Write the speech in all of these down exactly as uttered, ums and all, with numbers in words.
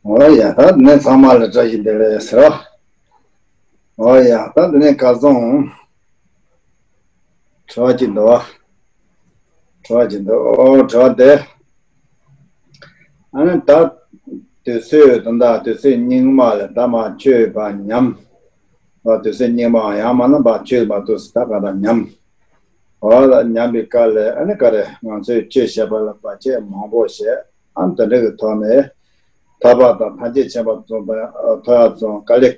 འོ་ཡ། ད་འདི་ནས་ཚང་མ་ལ་བཀྲ་ཤིས་བདེ་ལེགས་ཟེར་བ། འོ་ཡ། ད་འདི་ནས་ག་སོང་། དྲི་བ་གཅིག་འདུག་བ། དྲི་བ་གཅིག་འདུག་ཨོ་དྲི་བ་དེ། ཨ་ནི་ད་དུས་ཚོད་དང་ད་དུས་ཚོད་སྙིགས་མ་ལ་ད་མ་ཆོས་པ་ཉམས། ཨོ་དུས་ཚོད་སྙིགས་མ་ཡང་མ་ན་པ་ཆོས་མ་ཐུབ་སི་ད་ག་ད་ཉམས། ཨོ་ལ་ཉམས་པའི་སྐབས་ལ་ཨ་ནི་ག་རེ་ང་ཚོས་ཆོས་བཤད་པ་ལ་བར་ཆད་མང་པོ་བྱས། ཨ་ནི་དེ་འདྲ་གི་ཐོག་ནས་ཐར་པ་དང་ཐམས་ཅད་མཁྱེན་པ་ཙམ་དང་ཐོབ་ཡ་ཙམ་དཀའ་ལས་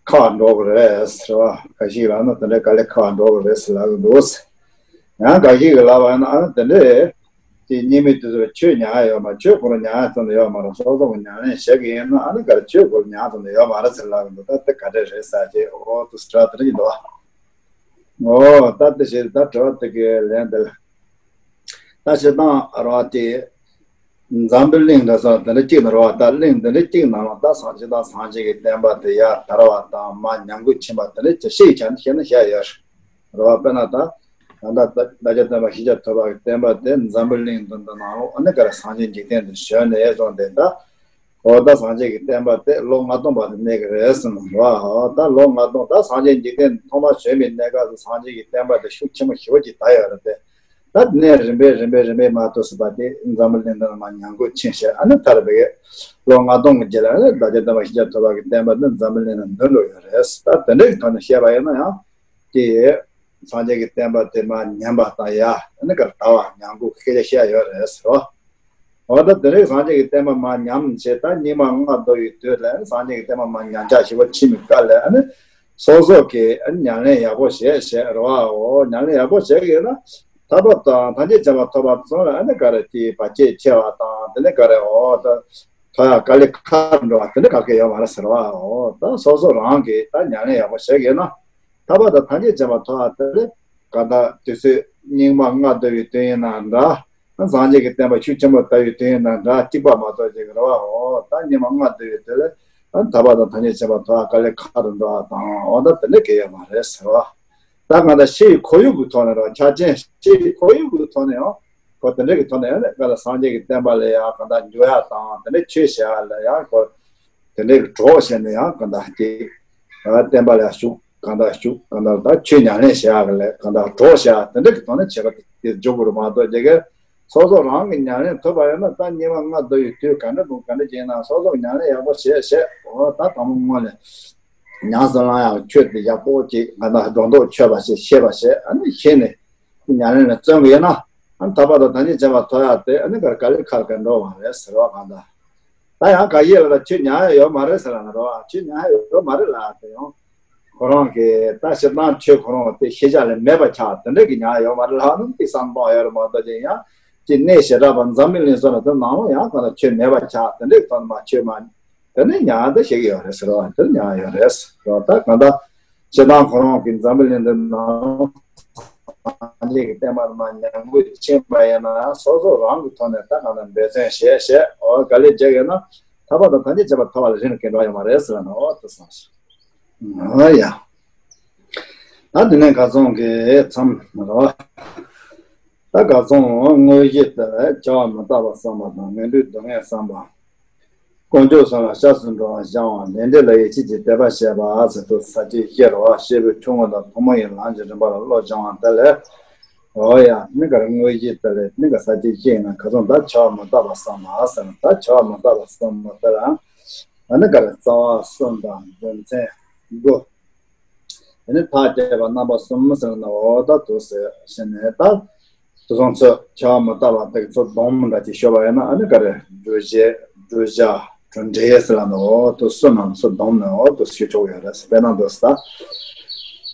ཁག་འགྲོ་གི་རེད་ཟེར་བ། འགའ་ཞིག་ལ་ནི་དེ་འདྲའི་དཀའ་ལས་ཁག་འགྲོ་གི་རེད་ཟེར་ལབ་གི་འདུག་ཡང་འགའ་ཞིག་གིས་ལབ་པ་ཡིན་ན་ཨ་ནི་དེ་འདྲའི་དེ་གཉིས་མེད་དུ་ཆོས་ཉན་ཡ་ཡོད་མ། ཆོས་ཁོ་རང་ཉན་ཡ་ཙམ་དུ་ཡོད་མ་རེད། སོ་སོ་གི་ཉམས་ལེན་བྱེད་ཀྱི་ཡིན་ན་ཨ་ནི་ག་རེ་ཆོས་ཁོ་རང་ཉན་ཙམ་དུ་ཡོད་མ་རེད་ཟེར་ལབ་གི་འདུག་ད་དེ་ག་འདྲ་རེད་ཟེར་གྱི་འོ་དུ་སི་ཏྲ་དེ་འདྲ་གྱི་འདུག་འོ་ད་དེ་བྱས་ད་དྲི་བ་དེ་གའི་ལན་དེ་ལ། ད་བྱེད་སྟངས་ར་བ་དེ། འཛམ་བུའི་གླིང་འདྲ་ས་དེ་འདྲ་གཅིག་ནི་ར་བ། ད་གླིང་འདི་འདྲ་གཅིག་ནང་ལ་ད་སངས་རྒྱས་དང་སངས་རྒྱས་ཀྱི་བསྟན་པ་དེ་ཡར་དར་བ་དང་མར་ཉམས་རྒུད་ཕྱིན་པ་དེ་འདྲ་ཅིག་ཤེས་བྱ་ནི་ཤེས་ན་བཤད་ཡོད་རེད་བ། དཔེར་ན་ད་ད་ལྟ་བདག་ཅག་སྟོན་པ་ཤཱཀྱ་ཐུབ་པ་གི་བསྟན་པ་དེ་འཛམ་བུའི་གླིང་འདི་འདི་ནང་ལོགས་ཨ་ནི་ག་རེ་སངས་རྒྱས་འཇིག་རྟེན་དུ་བྱོན་ནས་བཟུང་སྟེ་ད། འོ་ད་སངས་རྒྱས་ཀྱི་བསྟན་པ་དེ་ལོ་ལྔ་སྟོང་བར་དུ་གནས་ཀྱི་རེད་ཟེར་ནས་རེད་བ། འོ་ད་ལོ་ལྔ་སྟོང་ད་སངས་རྒྱས་འཇིག་རྟེན་ཐོག་མ་བྱོན་པའི་གནས་སྐབས་སུ་སངས་རྒྱས་ཀྱི་བསྟན་པ་དེ་ཤུགས་ཆེན་པོ་ཞེ་པོ་ཅིག་དར་ཡོད་རེད་དེ། ད་གནས་རིམ་པས་རིམ་པས་རིམ་པས་མ་ཐུབ་སྲིད་པ་དེ་འཛམ་བུ་གླིང་འདི་ནང་མར་ཉམས་རྒུད་ཕྱིན་བྱས་ཨ་ནི་མཐར་བའི་ལོ་ལྔ་སྟོང་གི་རྗེས་ལ་ཨ་ནི་བདག་ཅག་སྟོན་པ་ཤཱཀྱ་ཐུབ་པ་གི་བསྟན་པ་འདི་འཛམ་བུ་གླིང་ལ་འདོན་འགྲོ་ཡོད་རེད། ད་དེ་འདྲའི་གི་ཐོག་ནས་བཤད་པ་ཡིན་ན་ཡང་དེ་སངས་རྒྱས་ཀྱི་བསྟན་པ་དེ་མར་ཉམས་པ་དང་ཡ་ཨ་ནི་གར་དར་བ་ཉམས་རྒུད་སྐད་ཆ་བཤད་ཡོད་རེད་ཟེར་བ། འོ་ད་དེ་རིང་སངས་རྒྱས་ཀྱི་བསྟན་པ་མར་ཉམས་བྱས་ད་སྙིགས་མ་ལྔ་བདོ་བའི་དུས་ལ་སངས་རྒྱས་ཀྱི་བསྟན་པ་མར་ཉམས་ཆག་ཞེ་པོ་ཕྱིན་པའི་སྐབས་ལ་ཨ་ནི་སོ་སོ་གིས་ཨ་ནི་ཉམས་ལེན་ཡག་པོ་བྱས་བྱས་རེད་བ། འོ་ཉམས་ལེན་ཡག་པོ་བྱས་ཀྱི་ཡོད་ན་ཐར་པ་དང་ཐམས་ཅད་མཁྱེན་པ་ཐོབ་པ་ཚོ་ལ་ཨ་ནི་ག་རེ་དེའི་བར་ཆད་ཆེ་བ་དང་དེ་ནི་ག་རེ་འོ་ད་ཐོབ་ཡ་དཀའ་ལས་ཁག་འགྲོ་བ་དེ་འདྲ་ག་གེ་ཡོད་མ་རེད་ཟེར་བ། འོ་ད་སོ་སོ་རང་གིས་ད་ཉམས་ལེན་ཡག་པོ་བྱས་ཀྱི་ཡོད་ན་ཐར་པ་དང་ཐམས་ཅད་མཁྱེན་པ་ཐོབ་ཡ་དེ་ལས་གང་ལྟར་དུས་ཚོད་སྙིགས་མ་ལྔ་བདོ་བའི་དུས་ཡིན་ན་འདྲ། སངས་རྒྱས་ཀྱི་བསྟན་པ་ཤུགས་ཆེན་པོ་དར་བའི་དུས་ཡིན་ན་འདྲ་གཅིག་པ་མ་གཏོགས་ཅིག་རེད་བ། འོ་ད་སྙིགས་མ་ལྔ་བདོ་བའི་དུས་ལ་ཐར་པ་དང་ཐམས་ཅད་མཁྱེན་པ་ཐོབ་པ་དཀའ་ལས་ཁག་ཏུ་འགྲོ་བ་དང་འོ་ད་དེ་འདྲ་གང་ཡོད་མ་རེད་ཟེར་བ། ད་གང་ལྟར་ཤེས་ཡོན་ཁོར་ཡུག་གི་ཐོག་ནས་རེད་བ། ཆ་རྐྱེན་ཤེས་ཡོན་ཁོར་ཡུག་གི་ཐོག་ནས་ཡང་ཁོ་དེ་འདྲ་གི་ཐོག་ནས་ཡང་ནས་ག་ལ་སངས་རྒྱས་ཀྱི་བསྟན་པ་ལ་ཡང་གང་ལྟར་འཇུག་ཡ་དང་དེ་འདྲ་ཆོས་བྱ་ཡ་ལ་ཡང་ཁོ་དེ་འདྲ་གི་གྲོགས་བྱས་ནས་ཡང་གང་ལྟར་དེ་བསྟན་པ་ལ་ཡང་ཞུགས། གང་ལྟར་ཞུགས་གང་ལྟར་ད་ཆོས་ཉམས་ལེན་བྱེད་ཡག་གི་ལས་གང་ལྟར་གྲོགས་བྱེད་ཡག་དེ་འདྲ་གི་ཐོག་ནས་བྱེད་པ་དེ་འཇུག་དགོས་རེད་མ་གཏོགས་རྒྱ་གར་སོ་སོ་རང་གི་ཉམས་ལེན་ཐུབ་པ་ཡོད་ན་ད་སྙིགས་མ་ལྔ་བདོ་ཡི་དུས་ག་འདྲ་འདུག་ག་འདྲ་བྱས་ན་སོ་སོ་ཉམས་ལེན་ཡག་པོ་བྱེད་བྱེད་འོ་ད་དང་པོ་སྔོན་ལ་ཉམས་སུ་བླང་ཡག་ཆོས་དེ་ཡག་པོ་ཅིག་གང་ལྟར་སྒྲོ་འདོགས་ཆོད་པ་ཞིག་ཤེས་པ་བྱེད་ཨ་ནི་ཤེས་ནས་ཉམས་ལེན་ལ་བརྩོན་གི་ཡོད་ན་ཨ་ནི་ཐར་པ་དང་ཐམས་ཅད་མཁྱེན་པ་ཐོབ་ཡག་དེ་ཨ་ནི་ག་རེ་དཀའ་ལས་ཁག་ག་འགྲོ་བ་རེད་ཟེར་བ་གང་ལྟར། ད་ཡང་ག་ཡེ་ལ་ད་ཆོས་ཉན་ཡ་ཡོད་མ་རེད་ཟེར་ལ་ན་རོ། ཆོས་ཉན་ཡ་ཡོད་མ་རེད་ལ་དེ་ཡང་ཁོ་རང་གི་ད་ཞེ་སྡང་ཆོས་ཁོ་རང་དེ་ཤེས་བྱ་ལས་མེད་པ་ཆགས་དེ་འདྲ་གི་ཉན་ཡ་ཡོད་མ་རེད་ལ་ནི་དེ་བསམ་སྟངས་ཡོད་རེད་མ་གཏོགས་ཀྱི་ཡང་ཅི་གནས་བྱེ་བྲག་པ་འཛམ་བུའི་གླིང་སོགས་ལ་དེ་ནང་ལོགས་ཡང་གང་ལ་ཆོས་མེད་པ་ཆགས་དེ་འདྲ་གི་ཐོག་ནས་མ་ཆོས་མ་དེ་ནི་ཉན་ཡ་དེ་ཤེས་ཀྱི་ཡོད་རེད་ཟེར་བ་དེ་ཉན་ཡ་ཡོད་རེད་ཟེར་བ། ད་གང་ལྟར་ཞེ་སྡང་ཁོ་རང་གི་འཛམ་བུ་གླིང་འདི་ནང་སངས་རྒྱས་ཀྱི་བསྟན་པ་ལ་མར་ཉམས་རྒུད་ཕྱིན་པ་ཡིན་ན་སོ་སོ་རང་གི་ཐོག་ནས་ད་གང་ལ་འབད་བརྩོན་བྱས་བྱས་འོ་ག་ལེ་བྱས་ཡོད་ན་ཐར་པ་དང་ཐམས་ཅད་མཁྱེན་པ་ཐོབ་པ་ལ་རིན་གེ་འགྲོ་ཡོད་མ་རེད་ཟེར་ན་འོ་དེ་སོང་ཞིག་ཨ་ཡ། ད་དེ་ནས་ག་ཚོང་གི་མཚམས་རོ། ད་ག་ཚོང་དངོས་གཞི་དེ་བྱ་བ་མི་རྟག་པ་བསམ་པ་དང་ངན་འགྲོའི་སྡུག་བསྔལ་བསམ་པ། དཀོན་མཆོག་གསུམ་ལ་སྐྱབས་སུ་འགྲོ་བ་སྦྱང་བ་ལས་འབྲས་ལ་ཡིད་ཆེས་ཀྱི་དད་པ་བྱེད་པ་ཟེར་དུས་ས་བཅད་བཤད་རོགས་སྐྱེས་བུ་ཆུང་ངུ་དང་ཐུན་མོང་གི་ལམ་གྱི་རིམ་པ་ལ་བློ་སྦྱང་བ་དེ་ལས། འོ་ཡ་ནི་གར་དངོས་གཞི་དེ་ལས་ནི་ག་ས་བཅད་བཤད་ན་ག་ཚོད་ད་བྱ་བ་མི་རྟག་པ་བསམ་པ་ཟེར་ན་ད་བྱ་བ་མི་རྟག་པ་བསམ་པ་དེ་ལ། ཨ་ནི་གར་རྩ་བ་གསུམ་དང་རྒྱུ་མཚན་དགུ། དེ་ནི་ཐག་བཅད་པ་རྣམ་པ་གསུམ་ཟེར་ན་འོ་ད་དུ་ཟེར་ཞེས་ནས་ད། དུ་སོང་ཚོད་བྱ་བ་མི་རྟག་པ་དེ་ཚོ་སྡོམ་འདྲ་ཅིག་ཤོད་པ་ཡིན་ན་ཨ་ནི་ག་རེ་བསྒྲུབ་བྱ་བསྒྲུབ་བྱ་གྲུབ་འབྲས་ཟེར་ལ་ནི་འོ་དུ་གསུམ་ནང་ཚོ་སྡོམ་ནས་འོ་དུ་ཞུ་ཆོག་ཡོད་རེད་ཟེར་དཔེར་ན་འདུག་ཟེར།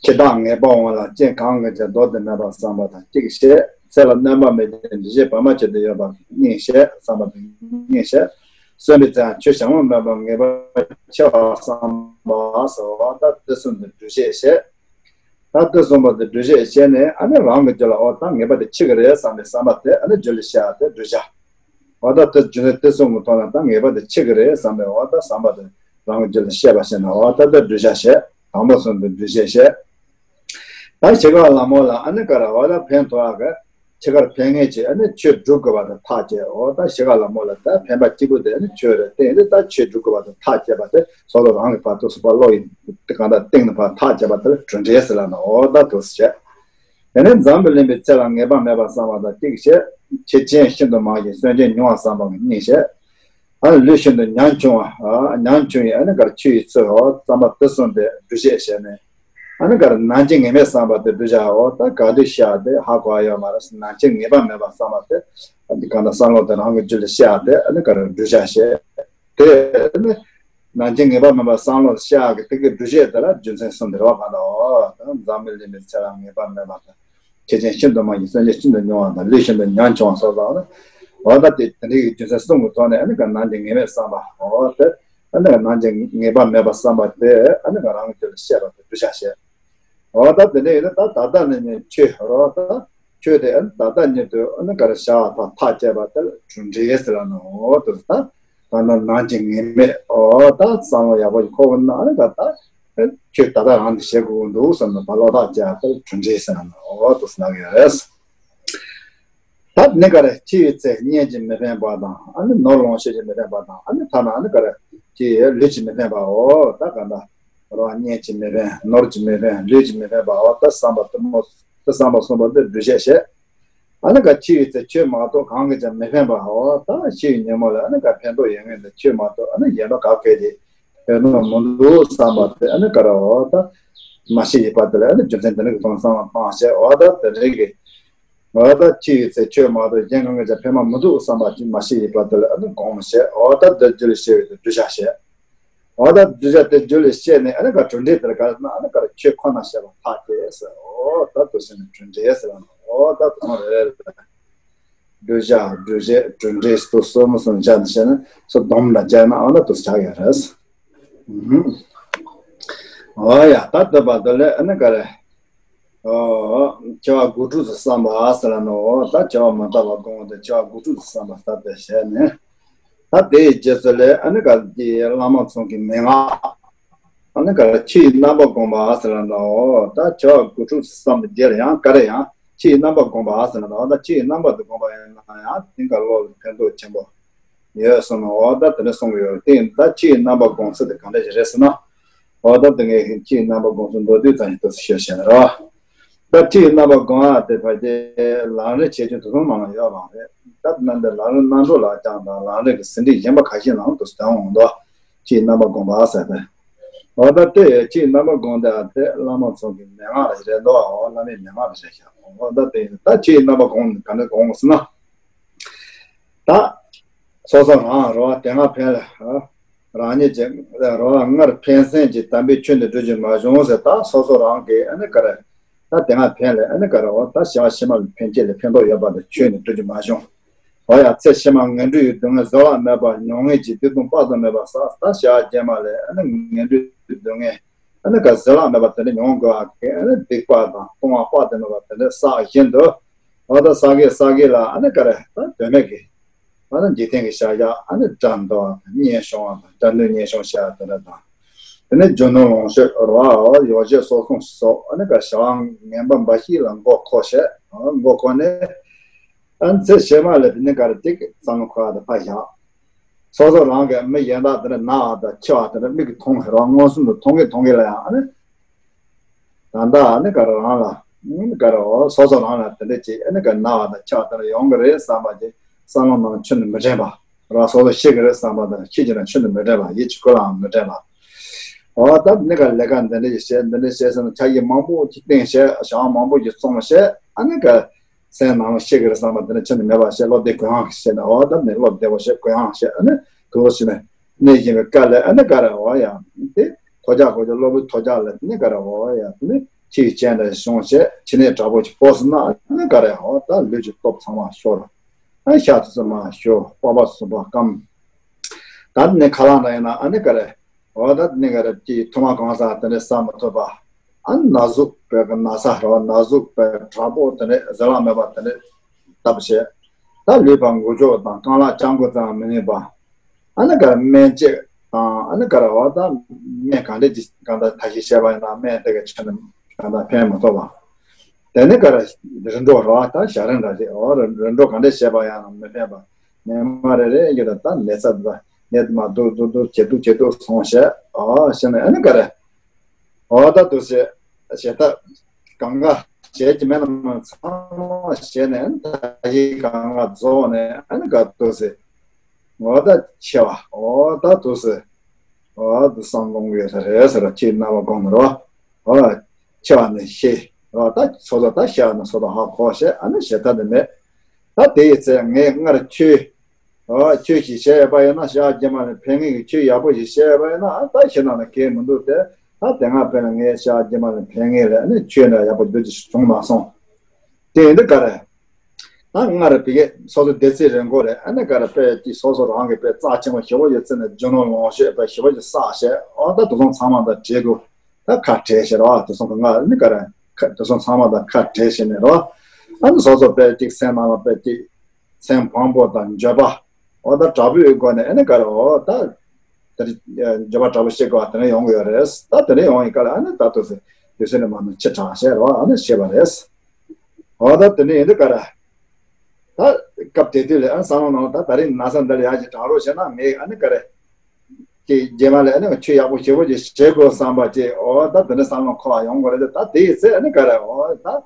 འཆི་བདག་ངེས་པ་འོང་ལ་རྐྱེན་གང་གིས་ཀྱང་ལྡོག་ཏུ་མེད་པར་བསམ་པ་དང་གཅིག་བྱས། ཚེ་ལ་གནོད་པ་མེད་ཅིང་འདུ་བྱེད་བར་མ་ཆད་དུ་ཡོད་པ་གཉིས་བྱས་བསམ་པ་དང་གཉིས་བྱས། གསོན་པའི་ཚེ་ཡང་ཆོས་ཞིག་མ་མེད་པར་ངེས་པར་འཆི་བར་བསམ་པ་ཟེར་བ་ད་དེ་གསུམ་དུ་བསྒྲུབ་བྱ་བྱས། ད་དེ་གསུམ་པོ་དེ་བསྒྲུབ་བྱ་བྱས་ནས་ཨ་ནི་རང་གི་རྒྱུད་ལ་འོ་ད་ངེས་པར་དུ་འཆི་གི་རེད་བསམ་པའི་བསམ་པ་དེ་ཨ་ནི་རྒྱུད་ལ་བཤད་ཡ་དེ་བསྒྲུབ་བྱ། འོ་ད་དེ་རྒྱུ་མཚན་དེ་གསུམ་གྱི་ཐོག་ནས་ད་ངེས་པར་དུ་འཆི་གི་རེད་བསམ་པའི་འོ་ད་བསམ་པ་དེ་རང་གི་རྒྱུད་ལ་བཤད་པ་བྱས་ན་འོ་ད་དེ་བསྒྲུབ་བྱ་བྱས་དང་པོ་གསུམ་དེ་བསྒྲུབ་བྱ་བྱས། ད་ཞི་ཁ་ལ་མོ་ལ་ཨ་ནི་ག་ར་འོ་ད་ཕན་ཐོགས་ཡ་གི་འཆི་ཁར་ཕན་ངེས་ཀྱི་ཨ་ནི་ཆོས་སྒྲུབ་དགོས་པ་དང་ཐག་བཅད། འོ་ད་ཤི་ཁ་ལ་མོ་ལ་ད་ཕན་པ་གཅིག་པུ་དེ་ཨ་ནི་ཆོས་རེད། བསྟན་དེ་ད་ཆོས་སྒྲུབ་དགོས་པ་དང་ཐག་བཅད་པ་དེ་སོ་སོ་རང་གི་བར་དུ་སུ་བ་བློ་ཡིན་གང་ལྟར་གཏིང་ནས་ཕར་ཐག་བཅད་པ་དེར་གྲུབ་འབྲས་ཟེར་ལ་ནི། འོ་ད་དུ་བཤད། དེ་ནས་འཛམ་བུ་གླིང་པའི་ཚེ་ལ་ངེས་པ་མེད་པར་བསམ་པ་དང་གཅིག་བཤད། འཆི་རྐྱེན་ཤིན་ཏུ་མང་ཞིང་གསོན་རྐྱེན་ཉུང་བར་བསམ་པ་གཉིས་བཤད། ཨ་ནི་ལུས་ཤིན་ཏུ་ཉམ་ཆུང་བ། ཨ་ཉམ་ཆུང་ཡིན་ཨ་ནི་གར་ཆུ་ཡི་ཚུལ། འོ་བསམ་པ་དེ་གསུམ་དེ་འགྲུལ་བཤད་བྱས་ནས། ཨ་ནི་གར་ནམ་འཆི་ངེས་མེད་བསམ་པ་དེ་འགྲུལ་བྱ། འོ་ད་ག་དུས་ཤི་ཡ་དེ་ཧ་གོ་ཡ་ཡོད་མ་རེད། ནམ་འཆི་ངེས་པ་མེད་པ་བསམ་པ་དེ་ཨ་ནི་གང་ལྟར་བསམ་བློ་དེ་རང་གི་རྒྱུད་ལ་ཤི་ཡ་དེ་ཨ་ནི་གར་འགྲུལ་བྱ་བྱས། དེ་ཨ་ནི་ནམ་འཆི་ངེས་པ་མེད་པ་བསམ་བློ་ཤི་ཡ་གི་དེ་གི་འགྲུལ་བཤད་དེ་ལ་རྒྱུ་མཚན་གསུམ་དེ་རེད་བ། གང་ལྟར་འོ་ད་འཛམ་བུ་གླིང་པའི་ཚེ་ལ་ངེས་པ་མེད་པ་དང་། འཆི་རྐྱེན་ཤིན་ཏུ་མང་ཞིང་གསོན་རྐྱེན་ཤིན་ཏུ་ཉུང་བ་དང་ལུས་ཤིན་ཏུ་ཉམ་ཆུང་བ་སོགས་དང་། འོ་ད་དེ་དེ་འདྲའི་རྒྱུ་མཚན་གསུམ་གྱི་ཐོག་ནས་ཨ་ནི་ག་ནམ་འཆི་ངེས་མེད་བསམ་པ། འོ་དེ་ཨ་ནི་ག་ནམ་འཆི་ངེས་པ་མེད་པ་བསམ་པ་དེ་ཨ་ནི་ག་རང་གི་རྒྱུད་ལ་བཤད་པ་དེ་གྲུབ་བྱ་བཤད། འོ་ད་དེ་འདྲ་ཡིན་ན་ད་ད་ལྟ་ནས་ནི་ཆོས་རོ་ད་ཆོས་དེ་ཨ་ནི་ད་ལྟ་ཉིད་དུ་ཨ་ནི་ག་རེ་བྱ་བ་དང་ཐག་བཅད་པ་དེ་གྲུབ་འབྲས་ཟེར་ལ་ནི། འོ་དེ་ད་ད་ནམ་འཆི་ངེས་མེད། འོ་ད་བསམ་བློ་ཡག་པོ་ཞིག་འཁོར་བ་ན་ཨ་ནི་ད་ད། ཁྱོད་ད་ལྟ་རང་གིས་བྱེད་དགོས་འདུག་བསམ་ན་བློ་ཐག་བཅད་ཡ་ལྟར་གྲུབ་འབྲས་ཟེར་ན། འོ་དུ་ཟེར་གི་རེད། ད་ནི་ག་རེ་འཆི་བའི་ཚེ་གཉེན་གྱིས་མི་ཕན་པ་དང་ཨ་ནི་ནོར་ལོངས་སྤྱོད་ཀྱིས་མི་ཕན་པ་དང་ཨ་ནི་ཐ་ན་ཨ་ནི་ག་རེ་ཀྱི་ལུས་ཀྱིས་མི་ཕན་པའོ། ད་ག་འདྲ་རོ་གཉེན་གྱིས་མི་ཕན་ནོར་གྱིས་མི་ཕན་ལུས་ཀྱིས་མི་ཕན་པའོ། ད་བསམ་པ་དུ་མོ་ད་བསམ་པ་གསུམ་པོ་འདི་འགྲུལ་བཤད་བྱེད། ཨ་ནི་ག་འཆི་བའི་ཚེ་ཆོས་མ་གཏོགས་གང་གིས་ཀྱང་མི་ཕན་པའོ། ད་འཆི་བའི་ཉིན་མོ་ལ་ཨ་ནི་ག་ཕན་ཐོགས་ཡོད་མཁན་དེ་ཆོས་མ་གཏོགས་ཨ་ནི་གཞན་དག་ག་གེ་དེ་ཕན་ཐོགས་མི་འདུག་བསམ་པ་དེ་ཨ་ནི་ག་ར་འོ་ད་མ་ཤི་ཡི་བར་དུ་ལ་ཨ་ནི་རྒྱུ་མཚན་དེ་འདྲ་གི་ཐོག་བསམ་བློ་བཏང་བྱས། འོ་ད་དེ་འདྲ་གི་འོ་ད་འཆི་བའི་ཚེ་ཆོས་མ་གཏོགས་གཞན་གང་གིས་ཀྱང་ཕན་པ་མི་འདུག་བསམ་པ་ཅིག་མ་ཤི་ཡི་བར་དུ་ལ་ཨ་ནི་སྒོམ་བྱས། འོ་ད་དེ་རྒྱུད་ལ་སྐྱེ་བའི་དེ་གདུལ་བྱ་བྱས། འོ་ད་གདུལ་བྱ་དེ་རྒྱུད་ལ་སྐྱེས་ནས་ཨ་ནི་ག་གྲུབ་འབྲས་དེར་ག་ན་ཨ་ནི་ག་ཆོས་ཁོ་ན་བཤད་པ་ཐག་བཅད་ཟེར། འོ་ད་དུ་ཟེར་ནས་གྲུབ་འབྲས་ཟེར་བ་ན། འོ་ད་དུ་རེད། གདུལ་བྱ་གདུལ་བྱ་གྲུབ་འབྲས་དུ་གསུམ་གསུམ་བྱ་ནི་བཤད་ན་སོ་སྡོམ་ལ་སྦྱར་ན་ཨ་ན་དུ་ཆགས་ཡོད་རེད། ཨུ་ཧུ། འོ་ཡ་ད་དུ་བ་དུ་ལས་ཨ་ནི་ག་རེད། འོ། འཆི་བ་དགུ་ཕྲུགས་སུ་བསམ་པ་ཟེར་ན། འོ་ད་འཆི་བ་མི་རྟག་པ་སྒོམ་དེ་འཆི་བ་དགུ་ཕྲུགས་སུ་བསམ་པ་ལྟ་སྟེ་བྱས་ནས། ད་དེའི་རྗེས་སུ་ལས་ཨ་ནི་ག་དེ་བླ་མ་ཚང་གི་མན་ངག་ཨ་ནི་ག་འཆི་བའི་རྣམ་པ་བསྒོམ་པ་ཟེར་ན། འོ་ད་འཆི་བ་དགུ་ཕྲུགས་སུ་བསམ་པའི་རྗེས་ལ་ཡང་ག་རེ་ཡང་འཆི་བའི་རྣམ་པ་བསྒོམ་པ་ཟེར་ན། འོ་ད་འཆི་བའི་རྣམ་པ་དེ་བསྒོམ་པ་ཡིན་ན་ཡང་དེ་ག་བློ་ལ་ཕན་ཐོགས་ཆེན་པོ། ཡོད་སོང་ན། འོ་ད་དེ་འདྲ་གསུང་གི་ཡོད་རེད། དེ་ཡིན་ད་འཆི་བའི་རྣམ་པ་སྒོམ་ཚུལ་དེ་གང་འདྲ་ཞིག་རེད་ཟེར་ན། འོ་ད་དེ་ངས་འཆི་བའི་རྣམ་པ་སྒོམ་ཚུལ་མདོར་བསྡུས་ཙམ་ཞིག་ཏུ་ཤོད་བཤད་ན་རོ། ད་འཆི་བའི་རྣམ་པ་སྒོམ་ཡ་དེ་ཕལ་ཆེར་ལམ་རིམ་བྱེད་ཀྱི་དུས་ཐུང་མང་ལ་ཡོད་མ་རེད། ད་དེ་ན་འདི་ལམ་རིམ་རྣམ་གྲོལ་ལ་ཀྱང་དང་ལམ་རིམ་གྱི་ཟིན་བྲིས་གཞན་པ་ཁ་ཤས་ནང་དུ་དོན་འོང་དོ། འཆི་བའི་རྣམ་པ་སྒོམ་པ་ཟེར་ཏེ། འོ་ད་དེ་འཆི་བའི་རྣམ་པ་སྒོམ་དེ་ཨ་དེ་བླ་མ་ཚང་གི་མན་ངག་རེད་འདུག་འོ་བླ་མའི་མན་ངག་རེད་ཤག་འོ་ད་དེ་ད་འཆི་བའི་རྣམ་པ་སྒོམ་ག་འདྲ་སྒོམ་ཟེར་ན། ད། སོ་སོ་རང་རོ་དེ་སྔ་ཕན་ལ། རང་ཉིད་ཀྱི་རོ་སྔར་ཕན་སེམས་ཀྱི་དམ་པའི་ཆོས་འདི་སྒྲུབ་ཀྱི་མ་བྱུང་ཟེར། ད་སོ་སོ་རང་གིས་ཨ་ནི་ག་རེ། ད་དེ་སྔ་ཕན་ལ་ཨ་ནི་ག་རེ་འོ་ད་བྱ་བ་ཕྱི་མ་ལ་ཕན་ཆེད་ལ་ཕན་ཐོགས་ཡོད་པ་འདི་ཆོས་ནི་སྒྲུབ་ཀྱི་མ་བྱུང་། འོ་ཡ་ཚེ་ཕྱི་མ་ངན་འགྲོའི་སྡུག་བསྔལ་བཟོད་གླགས་མེད་པ་མྱོང་མཁན་གྱི་སྡིག་ལྟུང་དཔག་ཏུ་མེད་པ་བསགས། ད་བྱ་བ་རྗེས་མ་ལ་ཨ་ནི་ངན་འགྲོའི་སྡུག་བསྔལ། ཨ་ནི་ག་བཟོད་གླགས་མེད་པ་དེ་འདྲ་མྱོང་དགོས་པ་གི་ཨ་ནི་སྡིག་པ་དང་ལྟུང་བ་དཔག་ཏུ་མེད་པ་དེ་འདྲ་བསགས་བཞིན་དུ། འོ་ད་བསགས་གི་བསགས་གི་ལ་ཨ་ནི་ག་རེ་ད་དོན་མེད་ཀི། ཨ་ནི་འཇིག་རྟེན་གྱི་བྱ་བཞག་ཨ་ནི་དགྲ་འདུལ་བ་དང་གཉེན་སྐྱོང་བ་དང་དགྲ་འདུལ་གཉེན་སྐྱོང་བྱ་བ་དེ་འདྲ་དང་། དེ་ནས་རྒྱུ་ནོར་ལོངས་སྤྱོད་རོ་འོ་ཡོ་བྱད་གསོག་སྲུང་སོགས་ཨ་ནི་ག་བྱ་བ་ངན་པ་འབའ་ཞིག་ལ་མགོ་འཁོར་བྱས། མགོ་འཁོར་ནས་ཨ་ནི་ཚེ་ཕྱི་མ་ལ་དེ་ནི་ག་རེ་ཏིག་བསམ་བློ་འཁོར་བ་དང་ཕར་བཞག་སོ་སོ་རང་གི་མི་གཞན་དག་དེ་འདྲ་ན་བ་དང་འཆི་བ་དེ་འདྲ་མིག་གིས་མཐོང་གི་རེད་བ། མངོན་སུམ་དུ་མཐོང་གི་མཐོང་གི་ལ་ཡང་ཨ་ནི། ད་ལྟ་ཨ་ནི་ག་རེ་རང་ལ་ཨ་ནི་ག་རེ་འོ་སོ་སོ་རང་ལ་དེ་འདྲ་ཅིག་ཨ་ནི་ག་རེ་ན་བ་དང་འཆི་བ་དེ་འདྲ་ཡོང་གི་རེད་བསམ་པ་ཅིག་བསམ་བློ་ནང་ཆུད་ནས་མི་དྲན་པ། རང་སོ་སོ་ཤི་གི་རེད་བསམ་པ་དང་ཤི་གི་ན་ཆུད་ནས་མི་དྲན་པ། ཡིད་ཀྱི་ཁུ་ལའང་མི་དྲན་པ། འོ་ད་ཨ་ནི་ག་ལས་ཀ་འདི་འདྲ་ཅིག་བྱས་འདི་འདྲ་བྱས་ཟེར་ན་ཆ་ཡིག་མང་པོ་ཅིག་བཏིང་བྱས་བྱ་བ་མང་པོ་ཅིག་བཙོང་བྱས་ཨ་ནི་ག་སེམས་ནང་ལ་ཤེས་ཀྱི་རེད་བསམ་པ་དེ་ནི་ཁྱོན་ནས་མེད་པ་བྱས། བློ་བདེ་གུ་ཡངས་ཤིག་བྱས་ནས། འོ་ད་ནི་བློ་བདེ་བོ་བྱས་གུ་ཡངས་བྱས་ཨ་ནི་དུ་བོ་ཞིག་ནས་གནས་བཞིན་པའི་སྐབས་ལ་ཨ་ནི་ག་རེ་འོ་ཡ་དེ་ཐོ་ཅག་གོ་ཅག་གློ་བུར་ཐོ་ཅག་ལ་དེ་ནི་ག་རེ་འོ་ཡ་དེ་ནི་ཁྱི་ཡི་སྤྱན་འདྲ་ཞིག་བྱུང་བྱས་ཁྱི་ནས་དྲག་པོ་ཞིག་སྤོ་སོང་ན་ཨ་ནི་ག་རེ་འོ་ད་ལུས་ཀྱི་སྟོབས་ཚང་མ་ཤོར། ཨ་ཤ་ཚ་ཚ་མ་ཤོར། པགས་པ་གསུམ་པ་སྐམ། ད་ནི་ཁ་ལག་འདྲ་ཡིན་ན་ཨ་ནི་ག་རེ། འོ་ད་ནི་ག་རེ་ཀྱི་ཐུར་མ་གང་ཟག་དེ་འདྲ་ཟ་མི་ཐུབ་པ། ཨ་ནི་ན་ཟུག་པའི་གི་ན་ཚ་རོ་ན་ཟུག་པའི་དྲག་པོ་དེ་འདྲ་བཟོད་གླགས་མེད་པ་དེ་འདྲ་བཏབ་བྱས། ད་ལུས་པ་འགུལ་སྐྱོད་དང་རྐང་ལག་བརྐྱང་དགོས་ཙང་མི་ནུས་པ། ཨ་ནི་ག་རེ་སྨན་བཅོས་དང་ཨ་ནི་ག་རེ་འོ་ད་སྨན་གང་འདྲ་ཅིག་གང་ལྟར་ད་ཞིག་བྱས་པ་ཡིན་ན་སྨན་དེ་ག་ཆ་ནས་གང་ལྟར་ཕན་མི་ཐོགས་པ། ཨ་ནི་ག་རེ། རིམ་གྲོ་རེད་བ། ད་ཞག་རིམ་འདྲ་ཞིག་འོ་རིམ་རིམ་གྲོ་ག་འདྲ་བྱས་པ་ཡང་མི་ཕན་པ། ནས་མར་རེ་རེ་བཞིན་དུ་ད་ནད་ཚབས་ད་ནད་མར་སྡུག་སྡུག་སྡུག་ཇེ་སྡུག་ཇེ་སྡུག་སོང་བྱས། འོ་བྱས་ནས་ཨ་ནི་ག་རེ། འོ་ད་འདུག་སེ་བྱས་ད་གང་ག་བྱས་ཀྱི་མེད་ན་མ་ཚང་མ་བྱས་ནས་ཨ་ནི་ད་ཡིག་གང་ག་རྫོགས་ནས་ཨ་ནི་ག་འདུག་སེ། འོ་ད་ཆེ་བ། འོ་ད་འདུག་སེ། འོ་འདུག་བསམ་བློ་ཡོད་ས་རེད་ཟེར་བ། ཁྱེད་རྣམ་པ་དགོངས་ནས་རོ། འོ་ཆེ་བ་ནས་ཤེས་རོ། ད་སོ་སོ་ད་ཤེས་བ་ནས་སོ་སོ་ཧ་གོ་བྱས་ཨ་ནི་བྱེད་ཐབས་དེ་མེད། ད་དེ་ཡི་ཚེ་ངས་སྔར་ཆོས། འོ་ཆོས་ཤིག་བྱས་ཡོད་པ་ཡིན་ན་ཞག་རྗེས་མ་ནས་ཕན་ངེས་ཀྱི་ཆོས་ཡག་པོ་ཞིག་བྱས་ཡོད་པ་ཡིན་ན་ཨ་ད་ཤེས་ན་ནི་གལ་མི་འདུག་སྟེ། ད་དེ་སྔ་དཔེར་ན་ངས་ཞག་རྗེས་མ་ནས་ཕན་ངེས་ལས་ཨ་ནི་ཆོས་འདྲ་ཡག་པོ་འདུག་ཅིག་བྱུང་མ་སོང་། དེ་ཡིན་དུས་ག་རེ། ད་སྔར་བི་གེ་སོ་སོ་སྡེ་ཚན་རེ་འགོ་རེ་ཨ་ནི་ག་རེ་དཔེ་ཅིག་སོ་སོ་རང་གི་དཔེ་རྩ་ཆེན་པོ་ཞེ་པོ་ཡོད་ཚེ་ནས་རྒྱུ་ནོར་ལོངས་སྤྱོད་དཔེ་ཞེ་པོ་ཅིག་བསགས་བྱས། འོ་ད་དེ་ཚོ་ཚང་མ་དང་བྲལ་དགོས། ད་ཁ་བྲལ་ཟེར་བ་དེ་ཚོ་གི་ང་ཨ་ནི་ག་རེ་ཁ་དེ་ཚོ་ཚང་མ་དང་ཁ་བྲལ་བྱས་ནས་རོ། ཨ་ནི་སོ་སོ་དཔེ་ཅིག་སེམས་ནང་ལ་དཔེ་ཅིག་སེམས་བཟང་པོ་དང་འགྱོད་པ། འོ་ད་དྲག་པོའི་སྒོ་ནས་ཨ་ནི་ག་རེ་འོ་ད། དེ་འགྱོད་པ་དྲག་པོ་བྱེད་དགོས་པ་དེ་འདྲ་ཡོང་གི་ཡོད་རེད། ད་དེ་འདྲ་ཡོང་ཡིན་ག་ལ་ཨ་ནི་ད་དུ་ཟེར་དུས་ཚོད་ནས་མ་ནུ་ཕྱི་དྲགས་བྱས་རོ་ཨ་ནི་ཤེས་པ་རེད། འོ་ད་དེ་ནས་ཡིན་དུས་ག་ར། ད་སྐབས་དེ་དུས་ལ་ཨ་བསམ་བློ་ནང་ད་ད་རིང་ན་ཚ་འདི་ལ་ཡག་ཅིག་དྲག་རོགས་བྱས་ན་ངས་ཨ་ནི་ག་རེ། ཀྱི་རྗེས་མ་ལ་ཨ་ནི་ཆོས་ཡག་པོ་ཞེ་པོ་ཅིག་བྱེད་དགོས་བསམ་པ་ཅིག་འོ་ད་དེ་འདྲ་བསམ་བློ་འཁོར་བ་ཡོང་དགོས་རེད། ད་དེ་ཡི་ཚེ་ཨ་ནི་ག་རེ་འོ་ད་བོད་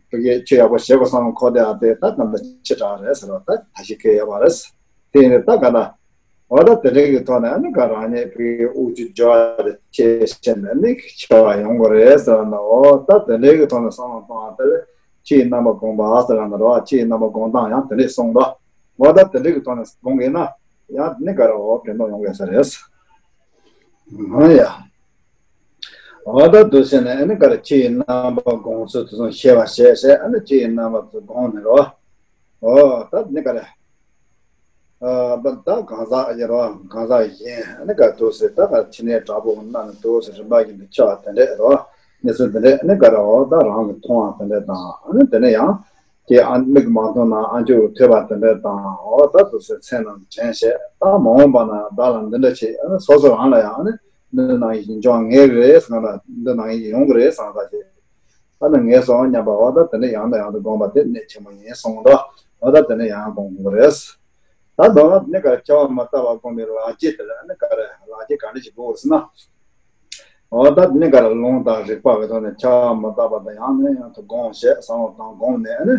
སྐད་ཆོས་ཡག་པོ་བྱེད་དགོས་བསམ་བློ་འཁོར་དེ་ཨ་དེ་ད་ག་འདྲ་ཕྱི་དྲགས་རེད་ཟེར་བ་ད་ད་ཞིག་སྐད་ཡོད་པ་རེད། དེ་ཡིན་ད་ག་འདྲ། འོ་ད་དེ་འདྲ་གི་ཐོག་ནས་ཨ་ནི་ག་རང་ཉིད་བོད་ཀྱི་དབུགས་ཆུ་འབྱོར་བ་དེ་ཆེ་ཆེ་ནས་ནི་ཆེ་བ་ཡོང་དགོས་རེད་ཟེར་བ་ན། འོ་ད་དེ་འདྲ་གི་ཐོག་ནས་བསམ་བློ་གཏོང་བ་དེ་ལས་ཆོས་ཀྱི་རྣམ་པ་སྒོམ་པ་ཟེར་བ་ན་རོ། ཆོས་ཀྱི་རྣམ་པ་སྒོམ་སྟངས་ཡང་དེ་འདྲས་གསུངས་འདུག་འོ་ད་དེ་འདྲ་གི་ཐོག་ནས་སྒོམ་གི་ན་ཡང་ནི་ག་རེ་འོ་ཕན་ཐོགས་ཡོང་གི་ས་རེད། ཨ་ཡ། འོ་ད་འདུག་ཟེར་ནས་ཨ་ནི་ག་རེ་ཆོས་ཀྱི་རྣམ་པ་སྒོམ་ཚུལ་དེ་ཚོ་ཤེས་པ་བྱས་བྱས་ཨ་ནི་ཆོས་ཀྱི་རྣམ་པ་དེ་སྒོམ་ནས་རོ། འོ་ད་ནི་ག་རེ། ཨ་ད་གང་ཟག་ཡིན་རོ་གང་ཟག་གཞན་ཨ་ནི་ག་འདུག་ཟེར་ད་ག་ཕྱི་ནས་དྲག་པོ་གནང་ནས་འདུག་ཟེར་རིམ་པ་བཞིན་དུ་ཆགས་དེ་འདྲས་རོ། གནས་ཚུལ་དེ་འདྲས་ཨ་ནི་ག་རེ་འོ་ད་རང་གི་མཐོང་བ་དེ་འདྲས་དང་ཨ་ནི་དེ་ནས་ཡང་། ཀྱི་ཨ་མིག་མ་མཐོང་ན་ཨ་མཆོག་ཐོས་པ་དེ་འདྲ་དང་འོ་ད་དུ་སེ་མཚན་རྣམས་དྲན་བྱས་ད་མ་འོངས་པ་ན་བདག་ལ་འདི་འདྲ་བྱེད་ཨ་ནི་སོ་སོ་རང་ལ་ཡང་ཨ་ནི་འདི་ནང་བཞིན་འབྱུང་ངེས་རེད་སང་ན་འདི་ནང་བཞིན་ཡོང་གི་རེད་སང་ས་བྱེད་ཨ་ནི་ངས་སོང་སྙམ་པ་འོ་ད་དེ་ནི་ཡང་དང་ཡང་དུ་སྒོམ་པ་དེ་གནད་ཆེན་པོ་ཡིན་གསུངས་འདུག་འོ་ད་དེ་ནི་ཡང་སྒོམ་དགོས་རེད། ད་མདོར་ན་དེ་ནི་ག་རེ་ཁྱབ་པ་མི་རྟག་པ་སྒོམ་པའི་ལག་རྗེས་དེ་ལ་ཨ་ནི་ག་རེ་ལག་རྗེས་ག་འདྲ་ཞིག་དགོས་ཟེར་ན། འོ་ད་དེ་ནི་ག་རེ་ལུང་དང་རིགས་པ་གི་ཐོག་ནས་ཁྱབ་པ་མི་རྟག་པ་དང་ཡང་ནས་ཡང་དུ་སྒོམ་བྱས་བསམ་བློ་བཏང་སྒོམ་ནས་ཨ་ནི།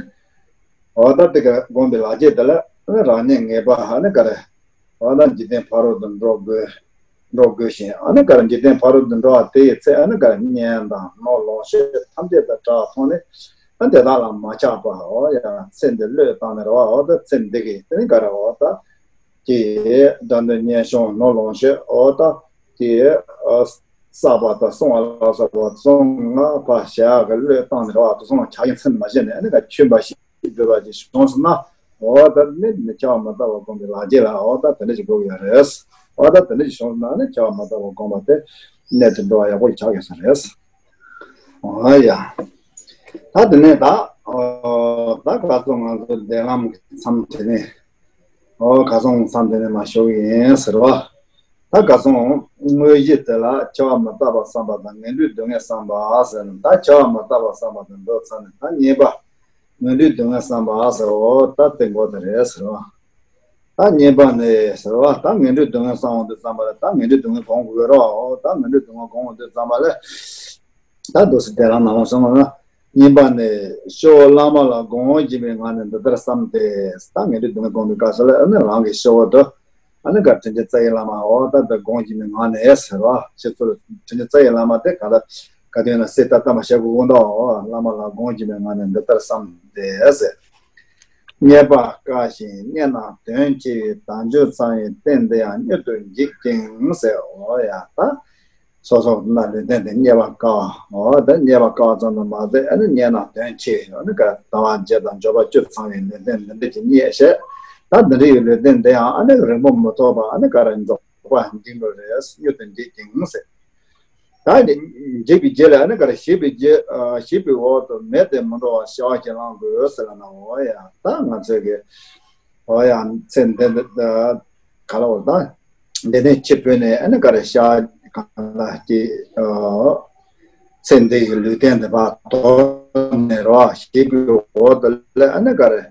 འོ་ད་དེ་ག་སྒོམ་པའི་ལག་རྗེས་དེ་ལ་ཨ་ནི་རང་ཉིད་ངེས་པ་ཨ་ནི་ག་རེ། འོ་ད་འཇིག་རྟེན་ཕ་རོལ་ཏུ་འགྲོ་དགོས། འགྲོ་དགོས་ཤིང་ཨ་ནི་ག་རེ་འཇིག་རྟེན་ཕ་རོལ་ཏུ་འགྲོ་བ་དེ་ཡི་ཚེ་ཨ་ནི་ག་རེ་གཉེན་དང་ནོར་ལོངས་སྤྱོད་ཐམས་ཅད་དང་བྲལ་བ་མཐོང་ནས་ཨ་དེ་དག་ལ་མ་ཆགས་པ་འོ་ཡ་ཚེ་འདི་བློས་བཏང་ནས་རེད་བ། འོ་ད་ཚེ་འདི་གི་དེ་ནི་ག་རེ་འོ་ད། ཀྱི་དགྲ་འདུལ་གཉེན་སྐྱོང་ནོར་ལོངས་སྤྱོད་འོ་ད་ཀྱི་བསགས་པ་དང་བསྲུང་བ་ལ་སོགས་པ་བསྲུང་ང་ཕར་བཞག་གི་བློས་བཏང་ནས་རེད་བ། དེ་ཚོ་ལ་ཆགས་ཡང་ཚིམ་མ་བྱས་ནས་ཨ་ནི་ག་ཆོས་འབའ་ཞིག་འགྲུབ་པ་ཅིག་བྱུང་སོང་ན་འོ་ད་ནི་ནི་ཁྱབ་པ་མི་རྟག་པ་སྒོམ་པའི་ལག་རྗེས་ལ་འོ་ད་དེ་འདྲ་ཞིག་དགོས་ཀྱི་ཡོད་རེད། འོ་ད་དེ་འདྲ་ཞིག་བྱུང་སོང་ན་ནི་ཁྱབ་པ་མི་རྟག་པ་སྒོམ་པ་དེ་གནད་དུ་འགྲོ་བ་ཡག་པོ་ཞིག་ཆགས་ཀྱི་ས་རེད། ཨ་ཡ། ད་དེ་ནས་ད། ཨོ། ད་ག་ཚོད་ང་ཚོ་བདེན་ལམ་གྱི་མཚམས་དེ་ནས། ཨོ་ག་ཚོད་མཚམས་དེ་ནས་མ་ཞུགས་ཡིན་ཟེར་བ། ད་ག་ཚོད་དངོས་གཞི་དེ་ལ་ཁྱབ་པ་མི་རྟག་པ་བསམ་པ་དང་ངན་འགྲོའི་སྡུག་བསྔལ་བསམ་པ་ཟེར་ནས་ད་ཁྱབ་པ་མི་རྟག་པ་བསམ་པ་དང་འགྲོ་ཚར་ནས་ད་གཉིས་པ། ངན་འགྲོའི་སྡུག་བསྔལ་བསམ་པ་ཟེར་བ་ད་དེ་འགོ་དེ་རེད་ཟེར་བ། ད་གཉིས་པ་ནས་ཟེར་བ་ད་ངན་འགྲོའི་སྡུག་བསྔལ་བསམ་འོང་དུས་ཙམ་པ་ལ་ད་ངན་འགྲོའི་སྡུག་བསྔལ་སྒོམ་དགོས་རོགས། ད་ངན་འགྲོའི་སྡུག་བསྔལ་སྒོམ་འོང་དུས་ཙམ་པ་ལ། ད་འདུག་སེ་དེ་རང་ནང་ལ་སོང་ན། གཉིས་པ་ནས་སྐྱེ་བོ་བླ་མ་ལ་དགོངས་བཞིན་པའི་ངང་ནས་འདི་ལྟར་བསམ་སྟེ། ད་ངན་འགྲོའི་སྡུག་བསྔལ་སྒོམ་པའི་སྐབས་སུ་ལ་ཨ་ནི་རང་གི་སྐྱེ་བོ་དུ། ཨ་ནི་ག་དྲིན་ཅན་རྩ་བའི་བླ་མ་འོ་ད་འདི་དགོངས་བཞིན་པའི་ངང་ནས་ཟེར་བ་ཁྱེད་ཚོ་ལ་དྲིན་ཅན་རྩ་བའི་བླ་མ་དེ་ག་ལ་ག་དུས་ན་སྲིད་ད་ལྟ་མ་བྱ་དགོས་ཀུན་ཏུ་འོ་བླ་མ་ལ་དགོངས་བཞིན་པའི་ངང་ནས་འདི་ལྟར་བསམ་སྟེ་ཟེར། རྙེད་པ་དཀའ་ཞིང་རྙེད་ན་དོན་ཆེ་བའི་དལ་འབྱོར་ཚང་བའི་རྟེན་འདི་ཡང་མྱུར་དུ་འཇིག་ཅིང་ཟེར། འོ་ཡ་ད། སོ་སོ་ན་ལུས་རྟེན་དེ་རྙེད་པ་དཀའ་བ། འོ་ད་རྙེད་པ་དཀའ་བ་ཙམ་དུ་མ་ཟད་ཨ་ནི་རྙེད་ན་དོན་ཆེ་ཨ་ནི་ག་དལ་བ་བརྒྱད་དང་འབྱོར་པ་བཅུ་ཚང་བའི་ལུས་རྟེན་འདི་འདྲ་ཅིག་རྙེད་བྱས། ད་འདི་འདྲ་ཡི་ལུས་རྟེན་འདི་ཡང་ཨ་ནི་རིང་པོ་མི་ཐོགས་པ་ཨ་ནི་ག་རེ་འགྲོ་བ་འཇིག་འགྲོ་རེད། མྱུར་དུ་འཇིག་ཅིང་ཟེར། ད་འཇིག་པའི་རྗེས་ལ་ཨ་ནི་ག་རེ་ཞིག་པའི་རྗེས་ཞིག་པའི་འོག་ཏུ་མེ་དེ་མི་འགྲོ་བ་ཤ་བ་ཞིག་ལང་དགོས་ཟེར་ན། འོ་ཡ་ད་ང་ཚོས་ཀྱི་འོ་ཡ་ཚེ་འདི་འདི་ག་ལ་འོ་ད་འདི་ནས་ཕྱི་བོད་ནས་ཨ་ནི་ག་རེ་ཤ་གང་ལ་ཀྱི་ཚེ་འདི་ཡི་ལུས་རྟེན་འདི་བར་དོ། ནས་རོ་ཞེས་པའི་འོག་ཏུ་ལས་ཨ་ནི་ག་རེ།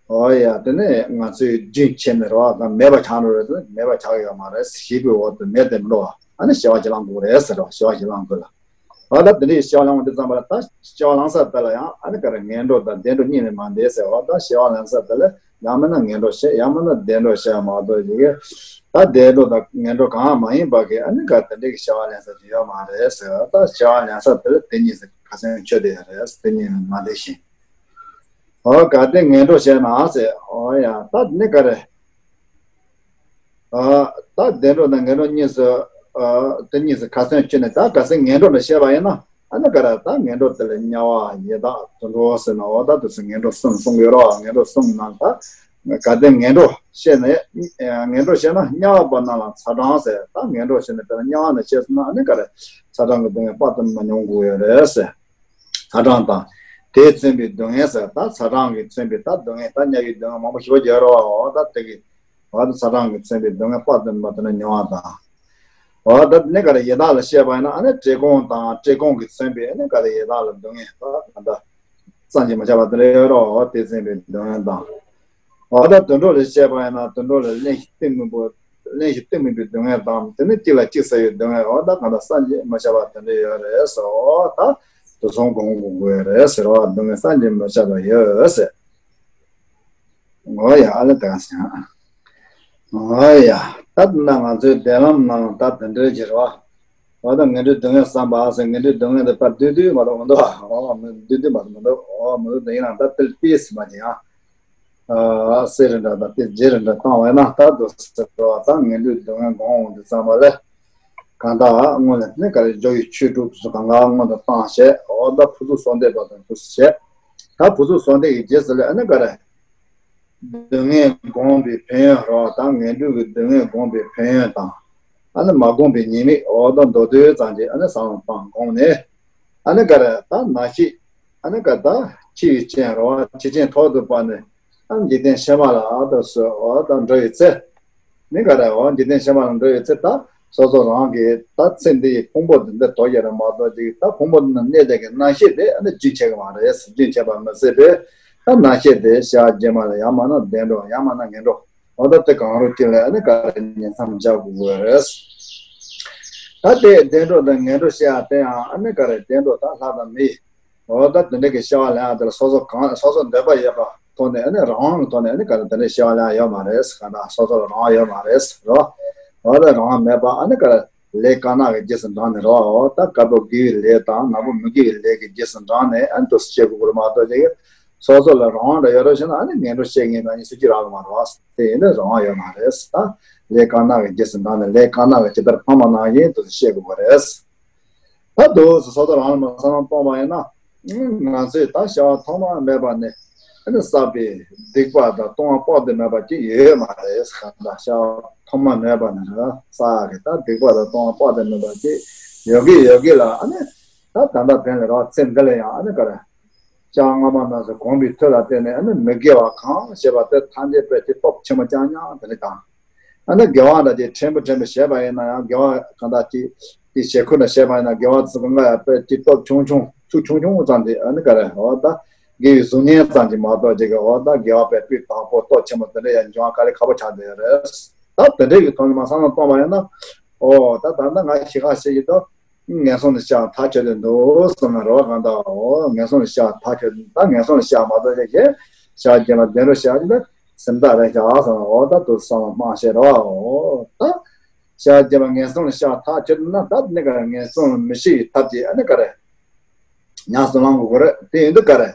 ཨོ་ཡ། དེ་ནས་ང་ཚོས་རྒྱུན་ཆད་ནས་རོ་ད་མེད་པ་ཆགས་འགྲོ་རེད། དེ་ནས་མེད་པ་ཆགས་ཡོད་མ་རེད་ཞེས་པའི་འོག་ཏུ་མེད་དེ་མི་འགྲོ་བ་ཨ་ནི་བྱ་བ་གྱིས་བླང་དགོས་རེད་ཟེར་རོ། བྱ་བ་གྱིས་བླང་དགོས་ལ། ཨོ་ད་དེ་འདྲའི་བྱ་བ་བླང་བ་དེ་ཙམ་པ་ལ་ད་བྱ་བ་བླང་ས་དེ་ལ་ཡང་ཨ་ནི་ག་རེ་ངན་འགྲོ་དང་བདེ་འགྲོ་གཉིས་ལས་མ་འདས་ཟེར་བ་ད་བྱ་བ་བླང་ས་དེ་ལ་ཡང་མིན་ན་ངན་འགྲོ་བྱེད་ཡང་མིན་ན་བདེ་འགྲོ་བྱེད་མ་གཏོགས་ཅིག་གི་ད་བདེ་འགྲོ་དང་ངན་འགྲོ་གང་ཡང་མ་ཡིན་པ་གི་ཨ་ནི་ག་དེ་འདྲའི་གི་བྱ་བ་ལེན་ས་དེ་ཡོད་མ་རེད་ཟེར། ད་བྱ་བ་ལེན་ས་དེ་ལ་དེ་གཉིས་སུ་ཁ་སང་ཆོད་དེ་ཡོད་རེད། དེ་གཉིས་ལས་མ་འདས་ཤིང་། ཨོ་གལ་ཏེ་ངན་འགྲོ་བྱས་ན་ཟེར། ཨོ་ཡ་ད་ནི་ག་རེ། ཨ་ད་བདེ་འགྲོ་དང་ངན་འགྲོ་གཉིས་སུ་ཨ་དེ་གཉིས་སུ་ཁ་སང་ཆོད་ནས་ད་གལ་སྲིད་ངན་འགྲོ་ལ་བཤད་པ་ཡིན་ན་ཨ་ནི་ག་རེ་ད་ངན་འགྲོ་དེ་ལ་དམྱལ་བ་ཡི་དྭགས་དུད་འགྲོ་ཟེར་ན་ཨོ་ད་དུ་སུ་ངན་འགྲོ་གསུམ་གསུང་གི་ཡོད་རོགས། ངན་འགྲོ་གསུམ་ནང་ད་གལ་ཏེ་ངན་འགྲོ་བཤད་ནས་ངན་འགྲོ་བཤད་ན་དམྱལ་བ་པ་རྣམས་ལ་ཚ་གྲང་ཟེར། ད་ངན་འགྲོ་བཤད་ནས་དེ་ལ་དམྱལ་བ་ནས་བཤད་སོང་ན་ཨ་ནི་ག་རེ་ཚ་གྲང་གི་སྡུག་བསྔལ་དཔག་ཏུ་མ་མྱོང་དགོས་ཡོད་རེད་ཟེར། ཚ་གྲང་དང་། དེས་མཚོན་པའི་སྡུག་བསྔལ་ཟེར། ད་ཚ་གྲང་གིས་མཚོན་པའི་ད་སྡུག་བསྔལ་ད་དམྱལ་བའི་སྡུག་བསྔལ་མང་པོ་ཞེ་པོ་ཅིག་ཡོད་རེད་བ། འོ་ད་དེ་གི་འོ་ད་ཚ་གྲང་གིས་མཚོན་པའི་སྡུག་བསྔལ་དཔག་ཏུ་མེད་པ་དེ་འདྲ་མྱོང་བ་དང་། འོ་ད་ནི་ག་རེ་ཡི་དྭགས་ལ་བཤད་པ་ཡིན་ན་ཨ་ནི་བཀྲེས་སྐོམ་དང་བཀྲེས་སྐོམ་གིས་མཚོན་པའི་ཨ་ནི་ག་རེ་ཡི་དྭགས་ལ་སྡུག་བསྔལ་ད་ག་འདྲ་བསམ་གྱིས་མི་ཁྱབ་པ་དེ་འདྲ་ཡོད་རེད་བ། དེས་མཚོན་པའི་སྡུག་བསྔལ་དང་། འོ་ད་དུད་འགྲོ་ལ་བཤད་པ་ཡིན་ན་དུད་འགྲོ་ལ་གླེན་ཞིང་གཏིང་མི་དགོས། གླེན་ཞིང་གཏིང་མི་དགོས་པའི་སྡུག་བསྔལ་དང་དེ་ནི་གཅིག་ལ་གཅིག་ཟ་བའི་སྡུག་བསྔལ་འོ་ད་གང་ལྟར་བསམ་གྱིས་མི་ཁྱབ་པ་དེ་འདྲ་ཡོད་རེད་ཟེར། འོ་ད་དེ་ཚོ་སྒོམ་དགོས་དགོས་རེད་ཟེར་བ་སྡུག་བསྔལ་བསམ་གྱིས་མི་ཁྱབ་པ་ཡོད་ཟེར། འོ་ཡ་ཨ་ལེ་ད་ག་ཟེར། འོ་ཡ་ད་ན་ང་ཚོའི་འདས་ལམ་ནང་ད་དེ་འདྲའི་གྱི་རེད་བ། འོ་ད་ངན་འགྲོའི་སྡུག་བསྔལ་བསམ་པ་ཟེར་ངན་འགྲོའི་སྡུག་བསྔལ་དེ་ད་བསྡུས་བསྡུས་མ་གཏོགས་མི་འདུག་འོ་མི་བསྡུས་བསྡུས་མ་གཏོགས་མི་འདུག་འོ་མི་འདུག་དེ་ཡིན་ན་ད་དེ་ལ་ཏིས་མ་བྱེད་ཡང་། ཨ་སེ་རི་འདྲ་དང་ཏེ་རྗེ་རི་འདྲ་བཏང་བས་ན་ད་དུ་ཟེར་བ་དང་ངན་འགྲོའི་སྡུག་བསྔལ་སྒོམ་འོང་དུས་ཙམ་པ་ལས། གང་དག་སྔོན་ལ་ནི་ག་རེ་འཇོག་ཡི་ཆོས་དྲུག་དུ་གང་ག་སྔོན་དུ་བཏང་བྱས་འོ་ད་ཕུན་ཚོགས་གསོལ་འདེབས་པ་དང་དུ་བྱས། ད་ཕུན་ཚོགས་གསོལ་འདེབས་ཀྱི་རྗེས་སུ་ལས་ཨ་ནི་ག་རེ། སྡུག་བསྔལ་སྒོམ་པའི་ཕན་ཡོན་རོ་དང་ངན་འགྲོའི་སྡུག་བསྔལ་སྒོམ་པའི་ཕན་ཡོན་དང་། ཨ་ནི་མ་བསྒོམ་པའི་ཉེས་དམིགས་འོ་ད་མདོར་བསྡུས་ཙམ་གྱིས་ཨ་ནི་བསམ་བློ་བཏང་སྒོམ་ནས། ཨ་ནི་ག་རེ་ད་ན་ཤེས། ཨ་ནི་ག་ད་འཆི་བའི་རྐྱེན་རོ་འཆི་རྐྱེན་ཐོག་ཏུ་བབས་ནས་ཨ་ནི་འཇིག་རྟེན་ཕྱི་མ་ལ་ཨ་ད་སུ་འོ་ད་འགྲོ་བའི་ཚེ། ནི་ག་རེ་འོ་འཇིག་རྟེན་ཕྱི་མ་ལ་འགྲོ་བའི་ཚེ་ད་སོ་སོ་རང་གི་ད་ཚེ་འདི་ཡི་ཕུང་པོ་འདི་འདི་དོ་ཡ་ར་མ་གཏོགས་ཅིག་ད་ཕུང་པོ་འདི་ན་གནས་བསྡད་ཀྱི་རྣམ་ཤེས་དེ་ཨ་ནི་རྒྱུན་ཆད་ཀྱི་མ་རེད། རྒྱུན་ཆད་པ་མི་སྲིད་པས་ད་རྣམ་ཤེས་དེ་ཞག་རྗེས་མ་ལ་ཡང་མིན་ན་བདེ་འགྲོ་ཡང་མིན་ན་ངན་འགྲོ་འོ་ད་དེ་གང་རུང་གཅིག་ལ་ཨ་ནི་ག་རེ་ཉེ་མཚམས་འཇོག་དགོས་རེད། ད་དེ་བདེ་འགྲོ་དང་ངན་འགྲོ་བཤད་ཡ་དེ་ཡང་ཨ་ནི་ག་རེ་བདེ་འགྲོ་ད་ལྷ་དང་མི། འོ་ད་དེ་འདྲ་གི་བྱ་བ་ལེན་ཡ་དེ་ལ་སོ་སོ་གང་སོ་སོ་འདོད་པ་ཡོད་པ་ཐོག་ནས་ཨ་ནི་རང་དབང་གི་ཐོག་ནས་ཨ་ནི་ག་རེ་དེ་འདྲའི་བྱ་བ་ལེན་ཡ་ཡོད་མ་རེད། གང་ལྟར་སོ་སོ་ལ་རང་དབང་ཡོད་མ་རེད་རོ། འོ་ད་རང་དབང་མེད་པ་ཨ་ནི་ག་རེ་ལས་དཀར་ནག་གི་རྗེས་སུ་འབྲངས་ནས་རོ། འོ་ད་དཀར་པོ་དགེ་བའི་ལས་དང་ནག་པོ་མི་དགེ་བའི་ལས་ཀྱི་རྗེས་སུ་འབྲངས་ནས་ཨ་ནི་འདུག་སེ་བྱེད་དགོས་ཀྱི་རེད་མ་གཏོགས་ཅིག་སོ་སོ་ལ་རང་དབང་འདྲ་ཡོད་རོགས་བྱས་ན་ཨ་ནི་ངན་འགྲོ་བཤད་མཁན་གང་ཡིན་སུ་གཅིག་རག་གི་མ་རེད་བ། དེ་ཡིན་ན་རང་དབང་ཡོད་མ་རེད། ད་ལས་དཀར་ནག་གི་རྗེས་སུ་འབྲངས་ནས་ལས་དཀར་ནག་གི་ཇི་ལྟར་ཕ་མ་ནང་བཞིན་འདུག་སེ་བཤད་དགོས་པ་རེད། ད་དུ་སོ་སོ་རང་ལ་མ་བསམ་བློ་གཏོང་བ་ཡིན་ན། ང་ཚོས་ད་བྱ་བ་ཐོག་མ་མེད་པ་ནས་ཨ་ནི་བསགས་པའི་སྡིག་པ་དང་ལྟུང་བ་དཔག་ཏུ་མེད་པ་ཅིག་ཡོད་མ་རེད། གང་ལྟར་བྱ་བ་ཐོག་མ་མེད་པ་ནས་ར་བསགས་ཀྱི་ད་སྡིག་པ་དང་ལྟུང་བ་དཔག་ཏུ་མེད་པ་ཅིག་ཡོད་ཀྱི་ཡོད་ཀྱི་ལ་ཨ་ནི་ད་ད་ལྟ་དེ་ལས་ར་ཚེ་འདི་ལ་ཡང་ཨ་ནི་ག་རེ། ཅང་སྔ་མ་ན་ཟེར་གོམས་པའི་མཐུ་ལ་བརྟེན་ནས་ཨ་ནི་མི་དགེ་བ་གང་བྱས་པ་དེ་ཐམས་ཅད་དཔེ་ཅིག་སྟོབས་ཆེན་པོ་རྐྱང་རྐྱང་དེ་ནི་དང་། ཨ་ནི་དགེ་བ་འདྲ་ཅིག་ཕྲན་བུ་ཕྲན་བུ་བྱས་པ་ཡིན་ན་ཡང་དགེ་བ་གང་དག་ཅིག་དེ་བྱེད་ཁུལ་ལ་བྱས་པ་ཡིན་ན་དགེ་བ་ཚིག་ལྔ་ཡང་དཔེ་ཅིག་སྟོབས་ཆུང་ཆུང་ཆུ་ཆུང་ཆུང་ཙམ་ཅིག་ཨ་ནི་ག་རེ་འོ་ད་དགེ་བའི་གཟུགས་བརྙན་ཙམ་ཅིག་མ་གཏོགས་ཅིག་གི་འོ་ད་དགེ་བ་དཔེ་སྤུས་དག་པོ་སྟོབས་ཆེན་པོ་དེ་འདྲ་ཡང་འབྱུང་བ་དཀའ་ལས་ཁག་པོ་ཆགས་བསྡད་ཡོད་རེད། ད་དེ་འདྲ་ཡི་ཐོག་ནས་མ་བསམ་བློ་གཏོང་བ་ཡིན་ན་འོ་ད་ད་ལྟ་ང་ཞིག་ཁ་བཤད་ཀྱི་འདུག་ངན་སོང་ལ་ཤར་ཐག་ཆོད་དེ་འདུག་གསུངས་ན་རེ་བ་གང་དག་འོ་ངན་སོང་ལ་ཤར་ཐག་ཆོད་དེ་ད་ངན་སོང་ལ་ཤར་མ་གཏོགས་ཞེས་ཞེས་ཞག་རྗེས་མ་བདེ་འགྲོ་ཤར་གྱི་འདུག་སེམས་ཐག་རེ་བཞག་གསུངས་ན་འོ་ད་དུ་བསམ་བློ་གཏོང་ཤེས་རེ་བ་འོ་ད་ཞག་རྗེས་མ་ངན་སོང་ལ་ཤར་ཐག་ཆོད་དེ་ན་ད་ནི་ག་རེ་ངན་སོང་ལ་མི་ཤར་བའི་ཐབས་ཀྱིས་ཨ་ནི་ག་རེ་ཉམས་སུ་བླང་དགོས་རེད། དེ་ཡིན་དུས་ག་རེ།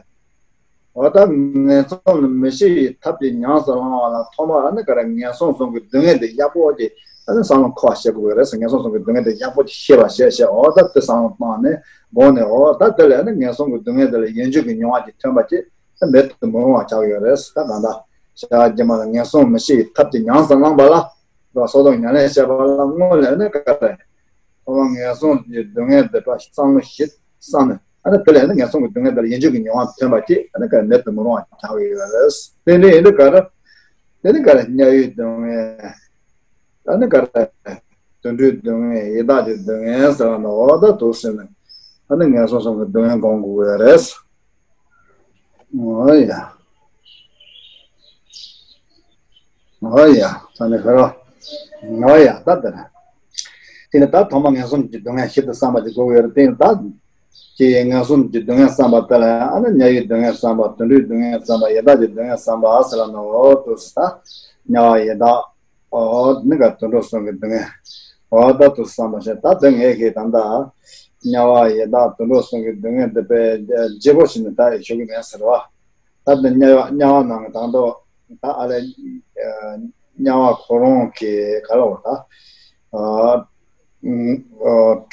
འོ་ད་ངན་སོང་ལ་མི་ཤར་བའི་ཐབས་ཀྱིས་ཉམས་སུ་བླང་བ་ལ་ཐོག་མར་ཨ་ནི་ག་རེ་ངན་སོང་གསུམ་གྱི་སྡུག་བསྔལ་དེ་ཡག་པོ་ཅིག་ཨ་ནི་བསམ་བློ་འཁོར་བ་བྱེད་དགོས་ཀྱི་རེད་ཟེར། ངན་སོང་གསུམ་གྱི་སྡུག་བསྔལ་དེ་ཡག་པོ་ཅིག་ཤེས་པ་བྱས་བྱས་འོ་ད་དེ་བསམ་བློ་བཏང་ནས་དགོངས་ནས་འོ་ད་དེ་ལས་ཨ་ནི་ངན་སོང་གི་སྡུག་བསྔལ་དེ་ལ་ཡིད་འཇུག་གི་མྱོང་བ་ཅིག་ཐོན་པ་ཅིག་ཨ་མེད་དུ་མི་རུང་བ་ཆགས་ཡོད་རེད། ད་གང་ལྟར་ཞག་རྗེས་མ་ལ་ངན་སོང་མི་ཤར་བའི་ཐབས་ཀྱིས་ཉམས་སུ་བླངས་པ་ལ་རོ་སོ་སོ་ཉམས་ལེན་བྱས་པ་ལ་སྔོན་ལ་ཨ་ནི་ག་རེ་ཐོག་མར་ངན་སོང་གི་སྡུག་བསྔལ་དེ་ལ་བསམ་བློ་ཞིབ་བསམ་ནས། ཨ་ནི་དེ་ལས་ཨ་ནི་ངན་སོང་གི་སྡུག་བསྔལ་དེ་ལ་ཡིད་འཇུག་གི་མྱོང་བ་ཐོན་པ་ཅིག་ཨ་ནི་ག་རེ་མེད་དུ་མི་རུང་བ་ཆགས་ཡོད་རེད། དེ་འདྲ་ཡིན་དུས་ག་རེ། དེ་ནི་ག་རེ་དམྱལ་བའི་སྡུག་བསྔལ། ཨ་ནི་ག་རེ། དུད་འགྲོའི་སྡུག་བསྔལ་ཡི་དྭགས་ཀྱི་སྡུག་བསྔལ་ཟེར་བ་ནི་འོ་ད་དུ་ཟེར་ནས། ཨ་ནི་ངན་སོང་གསུམ་གྱི་སྡུག་བསྔལ་སྒོམ་དགོས་ཀྱི་ཡོད་རེད། ཨོ་ཡ། ཨོ་ཡ། ས་ནས་ཁ་རོ། ཨོ་ཡ། ད་ལྟ་ར། དེ་ནས་ད་ཐོག་མ་ངན་སོང་གི་སྡུག་བསྔལ་ཞིབ་ཏུ་བསམ་པ་དེ་དགོས་ཀྱི་ཡོད་རེད། དེ་ནས་ད་ཀྱི་ངན་སོང་གི་སྡུག་བསྔལ་བསམ་པ་དེ་ལ་ཡང་ཨ་ནི་དམྱལ་བའི་སྡུག་བསྔལ་བསམ་པ། དུད་འགྲོའི་སྡུག་བསྔལ་བསམ་པ། ཡི་དྭགས་ཀྱི་སྡུག་བསྔལ་བསམ་པ་ཟེར་ལ་ནོ། འོ་དུ་ས་ད་དམྱལ་བ་ཡི་དྭགས། འོ་ནི་ག་དུད་འགྲོ་གསུམ་གྱི་སྡུག་བསྔལ། འོ་ད་དུ་བསམ་པ་བྱས། ད་དེ་ངས་ཀྱི་ད་ལྟ་དམྱལ་བ་ཡི་དྭགས་དུད་འགྲོ་གསུམ་གྱི་སྡུག་བསྔལ་འདི་དཔེ་ལྗིད་པོ་ཞིག་ནི་ད་ཡི་ཤོད་ཀྱི་མེད་ཟེར་བ། ད་ལྟ་དམྱལ་བ་དམྱལ་བ་ནང་གི་དང་དུ་ད་ཨ་ལས་དམྱལ་བ་ཁོ་རང་གི་ག་ལ་བ་ད་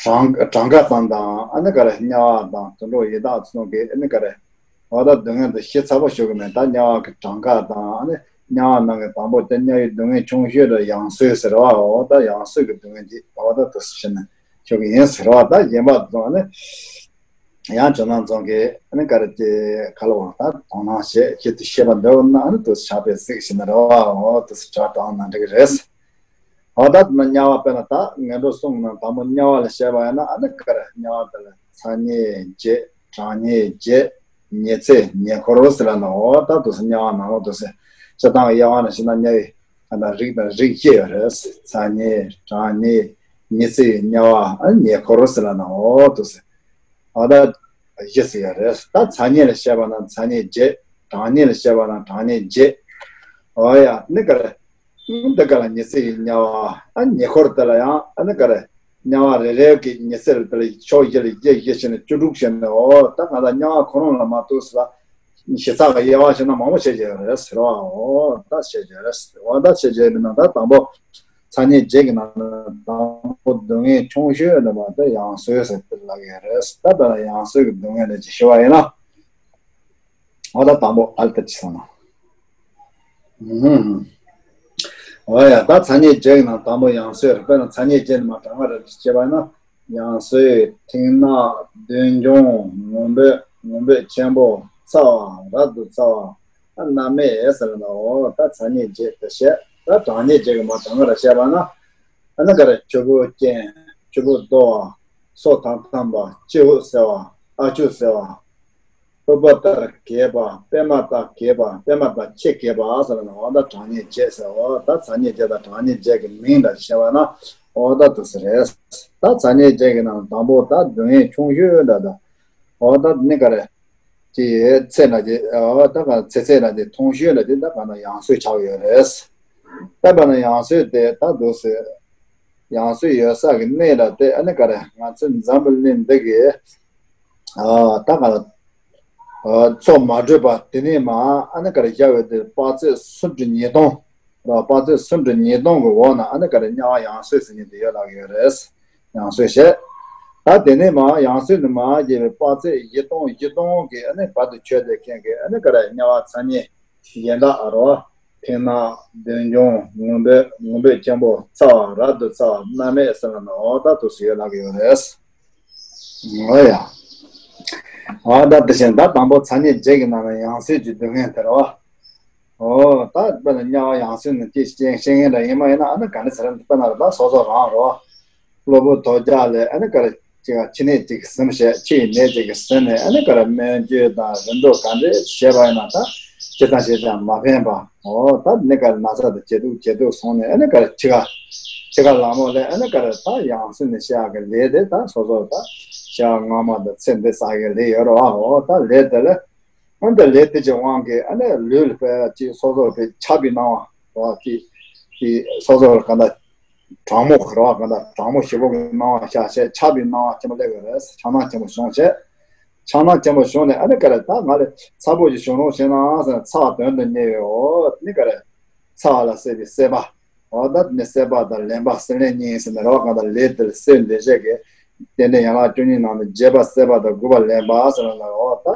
གྲངས་གྲངས་ཀ་ཙམ་དང་ཨ་ནི་ག་རེ་དམྱལ་བ་དང་དུད་འགྲོ་ཡི་དྭགས་ཚོ་གི་ཨ་ནི་ག་རེ། འོ་ད་སྡུག་བསྔལ་དེ་ཤེས་ཚ་པོ་ཞུ་གི་མེད། ད་དམྱལ་བ་གི་གྲངས་ཀ་དང་ཨ་ནི་དམྱལ་བ་ནང་གི་དང་པོ་དེ་དམྱལ་བའི་སྡུག་བསྔལ་ཆུང་ཤོས་དེ་ཡང་སོས་ཟེར་བ། འོ་ད་ཡང་སོས་ཀྱི་སྡུག་བསྔལ་དེ་འོ་ད་དུ་ཟེར་ནས་ཞུ་གི་ཡིན་ཟེར་བ། ད་གཞན་པ་ཚོ་ཨ་ནི་ཡང་ཇོ་ནང་ཚོ་གི་ཨ་ནི་ག་རེ་དེ་ག་ལ་བ་ད་དོ་སྣང་བྱེད་ཁྱེད་དུ་ཤེས་པ་འདོད་ན་ཨ་ནི་དུ་ཆགས་པའི་གཟིགས་ཤིག་ན་རེ་བ། འོ་དུ་སྒྲ་དང་ན་འགྲིག་གི་རེད། འོ་ད་དུ་ན་དམྱལ་བ་དཔེར་ན་ད་ངན་འགྲོ་གསུམ་ནང་དང་པོ་དམྱལ་བ་ལ་བཤད་པ་ཡིན་ན་ཨ་ནི་ག་རེ་དམྱལ་བ་དེ་ལ་མཚན་ཉིད་བརྒྱད། གྲངས་ཉིད་བརྒྱད། ཉི་ཚེ་ཉེ་འཁོར་ཟེར་ལ་ནོ། འོ་ད་དུ་ས་དམྱལ་བ་ནང་ལོགས་དུ་ས་སྤྱིར་བཏང་གི་དབྱེ་བ་ནང་བཞིན་ན་དམྱལ་བའི་ཨ་ན་རིགས་དང་རིགས་བརྒྱད་ཡོད་རེད། མཚན་ཉིད། གྲངས་ཉིད། ཉི་ཚེ་དམྱལ་བ། ཨ་ཉེ་འཁོར་ཟེར་ལ་ནོ། འོ་དུ་ས་འོ་ད་བཞི་ཟེར་ཡོད་རེད། ད་མཚན་ཉིད་ལ་བཤད་པ་ན་མཚན་ཉིད་བརྒྱད། གྲངས་ཉིད་ལ་བཤད་པ་ན་གྲངས་ཉིད་བརྒྱད། འོ་ཡ་ནི་ག་རེ། འདི་ག་ལ་ཉི་ཚེ་ཡི་དམྱལ་བ། ཨ་ཉེ་འཁོར་དེ་ལ་ཡང་ཨ་ནི་ག་རེ། དམྱལ་བ་རེ་རེ་གི་ཉི་ཚེ་ལ་དེ་ལ་ཕྱོགས་བཞི་ལ་བརྒྱད་བཞི་བྱས་ནས་བཅུ་དྲུག་བྱས་ནས། འོ་ད་གང་ལྟར་དམྱལ་བ་ཁོ་རང་ལ་མ་གཏོགས་ས་ཞིབ་ཚགས་ཀྱི་དབྱེ་བ་བྱས་ན་མང་པོ་བྱེད་ཀྱི་ཡོད་རེད་ཟེར་བ། འོ་ད་བྱེད་ཀྱི་ཡོད་རེད། འོ་ད་བྱེད་ཀྱི་ཡོད་པའི་ནང་ད་དང་པོ་མཚན་ཉིད་བརྒྱད་ཀྱི་ནང་ནས་དང་པོ་སྡུག་བསྔལ་ཆུང་ཤོས་ནི་མ་ད་ཡང་སོས་ཟེར་དེ་ལབ་ཀྱི་ཡོད་རེད། ད་དཔེར་ན་ཡང་སོས་ཀྱི་སྡུག་བསྔལ་ལ་ཅིག་ཞུ་བ་ཡིན་ན། འོ་ད་དང་པོ་ཨལ་ཏ་ཅི་སོང་ན། ཨུམ། འོ་ཡ་ད་མཚན་ཉིད་བརྒྱད་ཀྱི་ནང་དང་པོ་ཡང་སོས་རེད། དཔེར་ན་མཚན་ཉིད་བརྒྱད་ནི་མ་གྲངས་ཀ་རེ་བྱས་པ་ཡིན་ན། ཡང་སོས། མཐིང་ནག། བདུད་འཇོམས། ངུ་འབོད། ངུ་འབོད་ཆེན་པོ། ཚ་བ། རབ་ཏུ་ཚ་བ། ཨ་རྣམ་སྨིན་ཟེར་ན། འོ་ད་མཚན་ཉིད་བརྒྱད་དེ་བཤད། ད་གྲངས་ཉིད་བརྒྱད་ཀྱི་མ་གྲངས་ཀ་རེ་བཤད་པ་ན། ཨ་ནི་ག་རེ་ཆུ་བུར་སྐྱེས། ཆུ་བུར་གཏོར་བ། སོ་ཐམ་ཐམ་པ། སྤྱི་བོ་གསལ་བ། ཨ་ཆུ་གསལ་བ། ཕུར་པ་ལྟར་གས་པ། པད་མ་ལྟར་གས་པ། པད་མ་ལྟར་ཆེ་གས་པ་ཟེར་ན། འོ་ད་གྲངས་ཉིད་བརྒྱད་ཟེར། འོ་ད་མཚན་ཉིད་བརྒྱད་དང་གྲངས་ཉིད་བརྒྱད་ཀྱི་མིང་ལ་བཤད་པ་ན་འོ་ད་དུ་ཟེར་རེད། ད་མཚན་ཉིད་བརྒྱད་ཀྱི་ནང་དང་པོ་ད་སྡུག་བསྔལ་ཆུང་ཤོས་འདྲ་ད། འོ་ད་ནི་ག་རེ། ཀྱི་ཚེ་ན་ཀྱི་འོ་ད་ག་ཚེ་ཚེ་ན་ཀྱི་ཐུང་ཤོས་ལ་ཀྱི་ད་ག་ན་ཡང་སོས་ཆགས་ཡོད་རེད། ད་ག་ན་ཡང་སོས་དེ་ད་དུ་ཟེར། ཡང་སོས་ཡོད་ས་གི་གནས་ལ་དེ་ཨ་ནི་ག་རེ་ང་ཚོའི་འཛམ་བུ་གླིང་འདི་གི་ཨ་ད་ག་ལ་ཨ་མཚོ་མ་དྲོས་པ་དེ་ནས་མ་ཨ་ནི་ག་རེ་བཞག་ཡོད་དེ་དཔག་ཚད་སུམ་ཁྲི་ཉིས་སྟོང་ར། དཔག་ཚད་སུམ་ཁྲི་ཉིས་སྟོང་གི་འོག་ན་ཨ་ནི་ག་རེ་དམྱལ་བ་ཡང་སོས་ཟེར་མཁན་དེ་ཡོད་ལབ་ཡོད་རེད། ཡང་སོས་བྱས། ད་དེ་ནས་མ་ཡང་སོས་ནི་མ་རྒྱས་པའི་དཔག་ཚད་བཞི་སྟོང་བཞི་སྟོང་གི་ཨ་ནི་བར་དུ་ཆོད་དེ་མཁན་གི་ཨ་ནི་ག་རེ་དམྱལ་བ་མཚན་ཉིད་གཞན་དག་ཨ་རོ། མཐིང་ནག། བདུད་འཇོམས། ངུ་འབོད། ངུ་འབོད་ཆེན་པོ། ཚ་བ། རབ་ཏུ་ཚ་བ། རྣམ་སྨིན་ཟེར་ན་འོ་ད་དུ་ཟེར་ཡོད་ལབ་ཀྱི་ཡོད་རེད། འོ་ཡ། འོ་ད་དེ་བཞིན་ད་དང་པོ་མཚན་ཉིད་བརྒྱད་ཀྱི་ནང་ནས་ཡང་སོས་ཀྱི་སྡུག་བསྔལ་དེ་རེད་བ། འོ་ད་དཔེར་ན་དམྱལ་བ་ཡང་སོས་ནས་ཅི་ཤེས་ཤེས་མཁན་འདྲ་ཡིན་མ་ཡིན་ན་ཨ་ནི་ག་འདྲ་ཟེར་ན་དཔེར་ན་ད་སོ་སོ་རང་རེད་བ། གློ་བུར་དོ་རྒྱག་ལས་ཨ་ནི་ག་རེ་ཅིག་ཕྱི་ནད་ཅིག་ཟིན་བྱས་ཕྱི་ཡི་ནད་ཅིག་གིས་ཟིན་ནས་ཨ་ནི་ག་རེ་སྨན་བཅོས་དང་རིམ་གྲོ་ག་འདྲས་བྱས་པ་ཡིན་ན་ད་ཇི་ལྟར་བྱས་ཀྱང་མ་ཕན་པ། འོ་ད་ནི་ག་རེ་ན་ཚ་དང་ཇེ་སྡུག་ཇེ་སྡུག་སོང་ནས་ཨ་ནི་ག་རེ་འཆི་ཁ་འཆི་ཁ་ལ་མོ་ལས་ཨ་ནི་ག་རེ་ད་ཡང་སོས་ནས་བཤད་ཡག་གི་ལས་དེ་ད་སོ་སོ་ད་ཞག་སྔ་མ་དང་ཚེ་འདི་བསགས་ཀྱི་ལས་ཡོད་རེད་བ། འོ་ད་ལས་དེ་ལ་ཨ་ནི་ལས་དེ་གྱི་དབང་གིས་ཨ་ནི་ལུས་ལ་དཔེ་ཅིག་སོ་སོར་དཔེ་ཆགས་པའི་སྣང་བ་རེད་བ། ཅིག་ཅིག་སོ་སོར་ག་འདྲ་གྲང་མོ་རེད་བ། ག་འདྲ་གྲང་མོ་ཞེ་པོ་གི་སྣང་བ་ཤར་བྱས་ཆགས་པའི་སྣང་བ་ཆེན་པོ་སླེབས་ཡོད་རེད། ཆགས་སྣང་ཆེན་པོ་བྱུང་བྱས། ཆགས་སྣང་ཆེན་པོ་བྱུང་ནས་ཨ་ནི་ག་རེ་ད་ང་ལ་ཚ་པོ་ཞིག་བྱུང་རོགས་བྱས་ན་ཟེར་ནས་ཚ་བ་དོན་དུ་གཉེར་ཡོད་ནི་ག་རེ། ཚ་བ་ལ་སྲེད་པའི་སྲེད་པ། འོ་ད་ནི་སྲེད་པ་དང་ལེན་པ་སྲེད་ལེན་གཉིས་ཟེར་ནས་རེད་བ། གང་ལྟར་ལས་དེ་ལ་སྲེད་འདོད་བྱེད་ཀྱི་རྟེན་འབྲེལ་ཡན་ལག་བཅུ་གཉིས་ནང་ནས་རྒྱས་པ་སྲེད་པ་དང་དགུ་པ་ལེན་པ་ཟེར་ན་འོ་ད་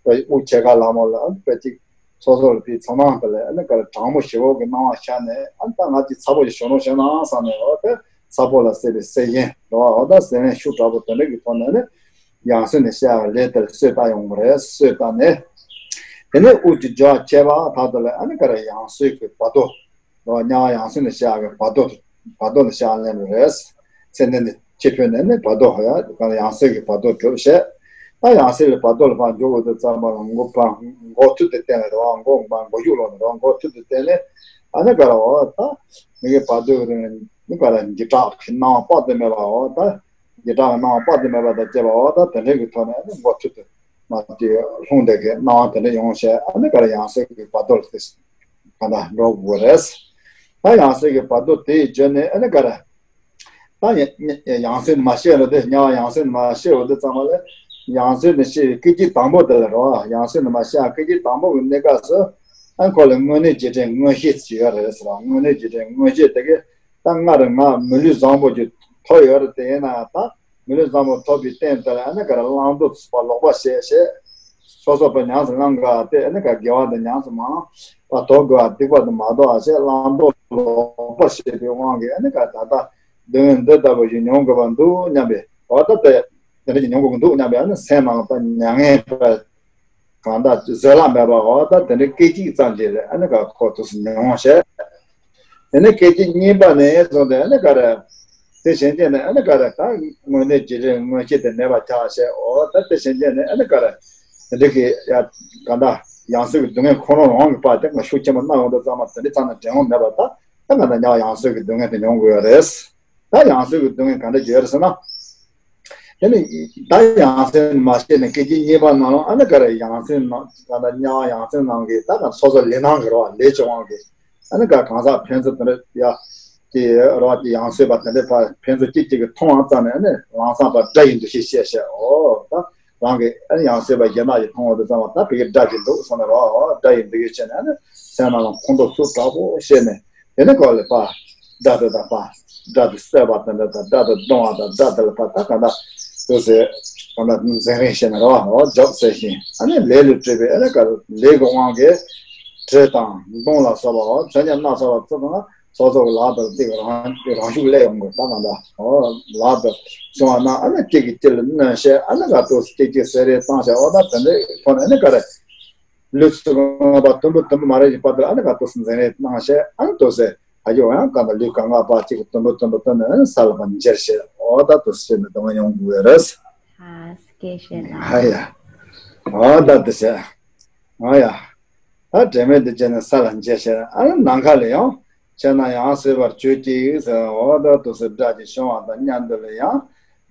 དབུགས་ཆད་ཁ་ལ་མོ་ལ་ཨ་ནི་དཔེ་ཅིག་སོ་སོ་ལ་དེའི་ཚོར་སྣང་དེ་ལ་ཨ་ནི་ག་རེ་གྲང་མོ་ཞེ་པོ་གི་སྣང་བ་ཤར་ནས་ཨ་ནི་ད་ང་ཅིག་ཚ་པོ་ཞིག་བྱུང་རོགས་བྱས་ན་བསམ་ནས་འོ་དེ་ཚ་པོ་ལ་སྲེད་པའི་སྲེད་ཡིན་རེད་བ། འོ་ད་སྲེད་ལེན་ཤུགས་དྲག་པོ་དེ་འདྲ་གི་ཐོག་ནས་ནི་ཡང་སོས་ནས་བཤད་པའི་ལས་དེ་ལ་སོས་བཏང་ཡོང་གི་རེད། སོས་བཏང་ནས་དེ་ནས་དབུགས་ཀྱི་འགྱུར་བ་ཆད་པ་དག་དེ་ལ་ཨ་ནི་ག་རེ་ཡང་སོས་ཀྱི་བར་དོ། རོ་དམྱལ་བ་ཡང་སོས་ནས་བཤད་ཀྱི་བར་དོ། བར་དོ་ལ་བཤད་ལེན་རེད། ཚེ་འདི་ནས་འཆི་འཕོས་ནས་ནི་བར་དོ་ཧོ་ཡ་ཡང་སོས་ཀྱི་བར་དོ་གྲུབ་བྱས། ད་ཡང་སྲིད་ལ་བར་དོ་ལ་ཕར་འཇུག་འོ་དེ་ཙམ་པ་ལ་མགོ་ཕར་མགོ་ཐུར་དུ་བསྟན་ལ་རེད་བ། མགོ་མགོ་མགོ་གཞུག་ལོག་ནས་རེད་བ། མགོ་ཐུར་དུ་བསྟན་ནས་ཨ་ནི་ག་རེ་འོ་ད་མི་གི་བར་དོའི་རིང་ནི་ག་རེ་འཇིགས་སྐྲག་གི་སྣང་བ་དཔག་ཏུ་མེད་པ་འོ་ད་འཇིགས་སྐྲག་གི་སྣང་བ་དཔག་ཏུ་མེད་པ་དང་བཅས་པ་འོ་ད་དེ་འདྲ་གི་ཐོག་ནས་ཨ་ནི་མགོ་ཐུར་དུ་མ་དེ་ལྷུང་བསྡད་གི་སྣང་བ་དེ་འདྲ་ཡོང་བྱས་ཨ་ནི་ག་རེ་ཡང་སྲིད་ཀྱི་བར་དོ་ལ་དེ་ག་འདྲ་འགྲོ་དགོས་རེད། ད་ཡང་སྲིད་ཀྱི་བར་དོ་དེ་བརྗོད་ནས་ཨ་ནི་ག་རེ། ད་ཡ་ཡ་ཡང་སྲིད་མ་བཤད་རུང་དེ་དམྱལ་བ་ཡང་སྲིད་མ་བཤད་རུང་དེ་ཙམ་པ་ལས་ཡང་སྲིད་ནས་བཤད་པའི་སྐད་ཅིག་དང་པོ་དེ་ལ་རོ། ཡང་སྲིད་ནས་མ་བཤད་སྐད་ཅིག་དང་པོ་གི་གནས་སྐབས་སུ་ཨ་ཁོ་ལ་དངོས་གནས་རྗེས་དྲན་མངོན་ཤེས་ཅིག་ཡོད་རེད་ཟེར་བ། དངོས་གནས་རྗེས་དྲན་མངོན་ཤེས་དེ་གས་ད་སྔར་ང་མི་ལུས་བཟང་པོ་ཅིག་ཐོབ་ཡོད་རེད། དེ་ཡིན་ན་ད་མི་ལུས་བཟང་པོ་ཐོབ་པའི་རྟེན་དེ་ལ་ཨ་ནི་ག་རེ་བླང་དོར་ཚུགས་པ་ལོག་པ་བཤད་བཤད། སོ་སོ་པ་ཉམས་སུ་བླང་དགོས་པ་དེ་ཨ་ནི་ག་དགེ་བ་དང་ཉམས་སུ་མ་བླངས་པ་དོར་དགོས་པ་སྡིག་པ་དང་མ་དོར་བ་བྱས་བླང་དོར་ལོག་པར་བྱེད་པའི་དབང་གིས་ཨ་ནི་ག་ད་ལྟ་སྡུག་བསྔལ་འདི་ལྟ་བུ་ཞིག་མྱོང་དགོས་པ་འདུག་སྙམ་པའི་འོ་ད་དེ་དེ་འདྲ་ཞིག་མྱོང་དགོས་ཀྱི་འདུག་སྙམ་པའི་ཨ་ནི་སེམས་ནང་ལ་ད་མྱ་ངན་པ་གང་ལྟར་བཟོད་གླགས་མེད་པ་འོ་ད་དེ་འདྲའི་སྐད་ཅིག་ཙམ་ཅིག་ལ་ཨ་ནི་ག་ཁོ་ཐུགས་སུ་མྱོང་བྱས། དེ་ནས་སྐད་ཅིག་གཉིས་པ་ནས་བཟུང་སྟེ་ཨ་ནི་ག་རེ། དེ་བཞིན་བྱས་ནས་ཨ་ནི་ག་རེ་ད་དངོས་གནས་རྗེས་དྲན་མངོན་ཤེས་དེ་མེད་པ་ཆགས་བྱས། འོ་ད་དེ་བཞིན་བྱས་ནས་ཨ་ནི་ག་རེ། དེ་འདྲ་གི་ཡ་ག་ད་ཡང་སྲིད་ཀྱི་སྡུག་བསྔལ་ཁོ་རང་རང་གི་བར་དེ་ང་ཤུགས་ཆེན་པོ་གནང་ཡོང་དུས་ཙམ་པ་དེ་འདྲ་ཚང་ན་དྲན་འོང་མེད་པ་ད་ད་ག་ད་ཉག་ཡང་སྲིད་ཀྱི་སྡུག་བསྔལ་དེ་མྱོང་དགོས་ཡོད་རེད། ད་ཡང་སྲིད་ཀྱི་སྡུག་བསྔལ་ག་འདྲ་བརྗོད་རེད་ཟེར་ན། དེ་ནི་ད་ཡང་སེམས་མ་བྱས་ནས་སྐད་ཅིག་གཉིས་པ་ནང་ལ་ཨ་ནི་ག་རེ་ཡང་སེམས་ནང་ག་ད་དམྱལ་བ་ཡང་སེམས་ནང་གི་ད་ག་སོ་སོ་ལས་སྣང་གི་རོ་ལས་ཀྱི་དབང་གིས་ཨ་ནི་ག་གང་ཟག་ཕན་ཚུན་དེ་འདྲ་ཡ་དེ་རོ་དེ་ཡང་སྲིད་པ་དེ་འདྲ་ཕ་ཕན་ཚུན་གཅིག་གཅིག་གི་མཐོང་བ་ཙམ་ནས་ཨ་ནི་ལམ་སང་ཕར་དགྲ་ཡི་འདུ་ཤེས་བཤད་བཤད་འོ་ད་རང་གི་ཨ་ནི་ཡང་སྲིད་པ་གཞན་དག་ཡི་མཐོང་བ་དེ་ཙམ་པ་ད་ཕ་གི་དགྲ་གི་འདུག་བསམ་ནས་རོ་འོ་དགྲ་ཡི་འདུ་ཤེས་བྱས་ནས་ཨ་ནི་སེམས་ནང་ལ་ཁོང་ཁྲོ་ཤུགས་དྲག་པོ་བཤད་ནས། དེ་ནས་གོ་ལ་ཕ། དགྲ་དེ་དང་ཕ། དགྲ་དེ་གསོད་པ་དང་འདྲ་དང་དགྲ་དེ་བརྡུང་བ་དང་དགྲ་དེ་ལ་ཕ་ད་ག་འདྲ། དུ་ཟེར། ག་འདྲ་འཛིན་རེས་བྱས་ནས་རེད་བ། འོ་འཇོག་ཟེར་ཞིང་ཨ་ནི་ལས་ལས་སྤྲས་པའི་ཨ་ནི་ག་ལས་ཀྱི་དབང་གིས་གྲི་དང་མདུང་ལ་སོགས་པ་འོ་མཚོན་ཆ་སྣ་ཚོགས་པ་བཙུགས་ན་སོ་སོ་གི་ལག་དང་ཏིག་རང་རང་ཤུགས་སླེབས་ཡོང་དགོས་ད་ག་འདྲ། འོ་ལག་དང་བྱུང་བ་ན་ཨ་ནི་གཅིག་གིས་གཅིག་ལ་གནོན་བྱས་ཨ་ནི་ག་དུ་གཅིག་གཅིག་བསད་རེས་བཏང་བྱས་འོ་ད་དེ་འདྲའི་ཐོག་ནས་ཨ་ནི་ག་རེ། ལུས་སུ་ལངས་པ་དུམ་བུ་དུམ་བུ་མ་རེད་ཀྱི་བར་དུ་ཨ་ནི་ག་དུས་སུ་འཛིན་རེས་གནང་བྱས་ཨ་ནི་དུས་སུ་ཨ་ཇོ་ཡང་ག་ད་ལུས་གང་ག་པ་གཅིག་གི་དུམ་བུ་དུམ་བུ་བཏོན་ནས་ཨ་ནི་ས་ལ་ཕར་འགྱེལ་བྱས་འོ་ད་དུས་སུ་བྱས་ནས་སྡུག་བསྔལ་མྱོང་དགོས་རེད། ཨ་སྐད་བཤད་ན། ཨ་ཡ། འོ་ད་དུས་སུ། ཨ་ཡ། ད་དྲན་མེད་དུ་བྱས་ནས་ས་ལ་འགྱེལ་བྱས་ཨ་ནི་ནམ་མཁའ་ལ་ཡང་། ཆེ་ན་ཡང་གསོད་པར་གྱུར་ཅིག་ཟེར་འོ་ད་དུས་སུ་དགྲ་གྱི་བྱུང་བ་དང་མཉམ་དུ་ལ་ཡང་།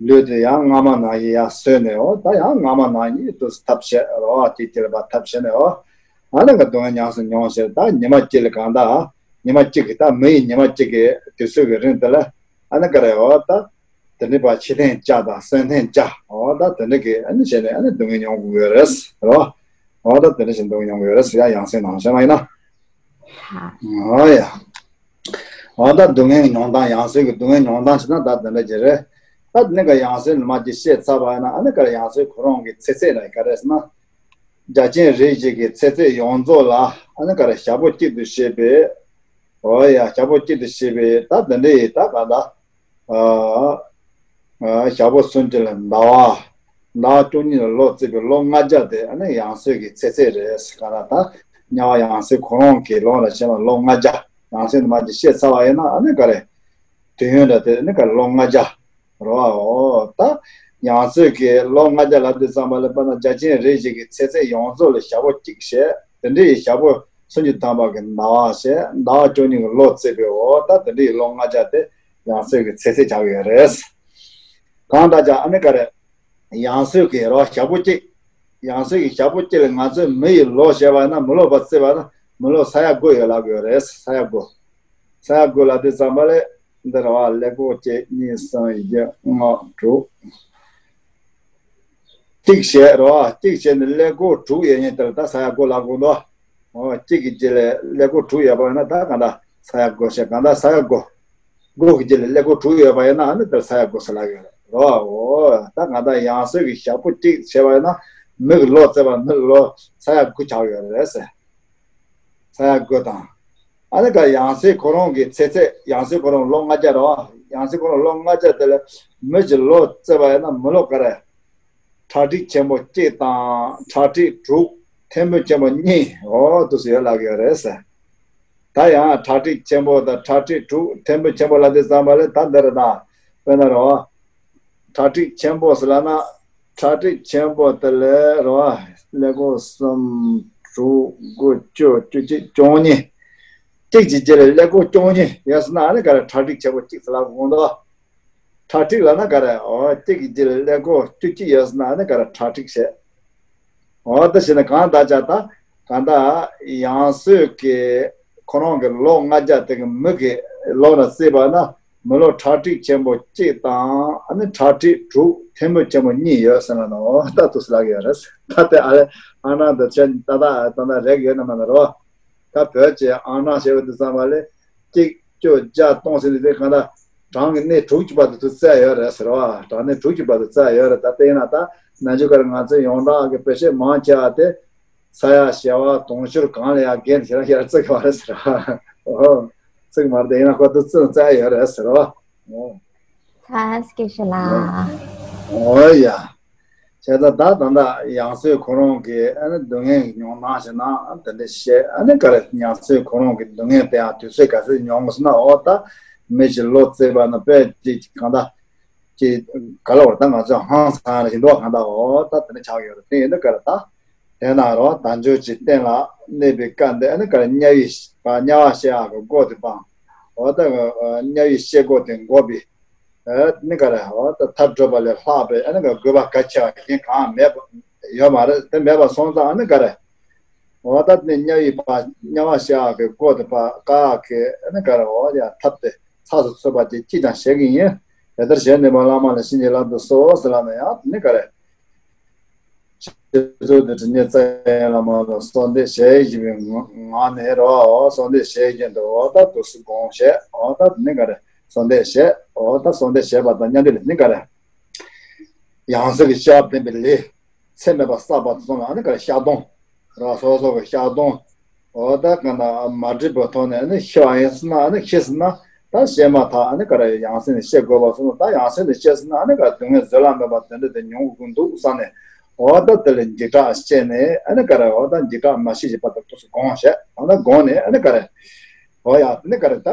ལུས་དེ་ཡང་སྔ་མ་ནང་བཞིན་ཡང་གསོས་ནས་འོ་ད་ཡང་སྔ་མ་ནང་བཞིན་དུས་སུ་ཐབས་བྱས་རོ་ཨ་ཅིག་ཅིག་ལ་ཕར་ཐབས་བྱས་ནས་འོ། ཨ་ནི་ག་སྡུག་བསྔལ་ཉམས་སུ་མྱོང་ཞེས་ད་ཉི་མ་གཅིག་ལ་གང་ལྟར་ཉི་མ་གཅིག་གི་ད་མི་ཡི་ཉི་མ་གཅིག་གི་དུས་ཚོད་ཀྱི་རིང་དེ་ལ་ཨ་ནི་ག་རེ་འོ་ད་དེ་འདྲའི་བར་འཆི་ཐེངས་བརྒྱ་དང་གསོན་ཐེངས་བརྒྱ་འོ་ད་དེ་འདྲ་གི་ཨ་ནི་བྱས་ནས་ཨ་ནི་སྡུག་བསྔལ་མྱོང་དགོས་ཡོད་རེད་རོ། འོ་ད་དེ་འདྲ་ཞིག་སྡུག་བསྔལ་མྱོང་དགོས་ཡོད་རེད་ཟེར་ཡ་ཡང་སེམས་ནང་བཞིན་མ་ཡིན་ན། འོ་ཡ། འོ་ད་སྡུག་བསྔལ་གྱི་མྱོང་སྟངས་ཡང་སེམས་ཀྱི་སྡུག་བསྔལ་མྱོང་སྟངས་ཞེ་ན་ད་དེ་འདྲ་ཅིག་རེད། ད་དེ་ནས་ག་ཡང་སེམས་ནི་མ་ཅིག་བཤད་ཚར་བ་ཡིན་ན་ཨ་ནི་ག་རེ་ཡང་སེམས་ཁོ་རང་གི་ཚེ་ཚད་ལ་ག་རེ་ཟེར་ན། རྒྱ་ཆེན་རིགས་བཞི་གི་ཚེ་ཚད་ཡོངས་རྫོགས་ལ་ཨ་ནི་ག་རེ་ཞག་པོ་གཅིག་ཏུ་བྱས་པའི། འོ་ཡ་ཞག་པོ་གཅིག་ཏུ་བྱས་པའི་ད་དེ་འདྲ་ཡི་ད་ག་ད། ཨ། ཨ། ཞག་པོ་སུམ་ཅུ་ལ་ཟླ་བ། ཟླ་བ་བཅུ་གཉིས་ལ་ལོ་བརྩིས་པའི་ལོ་ལྔ་བརྒྱ་དེ་ཨ་ནི་ཡང་སྲིད་ཀྱི་ཚེ་ཚད་རེད་ཟེར་ག་ན་ད། དམྱལ་བ་ཡང་སྲིད་ཁོ་རང་གི་ལོ་ལ་བྱས་ན་ལོ་ལྔ་བརྒྱ། ཡང་སྲིད་ནི་མ་ཅིག་བཤད་ཚར་བ་ཡིན་ན་ཨ་ནི་ག་རེ། དུས་ཡུན་འདྲ་དེ་ཨ་ནི་ག་རེ་ལོ་ལྔ་བརྒྱ། རེད་བ། འོ་ད། ཡང་སྲིད་ཀྱི་ལོ་ལྔ་བརྒྱ་ལབ་དུས་ཙམ་པ་ལ་དཔེར་ན་རྒྱ་ཆེན་རིགས་བཞི་གི་ཚེ་ཚད་ཡོངས་རྫོགས་ལ་ཞག་པོ་གཅིག་བྱས་དེ་འདྲ་ཡི་ཞག་པོ་སུམ་ཅུ་ཐམ་པ་གི་ཟླ་བ་བྱས་ཟླ་བ་བཅུ་གཉིས་ཀྱི་ལོ་བརྩིས་པའི་འོ་ད་དེ་འདྲ་ཡི་ལོ་ལྔ་བརྒྱ་དེ་ཡང་སྲིད་ཀྱི་ཚེ་ཚད་ཆགས་ཡོད་རེད། གང་ལྟར་ཀྱང་ཨ་ནི་ག་རེ། ཡང་སྲིད་ཀྱི་རོ་ཞག་པོ་གཅིག་ཡང་སྲིད་ཀྱི་ཞག་པོ་གཅིག་ལ་ང་ཚོས་མི་ཡི་ལོ་བྱས་པ་ཡིན་ན་མི་ལོ་བ་བརྩིས་པ་ཡིན་ན་མི་ལོ་ས་ཡ་དགུ་ཡོད་ལབ་ཀྱི་ཡོད་རེད་ས་ཡ་དགུ། ས་ཡ་དགུ་ལབ་དུས་ཙམ་པ་ལས་འདི་རེད་བ་ཀླད་ཀོར་གཅིག་གཉིས་གསུམ་བཞི་ལྔ་དྲུག་གཅིག་བྱས་རེད་བ་གཅིག་བྱས་ནས་ཀླད་ཀོར་དྲུག་ཡོད་མཁན་དེ་ལ་ད་ས་ཡ་དགུ་ལབ་དགོས་འདུག་འོ་གཅིག་གི་རྗེས་ལ་ཀླད་ཀོར་དྲུག་ཡོད་པ་ཡིན་ན་ད་གང་ལྟར་ས་ཡ་དགུ་བྱས་གང་ལྟར་ས་ཡ་དགུ། དགུ་གི་རྗེས་ལ་ཀླད་ཀོར་དྲུག་ཡོད་པ་ཡིན་ན་ཨ་ནི་དེར་ས་ཡ་དགུ་ཟེར་ལབ་ཡོད་རེད་བ། འོ་ད་གང་ལྟར་ཡང་སྲིད་ཀྱི་ཞག་པོ་གཅིག་བྱས་པ་ཡིན་ན་མི་གི་ལོ་བརྩིས་པ་མི་ལོ་ས་ཡ་དགུ་ཆགས་ཡོད་རེད་ཟེར། ས་ཡ་དགུ་དང་། ཨ་ནི་ག་ཡང་སྲིད་ཁོ་རང་གི་ཚེ་ཚད་ཡང་སྲིད་ཁོ་རང་ལོ་ལྔ་བརྒྱ་རེད་བ། ཡང་སྲིད་ཁོ་རང་ལོ་ལྔ་བརྒྱ་དེ་ལ་མི་གི་ལོ་བརྩིས་པ་ཡིན་ན་མི་ལོ་ག་རེ། ཁྲག་ཁྲིག་ཆེན་པོ་གཅིག་དང་ཁྲག་ཁྲིག་དྲུག་ཐེར་འབུམ་ཆེན་པོ་གཉིས་འོ་དུས་སུ་ཡོད་ལབ་ཀྱི་ཡོད་རེད་ཟེར། ད་ཡང་ཁྲག་ཁྲིག་ཆེན་པོ་དང་ཁྲག་ཁྲིག་དྲུག་ཐེར་འབུམ་ཆེན་པོ་ལབ་དུས་ཙམ་པ་ལས་ད་འདི་རེད་ད། དཔེར་ན་རེད་བ། ཁྲག་ཁྲིག་ཆེན་པོ་ཟེར་ལབ་ན། གྲ་སྒྲིག་ཆེན་པོ་དེ་ལས་རོ། ཀླད་ཀོར་གསུམ། དྲུག་དགུ་བཅུ། བཅུ་གཅིག་བཅུ་གཉིས། གཅིག་གི་རྗེས་ལ་ཀླད་ཀོར་བཅུ་གཉིས་ཡོད་སོང་ན་ཨ་ནི་ག་རེ་གྲ་སྒྲིག་བྱེད་པོ་གཅིག་ཟེར་ལབ་དགོས་འདུག་གྲ་སྒྲིག་ལབ་ན་ག་རེ། འོ་གཅིག་གི་རྗེས་ལ་ཀླད་ཀོར་བཅུ་གཅིག་ཡོད་སོང་ན་ཨ་ནི་ག་རེ་གྲ་སྒྲིག་བྱེད། འོ་ད་བྱས་ན་གང་ལྟར་ཅག་ད་གང་ལྟར་ཡང་སོས་ཀྱི་ཁོ་རང་གི་ལོ་ལྔ་བརྒྱ་དེ་གི་མི་གི་ལོ་ལ་བརྩིས་པ་ན་མི་ལོ་གྲ་སྒྲིག་ཆེན་པོ་གཅིག་དང་ཨ་ནི་གྲ་སྒྲིག་དྲུག་ཐེར་འབུམ་ཆེན་པོ་གཉིས་ཡོད་ཟེར་ན་ནོ། ད་དུ་སླག་ཡོད་རེད། ད་དེ་ཨ་ལེ་ཨ་ནང་དུ་ཆེན་ད་ད་ད་ད་རེག་ཡོད་ན་མ་ན་རོ། ད་བོད་ཀྱི་ཨ་ནང་ཞེས་པ་དུ་བསམ་པ་ལས་གཅིག་བཅུ་བརྒྱ་སྟོང་ཟེར་ནས་དེ་གང་ལྟར་གྲངས་ཀྱི་གནས་དྲུག་གི་བར་དུ་དུ་བཙལ་ཡོད་རེད་ཟེར་བ། གྲངས་གནས་དྲུག་གི་བར་དུ་བཙལ་ཡོད་རེད། ད་དེ་ཡིན་ན་ད་ནང་ཆོས་སྐོར་ང་ཚོའི་ཡོངས་གྲགས་ཀྱི་དཔེ་བཤད་མང་ཆེ་བ་དེ་ས་ཡ་བྱེ་བ་དུང་ཕྱུར་གང་ལ་ཡང་བརྒལ་ནས་ཡར་བརྩི་གི་བ་རེད་ཟེར་བ། ཨོ། བརྩི་གི་མ་རེད། དེ་ཡིན་ན་ཁོ་དུ་བརྩི་བཙལ་ཡོད་རེད་ཟེར་བ། ཨོ། ཚ་སྐད་ཤོད་ལ། ཨོ་ཡ། བྱས་ཙང་ད་ད་ལྟ་ཡང་སོས་ཁོ་རང་གི་ཨ་ནི་སྡུག་བསྔལ་གྱི་མྱོང་སྟངས་ཞེ་ན་དེ་འདྲ་བཤད། ཨ་ནི་ག་རེ་ཡང་སོས་ཁོ་རང་གི་སྡུག་བསྔལ་དེ་ཡང་དུས་ཚོད་ག་ཚོད་མྱོང་དགོས་ཟེར་ན། འོ་ད་མི་ཞིག་ལོ་བརྩིས་པ་ན་དཔེ་ཅིག་གང་ལྟར་ཅིག་ག་ལ་བར་ད་ང་ཚོས་ཧང་སང་རེ་བཞིན་འདུག་གང་ལྟར་འོ་ད་དེ་འདྲ་ཆགས་ཡོད་རེད། དེ་ཡིན་དུས་ག་རེ་ད་དེ་ན་རོ་དལ་འབྱོར་གྱི་རྟེན་ལ་གནས་པའི་སྐབས་འདི་ཨ་ནི་ག་རེ་དམྱལ་བའི་དམྱལ་བ་ཤེས་ཡག་གི་སྒོ་དེ་སྤང་། འོ་ད་དམྱལ་བའི་ཤེས་སྒོ་དེ་འགོག་པའི་ཨ་ནི་ག་རེ། འོ་ད་ཐབས་སྒྲུབ་པ་ལས་ལྷག་པའི་ཨ་ནི་ག་དགོས་པ་གལ་ཆེ་བ་གཞན་གང་མེད་པ་ཡོད་མ་རེད། དེ་མེད་པ་སོང་ཙང་ཨ་ནི་ག་རེ། འོ་ད་ནི་དམྱལ་བའི་བ་དམྱལ་བ་ཤེས་ཡག་གི་སྒོ་དེ་ཕར་བཀག་གི་ཨ་ནི་ག་རེ། འོ་ཡ་ཐབས་དེ་ཚགས་སུ་ཚུད་པ་དེ་ཅིས་ཀྱང་བྱེད་ཀྱི་ཡིན། དེ་ལྟར་བྱས་ནས་མ་བླ་མ་ལ་བྱིན་གྱིས་བརླབ་ཏུ་གསོལ་ཟེར་ལབ་ན་ཡང་དེ་ནི་ག་རེ། ཆོས་ཚུལ་དུ་དྲི་ཉེ་བཙལ་ཡང་བླ་མ་ལ་གསོལ་འདེབས་ཞལ་བཞེས་པའི་ངང་ནས་རོ། གསོལ་འདེབས་ཞལ་བཞེས་འདུག་འོ་ད་དུ་སུ་དགོངས་བཞེས། འོ་ད་དེ་ནི་ག་རེ། གསོལ་འདེབས་བཞེས། འོ་ད་གསོལ་འདེབས་བཞེས་པ་དང་མཉམ་དུ་ནི་ག་རེ། ཡང་སྲིད་ཀྱི་ཤེས་རབ་ལྡན་པའི་ལས་ཚད་མེད་པ་བསགས་པ་དེ་ཚོ་ལ་ཨ་ནི་ག་རེ་བཤགས་སྡོམ་རོ། སོ་སོ་གི་བཤགས་སྡོམ། འོ་ད་ག་ན་མ་འགྲིག་པའི་ཐོག་ནས་ཨ་ནི་ཤི་བ་ཡིན་ཟེར་ན་ཨ་ནི་ཤི་ཟེར་ན་ད་བཤད་མ་ཐག་ཨ་ནི་ག་རེ་ཡང་སྲིད་ནས་བཤད་དགོས་པ་སོང་ན་ད་ཡང་སྲིད་ནས་བཤད་ཟེར་ན་ཨ་ནི་ག་རེ་སྡུག་བསྔལ་བཟོད་གླགས་མེད་པ་དེ་འདྲ་དེ་མྱོང་དགོས་འདུག་བསམ་ནས། འོ་ད་དེ་ལ་འཇིགས་སྐྲག་སྐྱེས་ནས་ཨ་ནི་ག་རེ། འོ་ད་འཇིགས་སྐྲག་མ་སྐྱེ་བཞིན་པ་དང་དུས་སུ་དགོངས་བྱས། འོ་ད་དགོངས་ནས་ཨ་ནི་ག་རེ། འོ་ཡ་ཨ་ནི་ག་རེ་ད་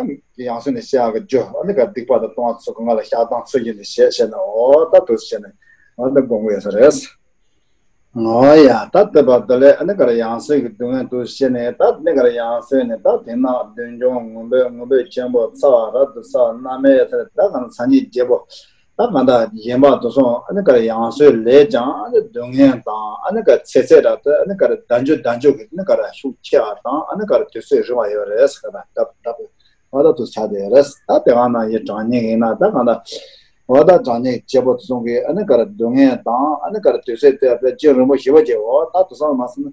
ཡང་སྲིད་ནས་བཤད་ཡག་གི་རྒྱུ་ཨ་ནི་ག་རེ་སྡིག་པ་དང་ལྟུང་བ་ཚོ་གི་ང་ལ་བཤགས་སྡོམ་ཚུལ་བཞིན་དུ་བྱས་བྱས་ནས་འོ་ད་དུས་སུ་བྱས་ནས་འོ་ད་དགོངས་ཀྱི་ཡོད་ས་རེད། འོ་ཡ་ད་དེ་བར་དུ་ལས་ཨ་ནི་ག་རེ་ཡང་སྲིད་ཀྱི་སྡུག་བསྔལ་དུ་ཤེས་ནས་ད་ཨ་ནི་ག་རེ་ཡང་སྲིད་ནས་ད་དེ་ན་མདུན་ལྗོངས་ངུ་འབོད་ངུ་འབོད་ཆེན་པོ་ཚ་བ་རབ་ཏུ་ཚ་བ་མནར་མེད་ཡོད་ས་རེད། ད་ག་ན་སངས་རྒྱས་རྒྱལ་པོ་ད་ག་ད་གཞན་པ་དུ་སོང་ཨ་ནི་ག་རེ་ཡང་སྲིད་ལས་ཀྱང་ཨ་ནི་སྡུག་བསྔལ་དང་ཨ་ནི་ག་རེ་ཚེ་ཚད་རབ་ཏུ་ཨ་ནི་ག་རེ་བརྡ་འཇུག་བརྡ་འཇུག་གི་ཨ་ནི་ག་རེ་ཤུགས་ཆེ་བ་དང་ཨ་ནི་ག་རེ་དུས་ཚོད་རིང་བ་ཡོད་རེད་ཟེར་ག་ད་ད་ད། འོ་ད་དུ་ཆ་དེ་རེད། ད་དེ་ག་ན་ཡི་གྲངས་སྙིང་ཡིན་ན་ད་ག་ད། འོ་ད་གྲངས་སྙིང་བྱེད་པོ་དུ་སོང་གི་ཨ་ནི་ག་རེ་སྡུག་བསྔལ་དང་ཨ་ནི་ག་རེ་དུས་ཚོད་དེ་དཔེ་ཅིག་རིང་པོ་ཞེ་པོ་ཅིག་འོ་ད་དུ་སང་མ་སང་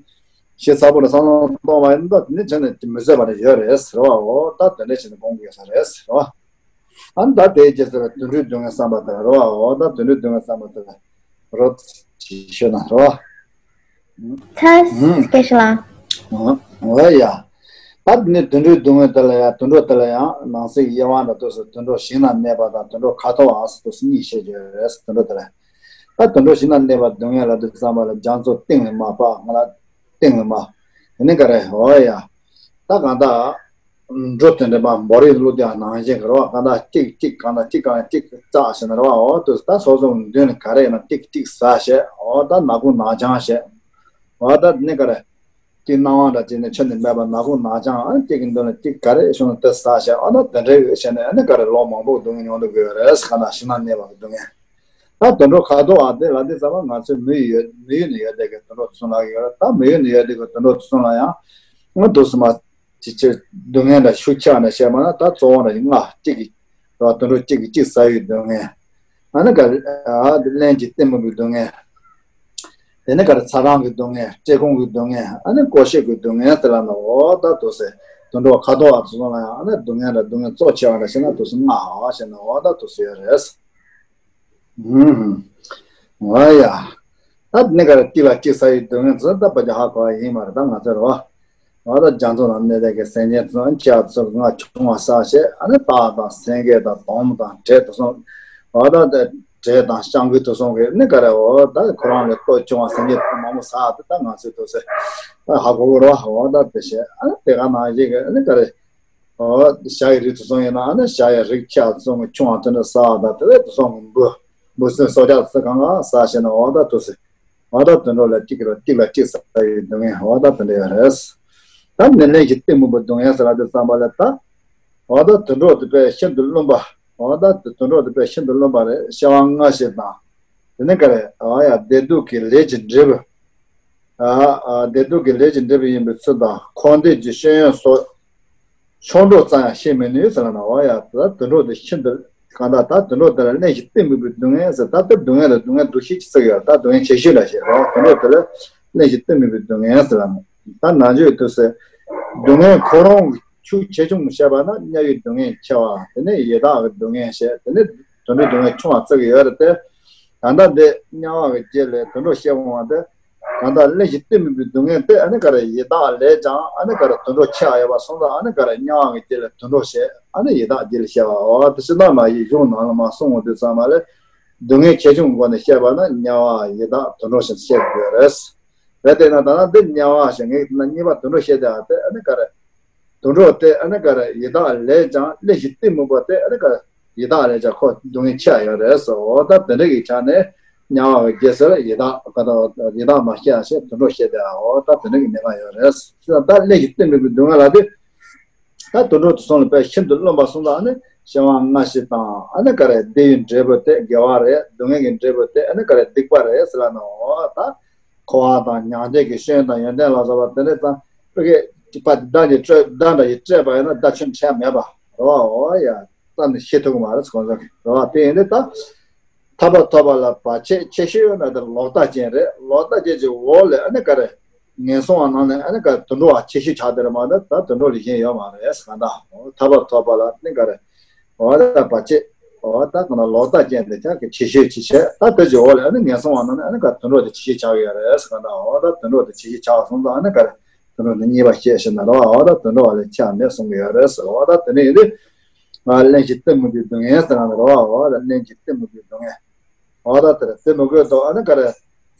ཞེ་ཚ་པོ་ལ་སང་ལོ་གཏོང་བ་ཡིན་ད་དེ་ནི་བྱས་ནས་མི་བཟོད་པ་ནི་ཡོད་རེད་ཟེར་བ། འོ་ད་དེ་འདྲ་བྱས་ནས་དགོངས་དགོས་ས་རེད་ཟེར་བ། ཨ་ནི་ད་དེའི་རྗེས་སུ་དུད་འགྲོའི་སྡུག་བསྔལ་བསམ་པ་དེ་ལ་རོ། འོ་ད་དུད་འགྲོའི་སྡུག་བསྔལ་བསམ་པ་དེ་ལ་རོ་ཅིག་ཤོད་ན་རོ། ཚ་སྐད་ཤོད་ལ། འོ་ཡ། ད་དེ་ནི་དུད་འགྲོའི་སྡུག་བསྔལ་དེ་ལ་ཡང་དུད་འགྲོ་དེ་ལ་ཡང་ནང་གསེས་ཀྱི་དབྱེ་བ་འདྲ་དུས་སུ་དུད་འགྲོ་ཞིང་ན་གནས་པ་དང་དུད་འགྲོ་ཁ་དོག་ཨ་སི་དུས་སུ་གཉིས་བཤད་ཀྱི་ཡོད་རེད། དུད་འགྲོ་དེ་ལ། ད་དུད་འགྲོ་ཞིང་ན་གནས་པ་སྡུག་བསྔལ་ལ་དུ་བསམ་པ་ལ་རྒྱ་མཚོ་གཏིང་ལས་མ་སྤགས་ང་ལ་གཏིང་ལས་མ། དེ་ནི་ག་རེ་འོ་ཡ། ད་གང་ལྟར། འགྲོ་དོན་འདྲེན་པ་འབོ་རིགས་ལུགས་དེ་ནང་བཞིན་གྱི་རོ་གང་ལྟར་གཅིག་གཅིག་གང་ལྟར་གཅིག་གང་གཅིག་བཙག་ཞེ་ན་རོ། འོ་དུ་ད་སོ་སོ་མདུན་ནས་ག་རེ་ཡིན་ན་གཅིག་གཅིག་ཟ་ཞེ། འོ་ད་ནག་ཁུང་ནག་ཅང་ཞེ། འོ་ད་ནི་ག་རེ། གཅིག་སྣང་བ་འདྲ་བྱས་ནས་ཆོས་འདི་མེད་པ་ནག་ཁུང་ནག་ཅང་ཨ་གཅིག་གི་མདུན་ལ་གཅིག་ག་རེ་བྱུང་ན་དེ་ཟ་ཞེ། འོ་ན་དེ་འདྲའི་བྱས་ནས་ཨ་ནི་ག་རེ་ལོ་མང་པོ་སྡུག་བསྔལ་མྱོང་འདུག་དགོས་རེད་ཟེར་ག་ན་ཞིང་ན་གནས་པ་གི་སྡུག་བསྔལ། ད་དུད་འགྲོ་ཁ་དོག་ཨ་དེ་ལ་དེ་ཚང་མ་ང་ཚོའི་མི་ཡུལ་མི་ཡུལ་ནས་ཡོད་བསྡད་ཀྱི་དུད་འགྲོ་ཚུན་ལ་ཡོད་རེད། ད་མི་ཡུལ་ནས་ཡོད་བསྡད་ཀྱི་དུད་འགྲོ་ཚུན་ལ་ཡང་ང་དུ་སུ་མ། ཅི་ཕྱིར་སྡུག་བསྔལ་འདྲ་ཤུགས་ཆག་ནས་བཤད་མ་ན་ད་གཙོ་བོ་འདྲ་ཡིན་ལྔ་གཅིག་གིས་རོ་དུད་འགྲོ་གཅིག་གིས་གཅིག་ཟ་ཡུལ་སྡུག་བསྔལ། ཨ་ནི་ག་རེ་ཨ་རླན་གྱིས་གཏིང་མུག་པའི་སྡུག་བསྔལ། དེ་ནི་ག་རེ་ཚ་གྲང་གི་སྡུག་བསྔལ་བཀྲེས་སྐོམ་གྱི་སྡུག་བསྔལ་ཨ་ནི་བཀོད་ཤིང་གི་སྡུག་བསྔལ་དེ་ལ་ནི་འོ་ད་དུ་སེ་དུད་འགྲོ་ཁ་དོག་ཨ་ཚོ་ལ་ཡང་ཨ་ནི་སྡུག་བསྔལ་འདྲ་སྡུག་བསྔལ་གཙོ་ཆེ་བ་འདྲ་བཤད་ན་དུ་སེ་ལྔ་འོ་བཤད་ན་འོ་ད་དུ་སེ་ཡོད་རེད། ཨུམ། འོ་ཡ། ད་ནི་ག་རེ་གཅིག་ལ་གཅིག་ཟ་ཡི་སྡུག་བསྔལ་ཚོ་ད་ཕལ་ཆེར་ཧ་གོ་བ་ཡིན་མ་རེད་ད་ང་ཚོ་རེད་བ། འོ་ད་རྒྱ་མཚོ་ནང་གནས་བསྡད་ཀྱི་སེམས་ཅན་ཚོ་ཁྱེད་ཚོ་ང་ཆུང་བ་བསགས་བྱས་ཨ་ནི་སྟག་དང་སེང་གེ་དང་དོམ་དང་དྲེད་དུ་སོང་། འོ་ད་དེ་དྲེད་དང་སྤྱང་ཀི་དུ་སོང་གི་ནི་ག་རེ་འོ་ད་ཁོ་རང་ལས་ལྟོ་ཆུང་བ་སེམས་ཅན་ཚོ་མང་པོ་ཟ་དེ་ད་ང་ཚོས་དུ་སེ་ད་ཧ་གོ་གི་རེད་བ། འོ་ད་དེ་བྱས་ཨ་ནི་དེ་ག་ནང་བཞིན་གི་ནི་ག་རེ། ཨོ། བྱ་ཡི་རིགས་དུ་སོང་ཡིན་ན་ཨ་ནི་བྱ་ཡི་རིགས་ཁྱེད་ཚོ་ཆུང་བ་དེ་འདྲ་ཟ་བ་དང་དེ་བས་དུ་སོང་གི་འབུ། འབུ་སྲིན་སྲོག་ཆགས་ཚོ་གང་ག་ཟ་བྱས་ན་འོ་ད་དུས་སུ་འོ་ད་དུད་འགྲོ་ལ་གཅིག་གིས་གཅིག་ལ་གཅིག་ཟ་ཡི་སྡུག་བསྔལ་འོ་ད་དེ་འདྲ་ཡོད་རེད། ད་ནི་ལྷན་ཅིག་གཏི་མུག་པའི་སྡུག་བསྔལ་ཟེར་ལབ་དུས་ཙམ་པ་ལ་ད་འོ་ད་དུད་འགྲོ་དེ་དཔེ་ཤིན་ཏུ་བླུན་པ། འོ་ད་དུད་འགྲོ་དེ་དཔེ་ཤིན་ཏུ་བླུན་པ་རེད། སྐྱེ་བ་སྔ་ཕྱི་དང་། དེ་ནས་ག་རེ་འོ་ཡ་བདེ་སྡུག་གི་ལས་ཀྱི་འབྲས་བུ། ཨ་ཨ་བདེ་སྡུག་གི་ལས་ཀྱི་འབྲས་བུ་ཡིན་པའི་ཚུལ་དང་འཁོར་འདས་ཀྱི་སྤྱོད་ཡུལ་སོགས་ཆོས་འགྲོ་ཙམ་ཡང་ཤེས་མི་ནུས་ཟེར་ལབ་ན། འོ་ཡ་ད་དུད་འགྲོ་དེ་ཤིན་ཏུ་གང་ལྟར་ད་དུད་འགྲོ་དེ་ལ་ལྷན་ཅིག་གཏི་མུག་པའི་སྡུག་བསྔལ་ཟེར། ད་ལྟ་སྡུག་བསྔལ་ལ་སྡུག་བསྔལ་འདུ་ཤེས་ཀྱི་ཚིག་ཡོད། ད་སྡུག་བསྔལ་ཆེ་ཤོས་ལ་བཤད་རོགས། དུད་འགྲོ་དེ་ལ་ལྷན་ཅིག་གཏི་མུག་པའི་སྡུག་བསྔལ་ཟེར་ལབ་ན། ད་ནང་ཆོས་དུས་སུ་སྡུག་བསྔལ་ཁོ་རང་གི་ཆུ་ཆེ་ཆུང་བཤད་པ་ན་དམྱལ་བའི་སྡུག་བསྔལ་ཆེ་བ། དེ་ནས་ཡི་དྭགས་ཀྱི་སྡུག་བསྔལ་བཤད། དེ་ནས་དུད་འགྲོའི་སྡུག་བསྔལ་ཆུང་བ་བརྩི་གི་ཡོད་རེད་དེ། ད་ལྟ་འདི་དམྱལ་བ་གི་རྒྱུད་ལས་དུད་འགྲོ་སྐྱེ་འོང་བ་དེ། གང་ལྟར་ལྷན་ཅིག་གཏི་མུག་པའི་སྡུག་བསྔལ་དེ་ཨ་ནི་ག་རེ་ཡི་དྭགས་ལས་ཀྱང་ཨ་ནི་ག་རེ་དུད་འགྲོ་ཆེ་བ་ཡོད་པ་སོང་ཙང་ཨ་ནི་ག་རེ་དམྱལ་བ་གི་རྒྱུད་ལས་དུད་འགྲོ་བཤད། ཨ་ནི་ཡི་དྭགས་རྒྱུད་ལ་བཤད་པ། འོ་དེ་ཕྱི་ནང་མ་ཡིག་གཞུང་ནང་ལ་མ་གསུང་བ་དུས་ཙམ་པ་ལ་སྡུག་བསྔལ་ཆེ་ཆུང་གི་སྒོ་ནས་བཤད་པ་ན་དམྱལ་བ་ཡི་དྭགས་དུད་འགྲོ་བཞིན་བཤད་དགོས་རེད། རེད་དེ་ན་ད་ལྟ་འདི་དམྱལ་བ་ཞེས་ངས་ད་གཉིས་པ་དུད་འགྲོ་བཤད་དེ་ཨ་དེ་ཨ་ནི་ག་རེ། དུད་འགྲོ་དེ་ཨ་ནི་ག་རེ་ཡི་དྭགས་ལས་ཀྱང་ལྷན་ཅིག་གཏི་མུག་པ་དེ་ཨ་ནི་ག་རེ་ཡི་དྭགས་ལས་ཀྱང་ཁོ་སྡུག་བསྔལ་ཆེ་ཡོད་རེད་ཟེར། འོ་ད་དེ་འདྲ་གི་ཆ་ནས་དམྱལ་བ་གི་རྒྱུ་ཟེར་ཡི་དྭགས་ག་ད་ཡི་དྭགས་མ་སྐྱེ་ཞེས་དུད་འགྲོ་བཤད་དེ་འོ་ད་དེ་འདྲ་གི་གནས་སྟངས་ཡོད་རེད། ད་ལྷན་ཅིག་གཏི་མུག་པའི་སྡུག་བསྔལ་ལ་དེ་ད་དུད་འགྲོ་དེ་ཚོ་ལ་དཔེ་ཤིན་ཏུ་བླུན་པ་སོང་ཙང་ཨ་ནི་སྐྱེ་བ་སྔ་ཕྱི་དང་ཨ་ནི་ག་རེ་བདེ་བའི་འབྲས་བུ་དེ་དགེ་བ་རེད། སྡུག་བསྔལ་གྱི་འབྲས་བུ་དེ་ཨ་ནི་ག་རེ་སྡིག་པ་རེད་ཟེར་ལབ་ན། འོ་ད། འཁོར་བ་དང་མྱང་འདས་ཀྱི་སྐྱོན་དང་ཡོན་ཏན་ལ་སོགས་པ་དེ་འདྲ་དང་། ཕ་གི་ཕ་དེ་བདག་གིས་སྤྲད་བདག་འདྲ་ཡིས་སྤྲད་པ་ཡིན་ན་བདག་ཆོས་འཕྲད་མེད་པ་རེད་བ། འོ་ཡ། རྩ་ནས་ཤེས་ཐུབ་ཀྱི་མ་རེད་ཁོང་ཚོ་གིས་རེད་བ། དེ་ཡིན་དུས་ད། ཐར་པ་ཐོབ་པ་ལ་བར་ཆད་ཆེ་ཤོས་ཡོད་ན་དེ་ལོག་ལྟ་ཅན་རེད། ལོག་ལྟ་ཅན་གྱི་འོག་ལ་ཨ་ནི་ག་རེ། ངན་སོང་བ་ནང་ནས་ཨ་ནི་ག་རེ་དུད་འགྲོ་བ་ཆེ་ཤོས་ཆགས་བསྡད་རེད་མ་གཏོགས་ད་དུད་འགྲོ་ལས་གཞན་ཡོད་མ་རེད་གང་ལྟར། ཐར་པ་ཐོབ་པ་ལ་ཨ་ནི་ག་རེ། འོ་ད་བར་ཆད། འོ་ད་གང་ལ་ལོག་ལྟ་ཅན་དེ་ཆགས་ཀྱི་ཆེ་ཤོས་ཆེ་ཆེ། ད་དེ་ཀྱི་འོག་ལ་ཨ་ནི་ངན་སོང་བ་ནང་ནས་ཨ་ནི་ག་དུད་འགྲོ་དེ་ཆེ་ཤོས་ཆགས་ཀྱི་ཡོད་རེད་ཟེར་ག་ད། འོ་ད་དུད་འགྲོ་དེ་ཆེ་ཤོས་ཆགས་སོང་ཙང་ཨ་ནི་ག་རེ་དུད་འགྲོ་དེ་གཉིས་པ་བཤད་ཤེས་ན་རེད་བ། འོ་ད་དུད་འགྲོ་བ་ལས་ཆེ་བ་མེད་གསུང་གི་ཡོད་རེད་ཟེར། འོ་ད་དེ་འདྲ་ཡིན་དུས་ང་ལྷན་ཅིག་གཏི་མུག་པའི་སྡུག་བསྔལ་ཟེར་ན་རེད་བ། འོ་ད་ལྷན་ཅིག་གཏི་མུག་པའི་སྡུག་བསྔལ། འོ་ད་དེར་དེ་མི་དགོས་དོ། ཨ་ནི་ག་རེ།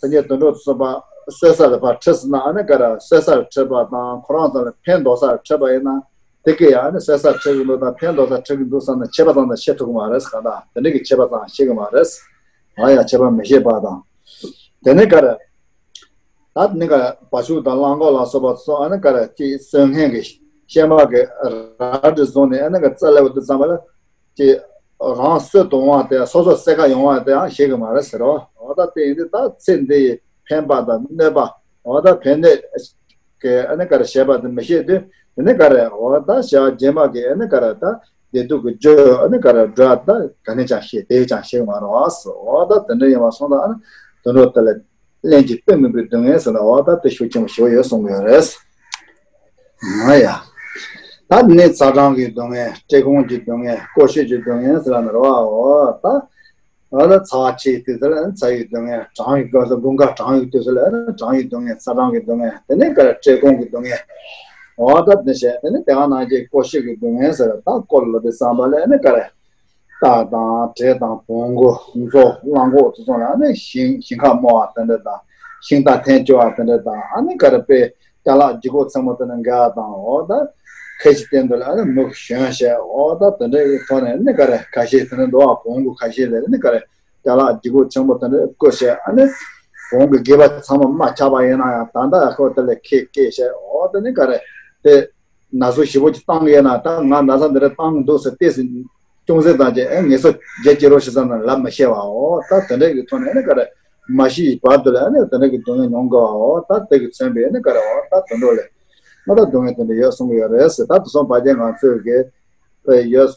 སེམས་ཅན་དུད་འགྲོ་དེ་ཚོ་ཕར་གསོད་ས་ལ་ཕར་ཁྲིད་ཟེར་ན་ཨ་ནི་ག་རེ་གསོད་སར་ཁྲིད་པ་དང་ཁོ་རང་ཚོ་ལ་ཕན་འདོགས་སར་ཁྲིད་པ་ཡིན་ན། དེ་གི་ཡང་ཨ་ནི་གསོད་སར་ཁྲིད་ཀྱི་འདུག་དང་ཕན་འདོགས་སར་ཁྲིད་ཀྱི་འདུག་བསམ་ན་ཁྱད་པར་ཙམ་དང་ཤེས་ཐུབ་ཀྱི་མ་རེད་གང་ལྟར་དེ་འདྲ་གི་ཁྱད་པར་ཙམ་ཤེས་ཀྱི་མ་རེད། ང་ཡང་ཁྱད་པར་མི་ཤེས་པ་དང་། དེ་ནི་ག་རེ། ད་ནི་ག་རེ་བ་ཕྱུགས་དང་གླང་གོག་ལ་སོགས་པ་ཚོ་ཨ་ནི་ག་རེ་ཅིག་གསོད་མཁན་གྱི་གཤེད་མ་གི་རལ་གྲི་བཟུང་ནས་ཨ་ནི་ག་རེ་རྩ་ལ་བུད་དུས་ཙམ་པ་ལ། ཅེས་རང་གསོད་དུ་འོང་བ་དེ་སོ་སོ་གསད་ག་ཡོང་བ་དེའང་ཤེས་ཀྱི་མ་རེད་ཟེར་རོ། འོ་ད་དེ་ཡིན་དུས་ད་ཚེ་འདི་ཡི་ཕན་པ་དང་གནོད་པ། འོ་ད་ཕན་གནོད་ཀྱི་ཨ་ནི་ག་རེ་བྱས་པ་དེ་མི་ཤེས་དུས་དེ་ནི་ག་རེ། འོ་ད་བྱ་བ་རྗེས་མ་གི་ཨ་ནི་ག་རེ་ད་བདེ་སྡུག་གི་རྒྱུ་ཨ་ནི་ག་རེ་འགྲོ་ད་ག་ནས་ཀྱང་ཤེས་དེ་ཀྱང་ཤེས་ཀྱི་མ་རེད་བ་ཟེར། འོ་ད་དེ་འདྲ་ཡིན་པ་སོང་ད་ཨ་ནི་དུད་འགྲོ་དེ་ལ། ལྷན་ཅིག་གཏི་མུག་པའི་སྡུག་བསྔལ་ཟེར་ན་འོ་ད་དེ་ཤུགས་ཆེན་པོ་ཞེ་པོ་ཡོད་གསུང་གི་ཡོད་རེད། ང་ཡ། ད་ནི་ཚ་གྲང་གི་སྡུག་བསྔལ་བཀྲེས་སྐོམ་གྱི་སྡུག་བསྔལ་སྐོར་ཤོས་ཀྱི་སྡུག་བསྔལ་ཟེར་ན་རེད་བ། འོ་ད། འོ་ད་ཚ་བ་ཆེའི་དུས་ཚོད་ལ་ཚ་བའི་སྡུག་བསྔལ། གྲང་བའི་སྐབས་སུ་དགུན་ཁ་གྲང་བའི་དུས་ཚོད་ལ་གྲང་བའི་སྡུག་བསྔལ་ཚ་གྲང་གི་སྡུག་བསྔལ་དེ་ནས་ག་རེ་བཀྲེས་སྐོམ་གྱི་སྡུག་བསྔལ། འོ་ད་དེ་བྱས་དེ་ནས་དེ་ག་ནང་བཞིན་སྐོར་ཤོས་ཀྱི་སྡུག་བསྔལ་ཟེར་ད་སྐོར་ལ་དེ་བསམ་པ་ལ་ནི་ག་རེ། རྟ་དང་བྲེ་དང་བོང་གུ་མཛོ་གླང་གོག་དེ་ཚོ་ལ་ཨ་ནི་ཞིང་ཞིང་ཁ་རྨོ་བ་དེ་འདྲ་དང་ཤིང་རྟ་འཐེན་བཅུག་པ་དེ་འདྲ་དང་ཨ་ནི་ག་རེ་དཔེ་ཅ་ལག་ལྗིད་ཁོག་ཚང་མ་དེ་འདྲ་འགེལ་བ་དང་འོ་ད་ཁ་ཤས་སྟེང་དུ་ལ་ཨ་ནི་མིག་ཞོན་བྱས་འོ་ད་དེ་འདྲ་གི་ཐོག་ནས་ཨ་ནི་ག་རེ་ཁ་ཤས་དེ་འདྲ་འདུག་བ། བོང་གུ་ཁ་ཤས་ལ་ཨ་ནི་ག་རེ་ཅ་ལག་ལྗིད་ཁོག་ཆེན་པོ་དེ་འདྲ་བཀོལ་བྱས་ཨ་ནི་བོང་གུ་རྒས་པ་ཚང་མ་རྨ་ཆགས་པ་ཡིན་ན་ཡང་ད་ལྟ་ཁོ་དེ་ལ་ཁེ་སྐད་བྱས་འོ་དེ་ནི་ག་རེ་དེ། ན་ཟུག་ཞེ་པོ་ཅིག་བཏང་གི་ཡོད་ན་ད་ང་ན་ཚ་འདི་འདྲ་བཏང་གི་འདུག་ཟེར་ཏོག་ཙམ་ཅུང་ཟད་ཙམ་ཅིག་ཨེ་ངལ་གསོ་རྒྱག་ཅི་རོགས་ཞེས་བསམ་ན་ལབ་མི་ཤེས་པ། འོ་ད་དེ་འདྲ་གི་ཐོག་ནས་ཨ་ནི་ག་རེ་མ་ཤི་བར་དུ་ལ་ཨ་ནི་དེ་འདྲ་གི་སྡུག་བསྔལ་མྱོང་དགོས་པ། འོ་ད་དེ་གི་མཚོན་པའི་ཨ་ནི་ག་རེ་འོ་ད་དུད་འགྲོ་ལ་ང་ད་སྡུག་བསྔལ་དེ་འདྲ་ཡོད་གསུང་གི་ཡོད་རེད་ཟེར། ད་དེ་སོང་བ་ཅན་ང་ཚོས་གི་དཔེ་ཡོད་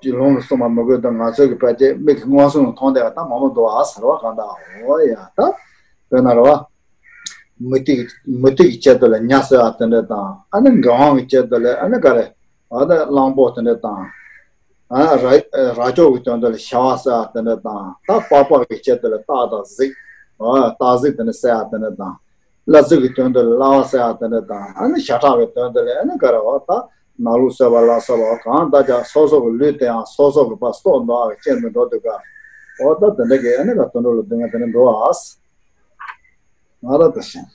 ཀྱི་ལུང་ལ་གསུངས་པ་མི་དགོས་དང་ང་ཚོས་གི་དཔེ་ཅིག་མིག་གི་མངོན་སུམ་ལ་མཐོང་བསྡད་པ་ད་མང་པོ་འདུག་ཨ་ཟེར་བ་གང་ལྟར་འོ་ཡ་ད་དཔེར་ན་རེད་བ། མུ་ཏིག་མུ་ཏིག་གི་ཆེད་དུ་ལ་ཉ་ཟེར་བ་དེ་འདྲ་དང་ཨ་ནི་འགྲོ་འོང་གི་ཆེད་དུ་ལ་ཨ་ནི་ག་རེ་ཨ་ནི་གླང་པོ་དེ་འདྲ་དང་ཨ་ར་ར་ཅོ་གི་དོན་དུ་ལ་བྱ་བ་ཟེར་བ་དེ་འདྲ་དང་ད་པགས་པ་གི་ཆེད་དུ་ལ་སྟག་དང་གཟིག་ཨ་སྟག་གཟིག་དེ་འདྲ་ཟེར་བ་དེ་འདྲ་དང་གླ་རྩི་གི་དོན་དུ་ལ་གླ་བ་ཟེར་བ་དེ་འདྲ་དང་ཨ་ནི་ཞྭ་ཁྲག་གི་དོན་དུ་ལ་ཨ་ནི་ག་རེ་འོ་ད་ནག་ལུག་ཟེར་བ་ལ་སོགས་པ་གང་ལྟར་ཀྱང་སོ་སོ་གི་ལུས་དེ་ཡང་སོ་སོ་གི་ཕར་སྲོག་འདོར་བ་གི་རྐྱེན་དུ་འགྲོ་འདུག་ག་འོ་ད་དེ་འདྲ་གི་ཨ་ནི་ག་དུད་འགྲོ་ལ་སྡུག་བསྔལ་དེ་འདྲ་འགྲོ་བ། ང་ལ་ད་ཤིང་།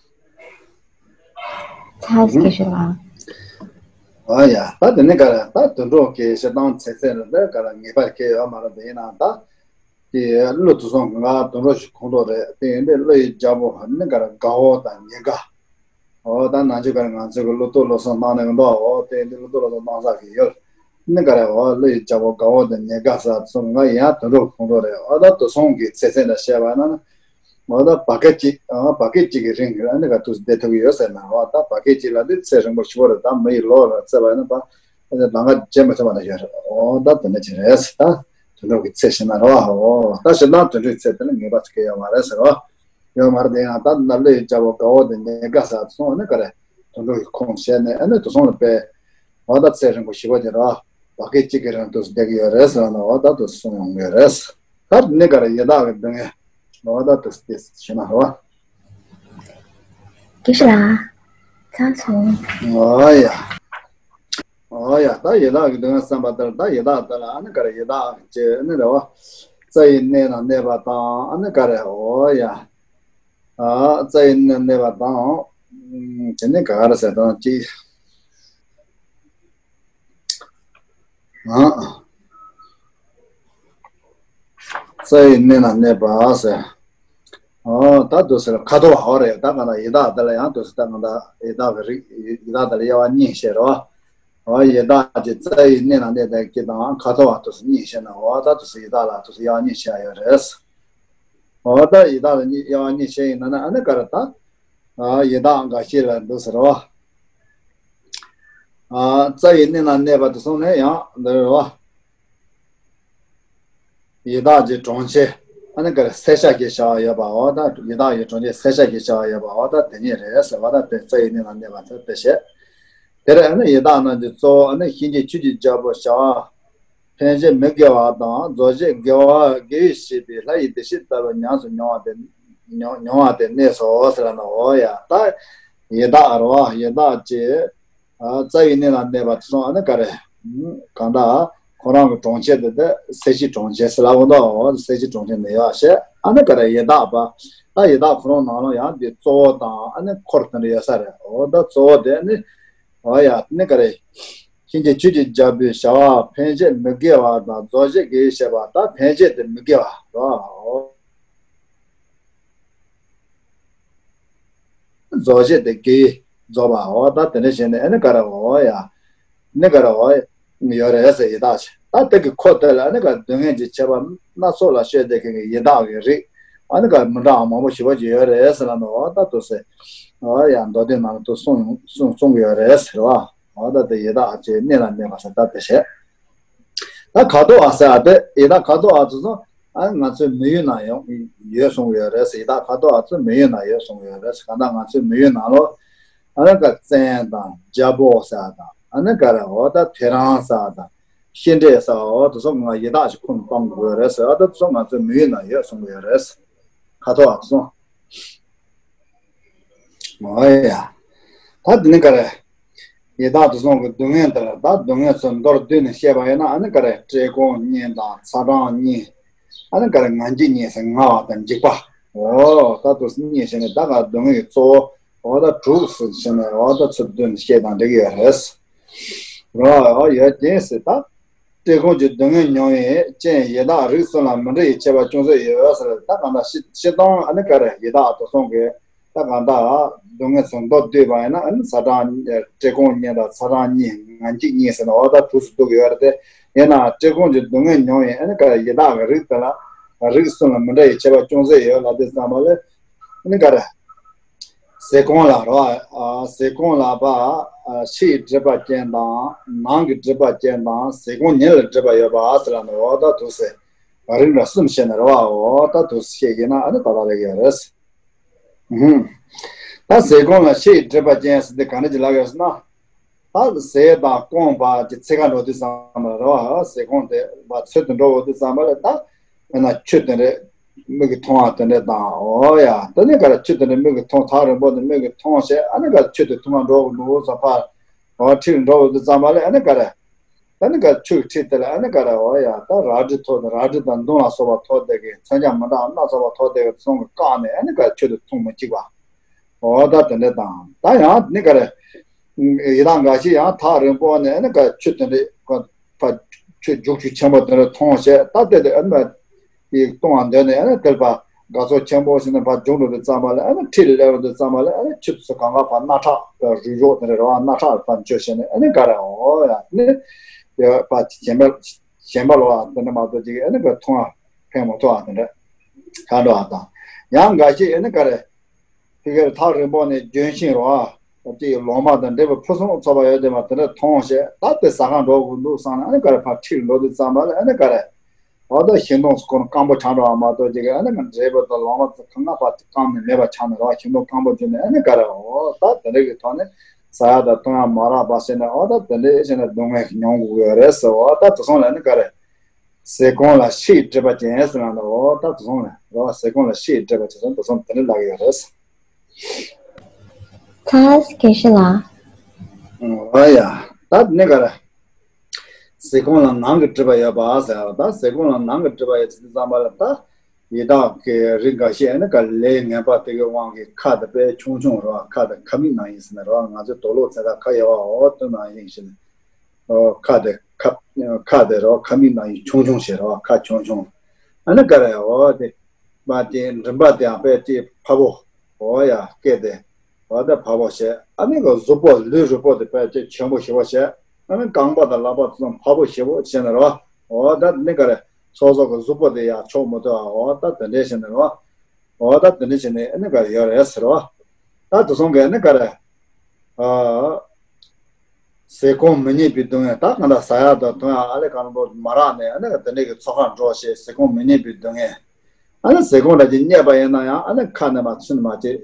ཚ་སྐྱེ་ཤོར་བ། ཨ་ཡ་ད་དེ་ནི་ག་རེ་ད་དུད་འགྲོ་གི་ཞེ་སྡང་ཚེ་ཚད་རེད་འདི་ག་རེ་ངེས་པར་སྐྱེ་ཡོད་མ་རེད་འདི་ཡིན་ན་ད། གླུ་དེ་ཚོ་ང་དུད་འགྲོ་ཞིག་ཁོང་ཁྲོ་རེད། དེ་ཡིན་དུས་གླུ་ཡི་རྒྱལ་པོ་ནི་ག་རེ། དགའ་བོ་དང་ཉེར་དགའ། འོ་ད་ནང་ཆོས་ག་རེ་ང་ཚོས་གི་གླུ་གཏོང་གླུ་གསོག་གནང་ནས་གི་འདུག་འོ་དེ་ཡིན་དུས་གླུ་གཏོང་གླུ་གསོག་གནང་ས་གི་ཡོད། ནི་ག་རེ། འོ་གླུ་ཡི་རྒྱལ་པོ་དགའ་བོ་དང་ཉེར་དགའ་ཟེར་ཚོ་ང་ཡང་དུད་འགྲོ་ཁོང་ཁྲོ་རེད། འོ་ད་དེ་ཚོ་གི་ཚེ་ཚད་འདྲ་བཤད་པ་ན་ནི། འོ་ད་བར་སྐབས་གཅིག་འོ་བར་སྐབས་གཅིག་གི་རིང་གི་ཨ་ནི་ག་དུས་བསྡད་ཐུབ་ཀྱི་ཡོད་ཟེར་ན། འོ་ད་བར་སྐབས་གཅིག་ལ་འདི་ཚེ་རིང་པོ་ཞིག་པོ་རེད། ད་མི་ཡི་ལོ་རེ་བརྩིས་པ་ཡིན་ན་ད་ཨ་ནི་ལམ་ཁ་བརྗེ་མི་ཐུབ་པ་ན་ཡོད་རེད། འོ་ད་དེ་འདྲ་ཅིག་རེད་ཟེར། ད་དུད་འགྲོ་གི་ཚེ་ཞེ་ན་རེད་བ། འོ་ད་ཞེ་སྡང་དུད་འགྲོའི་ཚེ་དེ་ལ་ངེས་པ་ཚོ་གལ་ཡོད་མ་རེད་ཟེར་བ། ཡོད་མ་རེད། དེ་ཡང་ད་ནི་གླུ་ཡི་རྒྱལ་པོ་དགའ་བོ་དང་ཉེར་དགའ་ཟེར་དེ་ཚོ་ཨ་ནི་ག་རེ། དུད་འགྲོ་གི་ཁོངས་བྱས་ནས་ཨ་ནི་དེ་ཚོ་ལ་དཔེ། འོ་ད་ཚེ་རིང་པོ་ཞེ་པོ་དེ་རེད་བ། བར་སྐབས་གཅིག་གི་རིང་དུ་བསྡད་ཀྱི་ཡོད་རེད་ཟེར་ན། འོ་ད་དེ་གསུངས་ཡོང་གི་ཡོད་རེད། ད་ནི་ག་རེ་ཡི་དྭགས་ཀྱི་སྡུག་བསྔལ། འོ་ད་དེ་དེ་ཞེ་ན་རེད་བ། དགེ་བཤེས་ལགས། ཚང་སོང་། འོ་ཡ། འོ་ཡ། ད་ཡི་དྭགས་ཀྱི་སྡུག་བསྔལ་བསམ་པ་ལྟར་ད་ཡི་དྭགས་དེ་ལ་ཨ་ནི་ག་རེ་ཡི་དྭགས་ཀྱི་ཨ་ནི་རེད་བ། རྩྭ་ཡི་གནས་ན་གནས་པ་དང་ཨ་ནི་ག་རེ། འོ་ཡ། ཨ་རྩྭ་ཡི་གནས་ན་གནས་པ་དང་། དེ་ནི་ག་རེ་ཟེར་དང་གཅིག་ཨ། རྩྭ་ཡི་གནས་ན་གནས་པ་ཟེར། ཨོ་ད་དུ་ཟེར་ཁ་དོག་ཧ་རེད། ད་ག་ན་ཡི་དྭགས་དེ་ལ་ཡང་དུ་ཟེར། ད་ག་ན་ཡི་དྭགས་ཀྱི་རིགས་ཡི་དྭགས་དེ་ལ་དབྱེ་བ་གཉིས་བཤད་རོ། ཨོ་ཡི་དྭགས་ཀྱི་རྩྭ་ཡི་གནས་ན་གནས་པའི་སྐད་དང་ཁ་དོག་དུ་ཟེར་གཉིས་བཤད་ན། ཨོ་ད་དུ་ཟེར་ཡི་དྭགས་ལ་དུ་ཟེར་དབྱེ་བ་གཉིས་བཤད་ཡོད་རེད། ཨོ་ད་ཡི་དྭགས་ལ་གཉིས་དབྱེ་བ་གཉིས་བཤད་ཡིན་ན་ན་ཨ་ནི་ག་རེ་ད། ཨ་ཡི་དྭགས་འགའ་ཤས་ལ་འདུག་ཟེར་བ། ཨ་རྩྭ་ཡི་གནས་ན་གནས་པ་དེ་སོང་ནས་ཡང་འདི་རེད་བ། ཡི་དྭགས་ཀྱི་གྲོང་ཁྱེར། ཨ་ནི་ག་རེ་སེར་ཤ་གྱི་བྱ་བ་ཡོད་པ། འོ་ད་ཡི་དྭགས་ཀྱི་གྲོང་ཁྱེར་སེར་ཤ་གྱི་བྱ་བ་ཡོད་པ། འོ་ད་དེ་གཉིས་རེད་ཟེར་བ། ད་དེ་རྩྭ་ཡི་གནས་ན་གནས་པ་དེ་དེ་བཤད། དེར་ཨ་ནི་ཡི་དྭགས་རྣམས་ཀྱི་གཙོ་བོ་ཨ་ནི་གཤིན་རྗེ་ཆོས་ཀྱི་རྒྱལ་པོ་བྱ་བ། འཕེན་བྱེད་མི་དགེ་བ་དང་རྫོགས་བྱེད་དགེ་བ་དགེ་བའི་བྱེད་པའི་ལྷ་ཡི་བདེ་གཤེགས་ལྟ་བུ་ཉམས་སུ་མྱོང་བ་དེ་མྱོང་མྱོང་བ་དེ་གནས་སོ་ཟེར་ན། འོ་ཡ་ད་ཡི་དྭགས་རོ། ཡི་དྭགས་ཀྱི་ཨ་རྩྭ་ཡི་གནས་ན་གནས་པ་དེ་ཚོ་ཨ་ནི་ག་རེ། གང་ལྟར་ཁོ་རང་གི་གྲོང་ཁྱེར་དེ་དེ་སེར་སྐྱའི་གྲོང་ཁྱེར་ཟེར་ལབ་འོ་དོ། འོ་སེར་སྐྱའི་གྲོང་ཁྱེར་ནས་ཡོད་ཤེས། ཨ་ནི་ག་རེ་ཡི་དྭགས་པ། ད་ཡི་དྭགས་ཁོ་རང་ནང་ལ་ཡང་དེ་གཙོ་བོ་དང་ཨ་ནི་འཁོར་དེ་འདྲ་ཡོད་ས་རེད། འོ་ད་གཙོ་བོ་དེ་ནི། འོ་ཡ་ནི་ག་རེ། གཤིན་རྗེ་ཆོས་ཀྱི་རྒྱལ་པོའི་བྱ་བ་འཕེན་བྱེད་མི་དགེ་བ་དང་རྫོགས་བྱེད་དགེ་བའི་བྱེད་པ། ད་འཕེན་བྱེད་དེ་མི་དགེ་བ་རོ། རྫོགས་བྱེད་དེ་དགེ་བའི་རྫོགས་པ། འོ་ད་དེ་འདྲ་བྱས་ནས་ཨ་ནི་ག་རེ། འོ་ཡ་ནི་ག་རེ། འོ་ཡོད་རེད་ཟེར། ཡི་དྭགས་ཆེ་ད་དེ་གི་འཁོར་དེ་ལ་ཨ་ནི་ག་སྡུག་བསྔལ་གྱི་ཁྱད་པར་སྣ་ཚོགས་ལ་སྤྱོད་བསྡད་མཁན་གྱི་ཡི་དྭགས་ཀྱི་རིགས་ཨ་ནི་ག་མི་འདྲ་བ་མང་པོ་ཞེ་པོ་ཅིག་ཡོད་རེད་ཟེར་ལབ་ནས། འོ་ད་དུ་ཟེར། འོ་ཡ་མདོ་སྡེ་ནང་ལ་དུ་གསུངས་གསུངས་གསུངས་ཀྱི་ཡོད་རེད་ཟེར་བ། འོ་ད་དེ་ཡི་དྭགས་ཀྱི་གནས་ལ་གནས་པ་ཟེར་ད་དེ་བྱས། ད་ཁ་དོག་ཨ་ཟེར་ཨ་དེ་ཡི་དྭགས་ཁ་དོག་ཨ་ཚོ་སོང་ཨ་ང་ཚོའི་མི་ཡུལ་ན་ཡོང་ཡོད་གསུངས་ཡོད་རེད་ཟེར། ཡི་དྭགས་ཁ་དོག་ཨ་ཚོ་མི་ཡུལ་ན་ཡོད་གསུངས་ཡོད་རེད་ཟེར། གང་ལྟར་ང་ཚོའི་མི་ཡུལ་ནང་ལོ་ཨ་ནི་ག་བཙན་དང་རྒྱལ་པོ་ཟེར་དང་ཨ་ནི་ག་རེ། འོ་ད་དེ་རང་ཟེར་དང་ཤེས་འདྲེ་ཟེར། འོ་དེ་ཚོ་ང་ཡི་དྭགས་ཤིག་ཁུངས་གཏོང་དགོས་རེད་ཟེར། ཨ་ད་དེ་ཚོ་ང་ཚོའི་མི་ཡུལ་ན་ཡོད་གསུངས་ཡོད་རེད་ཟེར། ཁ་དོག་ཨ་ཚོ། འོ་ཡ། ད་འདི་ནི་ག་རེ། ཡི་དྭགས་དེ་ཚོ་གི་སྡུག་བསྔལ་དེ་ལ་ད་སྡུག་བསྔལ་ཚོ་མདོར་བསྡུས་ནས་བཤད་པ་ཡིན་ན་ཨ་ནི་ག་རེ། བཀྲེས་སྐོམ་གཉིས་དང་ཚ་གྲང་གཉིས། ཨ་ནི་ག་རེ། ངན་འཇིགས་གཉིས་ཟེར་ངལ་བ་དང་འཇིགས་པ། འོ་ད་དུ་གཉིས་བྱས་ནས་ད་ག་སྡུག་བསྔལ་གྱི་གཙོ་བོ་འོ་ད་དྲུག་ཟེར་བྱས་ནས་འོ་ད་ཚུར་བསྡུས་ནས་བཤད་དང་འགྲིག་གི་ཡོད་རེད། རོ་ཡོད་དེ་ཟེར་ད། བཀྲེས་སྐོམ་གྱི་སྡུག་བསྔལ་མྱོང་བའི་རྐྱེན་ཡི་དྭགས་རིགས་གསུམ་ལ་མི་འདྲ་བའི་ཁྱད་པར་ཅུང་ཟད་ཡོད་ཟེར། ད་གང་ལྟར་སྤྱིར་བཏང་ཨ་ནི་ག་རེ་ཡི་དྭགས་དེ་ཚོ་གི་ད་གང་ལྟར་སྡུག་བསྔལ་ཚོ་མདོར་བསྡུས་པ་ཡིན་ན་ཨ་ནི་ཚ་གྲང་བཀྲེས་སྐོམ་གཉིས་དང་ཚ་གྲང་གཉིས་ངན་འཇིགས་གཉིས་ཟེར་ན་འོ་ད་དྲུག་ཏུ་འདུ་གི་ཡོད་རེད་དེ། ཡིན་ནའང་བཀྲེས་སྐོམ་གྱི་སྡུག་བསྔལ་མྱོང་བའི་ཨ་ནི་ག་རེ་ཡི་དྭགས་ཀྱི་རིགས་དེ་ལ་རིགས་གསུམ་ལ་མི་འདྲ་བའི་ཁྱད་པར་ཅུང་ཟད་ཡོད་ལབ་དུས་ཙམ་པ་ལ་ཨ་ནི་ག་རེ། ཟས་སྐོམ་ལ་རོ། ཨ་ཟས་སྐོམ་ལ་པ། ཨ་ཕྱི་ཡི་སྒྲིབ་པ་ཅན་དང་ནང་གི་སྒྲིབ་པ་ཅན་དང་ཟས་སྐོམ་ཉིད་ལ་སྒྲིབ་པ་ཡོད་པ་ཟེར་ལ་ནི་འོ་ད་དུ་ཟེར། རིགས་འདྲ་གསུམ་བཤད་ནི་རེད་བ། འོ་ད་དུ་བཤད་ཡིན་ན་ཨ་ནི་ད་ལྟ་རེ་ཡོད་རེད། ཧུམ། ད་ཟས་སྐོམ་ལ་ཕྱི་ཡི་སྒྲིབ་པ་ཅན་ཟེར་དེ་ག་འདྲ་ཅིག་ལབ་ཡོད་ཟེར་ན། ད་ཟས་དང་སྐོམ་པ་གྱི་ཚིག་ཁ་འགྲོ་དུས་ཙམ་པ་རེད་བ། ཟས་སྐོམ་དེ་བ་ཚོད་དུ་འགྲོ་འོ་དུས་ཙམ་པ་ལ་ད། དཔེར་ན་ཆུ་དེ་འདྲས་མིག་གིས་མཐོང་བ་དེ་འདྲས་དང་། འོ་ཡ་ད་ནི་ག་རེ་ཆུ་དེ་འདྲས་མིག་གིས་མཐོང་ཐག་རིང་པོ་ནས་མིག་གིས་མཐོང་བྱས་ཨ་ནི་ག་རེ་ཆུ་དེ་འཐུང་ག་འགྲོ་འདུག་ཟེར་ཕར། འོ་ཁྲིད་འགྲོ་འོ་དུས་ཙམ་པ་ལ་ཨ་ནི་ག་རེ། ད་ནི་ག་ཆུ་ཁྲིད་དེ་ལ་ཨ་ནི་ག་རེ། འོ་ཡ་ད་རལ་གྲི་ཐོགས་ཏེ་རལ་གྲི་དང་མདུང་ལ་སོགས་པ་ཐོགས་དེ་གི་མཚོན་ཆ་མི་འདྲ་སྣ་ཚོགས་པ་ཐོགས་དེ་གི་ཚོང་གི་བཀག་ནས་ཨ་ནི་ག་ཆུ་དེ་འཐུང་མི་བཅུག་པ། འོ་ད་དེ་འདྲས་དང་ད་ཡང་ནི་ག་རེ། ཡི་དྭགས་འགའ་ཞིག་ཡང་ཐག་རིང་པོ་ནས་ཨ་ནི་ག་ཆུ་དེ་འདྲས་ཕ་ཆུ་རྒྱུག་ཆུ་ཆེན་པོ་དེ་འདྲས་མཐོང་བྱས་ད་ལྟ་དེ་ཨ་ནི་ ཅིག་གཏོང་བ་འདོད་ནས་ཨ་ནི་དེར་ཕར་དགའ་ཚོར་ཆེན་པོ་ཞིག་ནས་ཕར་བྱུང་འགྲོ་དུས་ཙམ་པ་ལ་ཨ་ནི་འཁྲིས་ལ་སླེབས་འགྲོ་དུས་ཙམ་པ་ལ་ཨ་ནི་ཆུ་ཚོད་གང་ག་ཕར་སྣ་ཁྲག་རུལ་ཞོག་དེ་འདྲ་རེད་བ། སྣ་ཁྲག་ཕར་འཇོ་བྱས་ནས་ཨ་ནི་ག་རེ་འོ་ཡ་ནི་ཡ་ཕར་གཞན་པ་གཞན་པ་ལ་བ་དེ་འདྲ་མ་གཏོགས་ཅིག་ཨ་ནི་ག་མཐོང་བ་ཕན་མ་ཐོགས་བ་དེ་འདྲ་ཆགས་འགྲོ་བ་དང་། ཡང་འགའ་ཞིག་ཨ་ནི་ག་རེ་ཕི་གར་ཐག་རིང་པོ་ནས་ལྗོན་ཤིང་རོ་ཨ་ཅིག་ལོ་མ་དང་འབྲས་བུ་ཕུན་སུམ་ཚོགས་པ་ཡོད་དེ་མ་དེ་འདྲ་མཐོང་བྱས། ད་དེ་ཟ་ག་འགྲོ་དགོས་འདུག་བསམ་ནས་ཨ་ནི་ག་རེ་ཕར་འཁྲིས་འགྲོ་དུས་ཙམ་པ་ལ་ཨ་ནི་ག་རེ། འོ་ད་ཤིང་སྡོང་ཁོ་ན་སྐམ་པོ་ཆགས་འགྲོ་བ་མ་གཏོགས་ཅིག་ཨ་ནི་ང་འབྲས་བུ་དང་ལོ་མ་དང་གང་ག་ཕར་སྐམ་ནས་མེད་པ་ཆགས་ནས་རོ་ཤིང་སྡོང་སྐམ་པོ་བྱུང་ནས་ཨ་ནི་ག་རེ་འོ་ད་དེ་འདྲ་གི་ཐོག་ནས་ཟ་ཡ་དང་བཏུང་ཡ་མ་རག་པ་བྱས་ནས་འོ་ད་དེ་འདྲ་བྱས་ནས་སྡུག་བསྔལ་མྱོང་དགོས་ཡོད་རེད་ཟེར། འོ་ད་དེ་སོང་ལ་ཨ་ནི་ག་རེ། ཟས་སྐོམ་ལ་ཤེས་སྒྲིབ་པ་ཅན་ཟེར་ན་འོ་ད་དེ་སོང་ལ་རོ་ཟས་སྐོམ་ལ་ཤེས་སྒྲིབ་པ་ཅན་ཟེར་དེ་སོང་དེ་འདྲ་ལབ་ཀྱི་ཡོད་རེད། ཚ་དགེ་བཤེས་ལགས། ཨ་ཡ། ད་ནི་ག་རེ། ཟས་སྐོམ་ལ་ནང་གི་སྒྲིབ་པ་ཡོད་པ་ཟེར་བ་ད་ཟས་སྐོམ་ལ་ནང་གི་སྒྲིབ་པ་ཡོད་ཚེ་དེ་ཙམ་པ་ལ་ད་ཡི་དྭགས་ཀྱི་རིགས་འགའ་ཤས་ཨ་ནི་ག་ལས་ངན་པ་དེ་གི་དབང་གིས་ཁ་དེ་དཔེ་ཆུང་ཆུང་རེད་བ། ཁ་དེ་ཁབ་མིག་ནང་བཞིན་ཟེར་ན་རེད་བ། ང་ཚོའི་དུག་ལོག་ཚེ་ད་ཁ་ཡོད་བ་འོ་དེ་ནང་བཞིན་ཞིག་ཨོ་ཁ་དེ་ཁབ་ཁ་དེ་རེད་བ། ཁབ་མིག་ནང་བཞིན་ཆུང་ཆུང་ཞིག་རེད་བ། ཁ་ཆུང་ཆུང་ཨ་ནི་ག་རེ་འོ་དེ། མ་དེ་མགྲིན་པ་དེའང་དཔེ་དེ་ཕ་བོ། འོ་ཡ་སྐད་དེ། འོ་ད་ཕ་བོ་བྱས། ཨ་ནི་ག་གཟུགས་པོ་ལུས་རུས་པོ་དེ་དཔེ་དེ་ཆེན་པོ་ཞེ་པོ་བྱས། ཨ་ནི་རྐང་པ་དང་ལག་པ་ཚོ་ཕ་བོ་ཞེ་པོ་བྱས་ནས་རོ། འོ་ད་ནི་ག་རེ་སོ་སོ་གི་གཟུགས་པོ་དེ་ཡ་ཆོག་མི་ཐུབ་ཨ། འོ་ད་དེ་འདྲས་བྱས་ནས་རོ། འོ་ད་དེ་འདྲས་བྱས་ནས་ཨ་ནི་ག་རེ་ཡོད་རེད་ཟེར་རོ། ད་དེ་སོང་གི་ཨ་ནི་ག་རེ། ཨ། ཟས་སྐོམ་མི་རྙེད་པའི་སྡུག་བསྔལ། ད་གང་ལྟར་ཟ་ཡག་དང་འཐུང་ཡག་ཨ་ལས་གང་པོ་མ་རག་ནས་ཨ་ནི་དེ་འདྲས་ཀྱི་འཚོ་ཁ་འགྲོ་བྱས་ཟས་སྐོམ་མི་རྙེད་པའི་སྡུག་བསྔལ། ཨ་ནི་ཟས་སྐོམ་འདྲ་ཅིག་རྙེད་པ་ཡིན་ན་ཡང་ཨ་ནི་ཁ་ནས་མར་ཚུར་མར་ཅིག་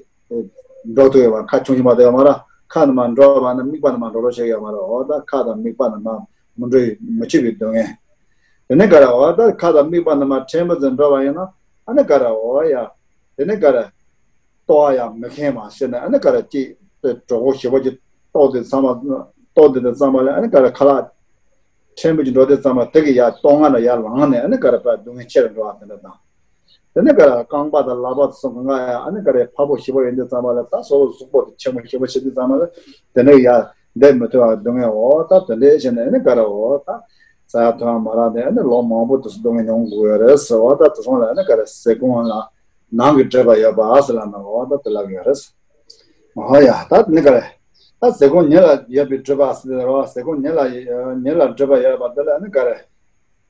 འགྲོ་ཐུབ་ཡོད་མ་རེད། ཁ་ཆུང་ཆུང་མ་གཏོགས་ཡོད་མ་རེད། ཁ་ནས་མར་འགྲོ་བ་ན་མིག་པ་ནས་མར་འགྲོ་རོགས་བྱེད་ཡོད་མ་རེད། འོ་ད་ཁ་དང་མིག་པ་ནས་མར་མི་འགྲོ་ཡི་མི་ཆོད་པའི་སྡུག་བསྔལ། དེ་ནས་ག་རེ་འོ་ད་ཁ་དང་མིག་པ་ནས་མར་ཕྲན་བུ་ཙམ་འགྲོ་བ་ཡིན་ན་ཨ་ནི་ག་རེ་འོ་ཡ། དེ་ནས་ག་རེ། ལྟོགས་ཡང་མི་ཁེངས་པ་ཞེ་ན་ཨ་ནི་ག་རེ་ཅིག་དེ་གྲོད་ཁོག་ཞེ་པོ་ཅིག་ལྟོགས་དེ་ཚང་མ་ལྟོགས་དེ་དེ་ཚང་མ་ལ་ཨ་ནི་ག་རེ་ཁ་ལག་ཕྲན་བུ་ཅིག་འགྲོ་དེ་ཚང་མ་དེ་གི་ཡར་ལྟོགས་ང་ལ་ཡར་ལངས་ནས་ཨ་ནི་ག་རེ་དཔེ་སྡུག་བསྔལ་ཆེ་རུ་འགྲོ་བ་དེ་འདྲ་དང་། དེ་ནས་ག་རེ་རྐང་པ་དང་ལག་པ་སོགས་གང་ག་ཡང་ཨ་ནི་ག་རེ་ཕ་བོ་ཞེ་པོ་ཡིན་དུས་ཙམ་པ་ལ་ད་སོ་སོ་གཟུགས་པོ་དེ་ཆེན་པོ་ཞེ་པོ་བྱེད་དུས་ཙམ་པ་ལ་དེ་ནས་ཡར་བསྡད་མི་ཐུབ་པ་སྡུག་བསྔལ་འོ་ད་དེ་འདྲས་བྱས་ནས་ཨ་ནི་ག་རེ་འོ་ད་ཟ་ཡག་འཐུང་ཡག་མ་རག་ནས་ཨ་ནི་ལོ་མང་པོ་དུས་སུ་སྡུག་བསྔལ་མྱོང་དགོས་ཡོད་རེད་ཟེར་བ། ད་དེ་སོང་ལ་ཨ་ནི་ག་རེ་ཟས་སྐོམ་ལ་ནང་གི་སྒྲིབ་པ་ཡོད་པ་ཟེར་ལ་ན་འོ་ད་དེ་ལབ་ཡོད་རེད། འོ་ཡ་ད་ནི་ག་རེ། ད་ཟས་སྐོམ་ཉིད་ལ་ཡོད་པའི་སྒྲིབ་པ་ཟེར་རོ། ཟས་སྐོམ་ཉིད་ལ་ཉིད་ལ་སྒྲིབ་པ་ཡོད་པ་དེ་ལ་ནི་ག་རེ།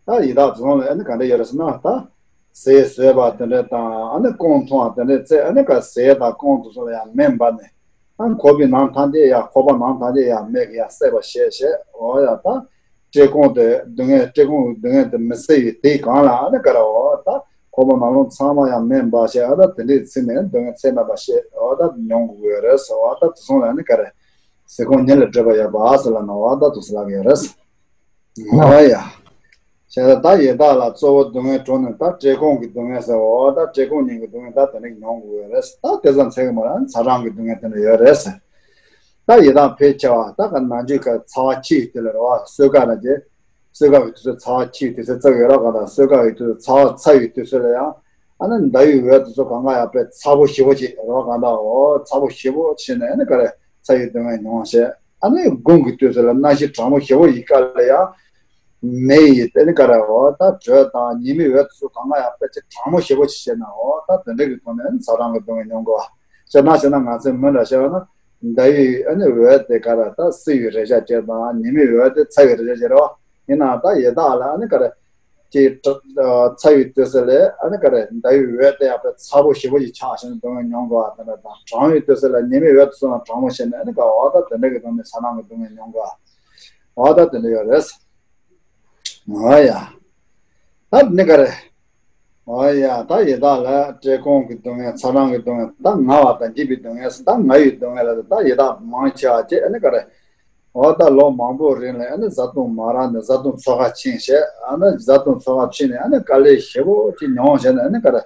ད་ཡི་དྭགས་དེ་ཚོ་ལ་ནི་ག་འདྲ་ཡོད་རེད་ཟེར་ན་ད། ཟས་ཟོས་པ་དེ་འདྲ་དང་ཨ་ནི་སྐོམ་འཐུང་བ་དེ་འདྲ་ཚེ་ཨ་ནི་ག་ཟས་དང་སྐོམ་དེ་ཚོ་ལ་ཡང་མེ་འབར་ནས། ཨ་ཁོག་པའི་ནང་ཐམས་ཅད་ཡང་ཁོག་པ་ནང་ཐམས་ཅད་ཡང་མེ་གིས་ཡང་བསྲེགས་པ་ཞེས་བཤད། འོ་ཡ་ད། བཀྲེས་སྐོམ་དེ་སྡུག་བསྔལ་བཀྲེས་སྐོམ་སྡུག་བསྔལ་དེ་མི་བཟད་པའི་དེའི་སྒང་ལ་ཨ་ནི་ག་རེ་འོ་ད་ཁོག་པ་ནང་ལོགས་ཚང་མ་ཡང་མེ་འབར་བྱས་ཨ་ད་དེ་འདྲའི་ཚིག་ནས་སྡུག་བསྔལ་ཚད་མེད་པ་ཞེས་འོ་ད་མྱོང་དགོས་ཡོད་རེད་ཟེར། འོ་ད་དེ་སོང་ལ་ཨ་ནི་ག་རེ་ཟས་སྐོམ་ཉིད་ལ་སྒྲིབ་པ་ཡོད་པ་ཟེར་ལ་ན་འོ་ད་དུ་ཟེར་ལབ་ཀྱི་ཡོད་རེད། འོ་ཡ། བྱས་ཙང་ད་ཡི་དྭགས་ལ་གཙོ་བོ་སྡུག་བསྔལ་དྲུག་ནི་ད་བཀྲེས་སྐོམ་གྱི་སྡུག་བསྔལ་ཟེར་འོ་ད་བཀྲེས་སྐོམ་གཉིས་ཀྱི་སྡུག་བསྔལ་ད་དེ་འདྲ་མྱོང་དགོས་ཡོད་རེད། ད་དེ་ཙམ་ཚད་ཀྱི་མ་རེད། ཚ་གྲང་གི་སྡུག་བསྔལ་དེ་འདྲ་ཡོད་རེད་ཟེར། ད་ཡི་དྭགས་ཕལ་ཆེ་བ་ད་ག་ནང་ཆོས་ཀྱི་ཚ་བ་ཆེ་ཡི་དུས་ལ་རེད་བ། གསོད་ཁ་ན་རྗེ། གསོད་ཁ་གི་དུས་ཚོད་ཚ་བ་ཆེ་ཡི་དུས་ཚོད་བརྩི་གི་ཡོད་རེད་ག་ད་གསོད་ཁ་གི་དུས་ཚོད་ཚ་བ་ཚ་བའི་དུས་ཚོད་ལ་ཡང་ཨ་ནི་ཟླ་བའི་འོད་དེ་ཚོ་གང་ག་ཡང་དཔེ་ཚ་པོ་ཞེ་པོ་ཅིག་རེད་བ། ག་ད་འོ་ཚ་པོ་ཞེ་པོ་བྱས་ནས་ཨ་ནི་ག་རེ་ཚ་བའི་སྡུག་བསྔལ་མྱོང་བྱས། ཨ་ནི་དགུན་གྱི་དུས་ཚོད་ལ་གནམ་གཤིས་གྲང་མོ་ཞེ་པོ་ཡི་སྐབས་ལ་ཡང་མེ་ཡི་ཨ་ནི་ག་རེ་འོ་ད་དྲོད་དང་ཉི་མའི་འོད་དེ་ཚོ་གང་ག་ཡང་དཔེ་ཅིག་གྲང་མོ་ཞེ་པོ་ཅིག་བྱས་ན་འོ་ད་དེ་འདྲ་གི་ཐོག་ནས་ཨ་ནི་ཚ་གྲང་གི་སྡུག་བསྔལ་མྱོང་དགོས་བ། སྤྱིར་ན་བྱས་ན་ང་ཚོའི་མི་འདྲ་བཤད་པ་ན་ཟླ་བའི་ཨ་ནི་འོད་དེ་ག་རེ་ད་བསིལ་བའི་རེག་བྱ་ཅིག་དང་ཉི་མའི་འོད་དེ་ཚ་བའི་རེག་བྱ་ཅིག་རེད་བ། ཡིན་ནའང་ད་ཡི་དྭགས་ལ་ཨ་ནི་ག་རེ་ཅིག་ཚ་བའི་དུས་ཚོད་ལ་ཨ་ནི་ག་རེ་ཟླ་བའི་འོད་དེ་ཡང་དཔེ་ཚ་པོ་ཞེ་པོ་ཞིག་ཆགས་ཤིང་སྡུག་བསྔལ་མྱོང་དགོས་བ་དེ་འདྲ་དང་། གྲང་བའི་དུས་ཚོད་ལ་ཉི་མའི་འོད་དེ་ཚོ་ཡང་གྲང་མོ་བྱས་ནས་ཨ་ནི་ག་འོ་ད་དེ་འདྲ་གི་ཐོག་ནས་ཚ་གྲང་གི་སྡུག་བསྔལ་མྱོང་དགོས་བ། འོ་ད་དེ་འདྲ་ཡོད་རེད། འོ་ཡ། ད་ནི་ག་རེ། འོ་ཡ་ད་ཡི་དྭགས་ལ་བཀྲེས་སྐོམ་གྱི་སྡུག་བསྔལ་ཚ་གྲང་གི་སྡུག་བསྔལ་ད་ང་བ་དང་འཇིགས་པའི་སྡུག་བསྔལ་ཟེར་ད་ང་བའི་སྡུག་བསྔལ་ལ་ད་ཡི་དྭགས་མང་ཆེ་བ་ཅིག་ཨ་ནི་ག་རེ། འོ་ད་ལོ་མང་པོའི་རིང་ལ་ཨ་ནི་བཟའ་བཏུང་མ་རག་ནས་བཟའ་བཏུང་ཚོགས་ཁ་ཕྱིན་བྱས་ཨ་ནི་བཟའ་བཏུང་ཚོགས་ཁ་ཕྱིན་ནས་ཨ་ནི་དཀའ་ལས་ཞེ་པོ་ཅིག་མྱོང་བྱས་ནས་ཨ་ནི་ག་རེ།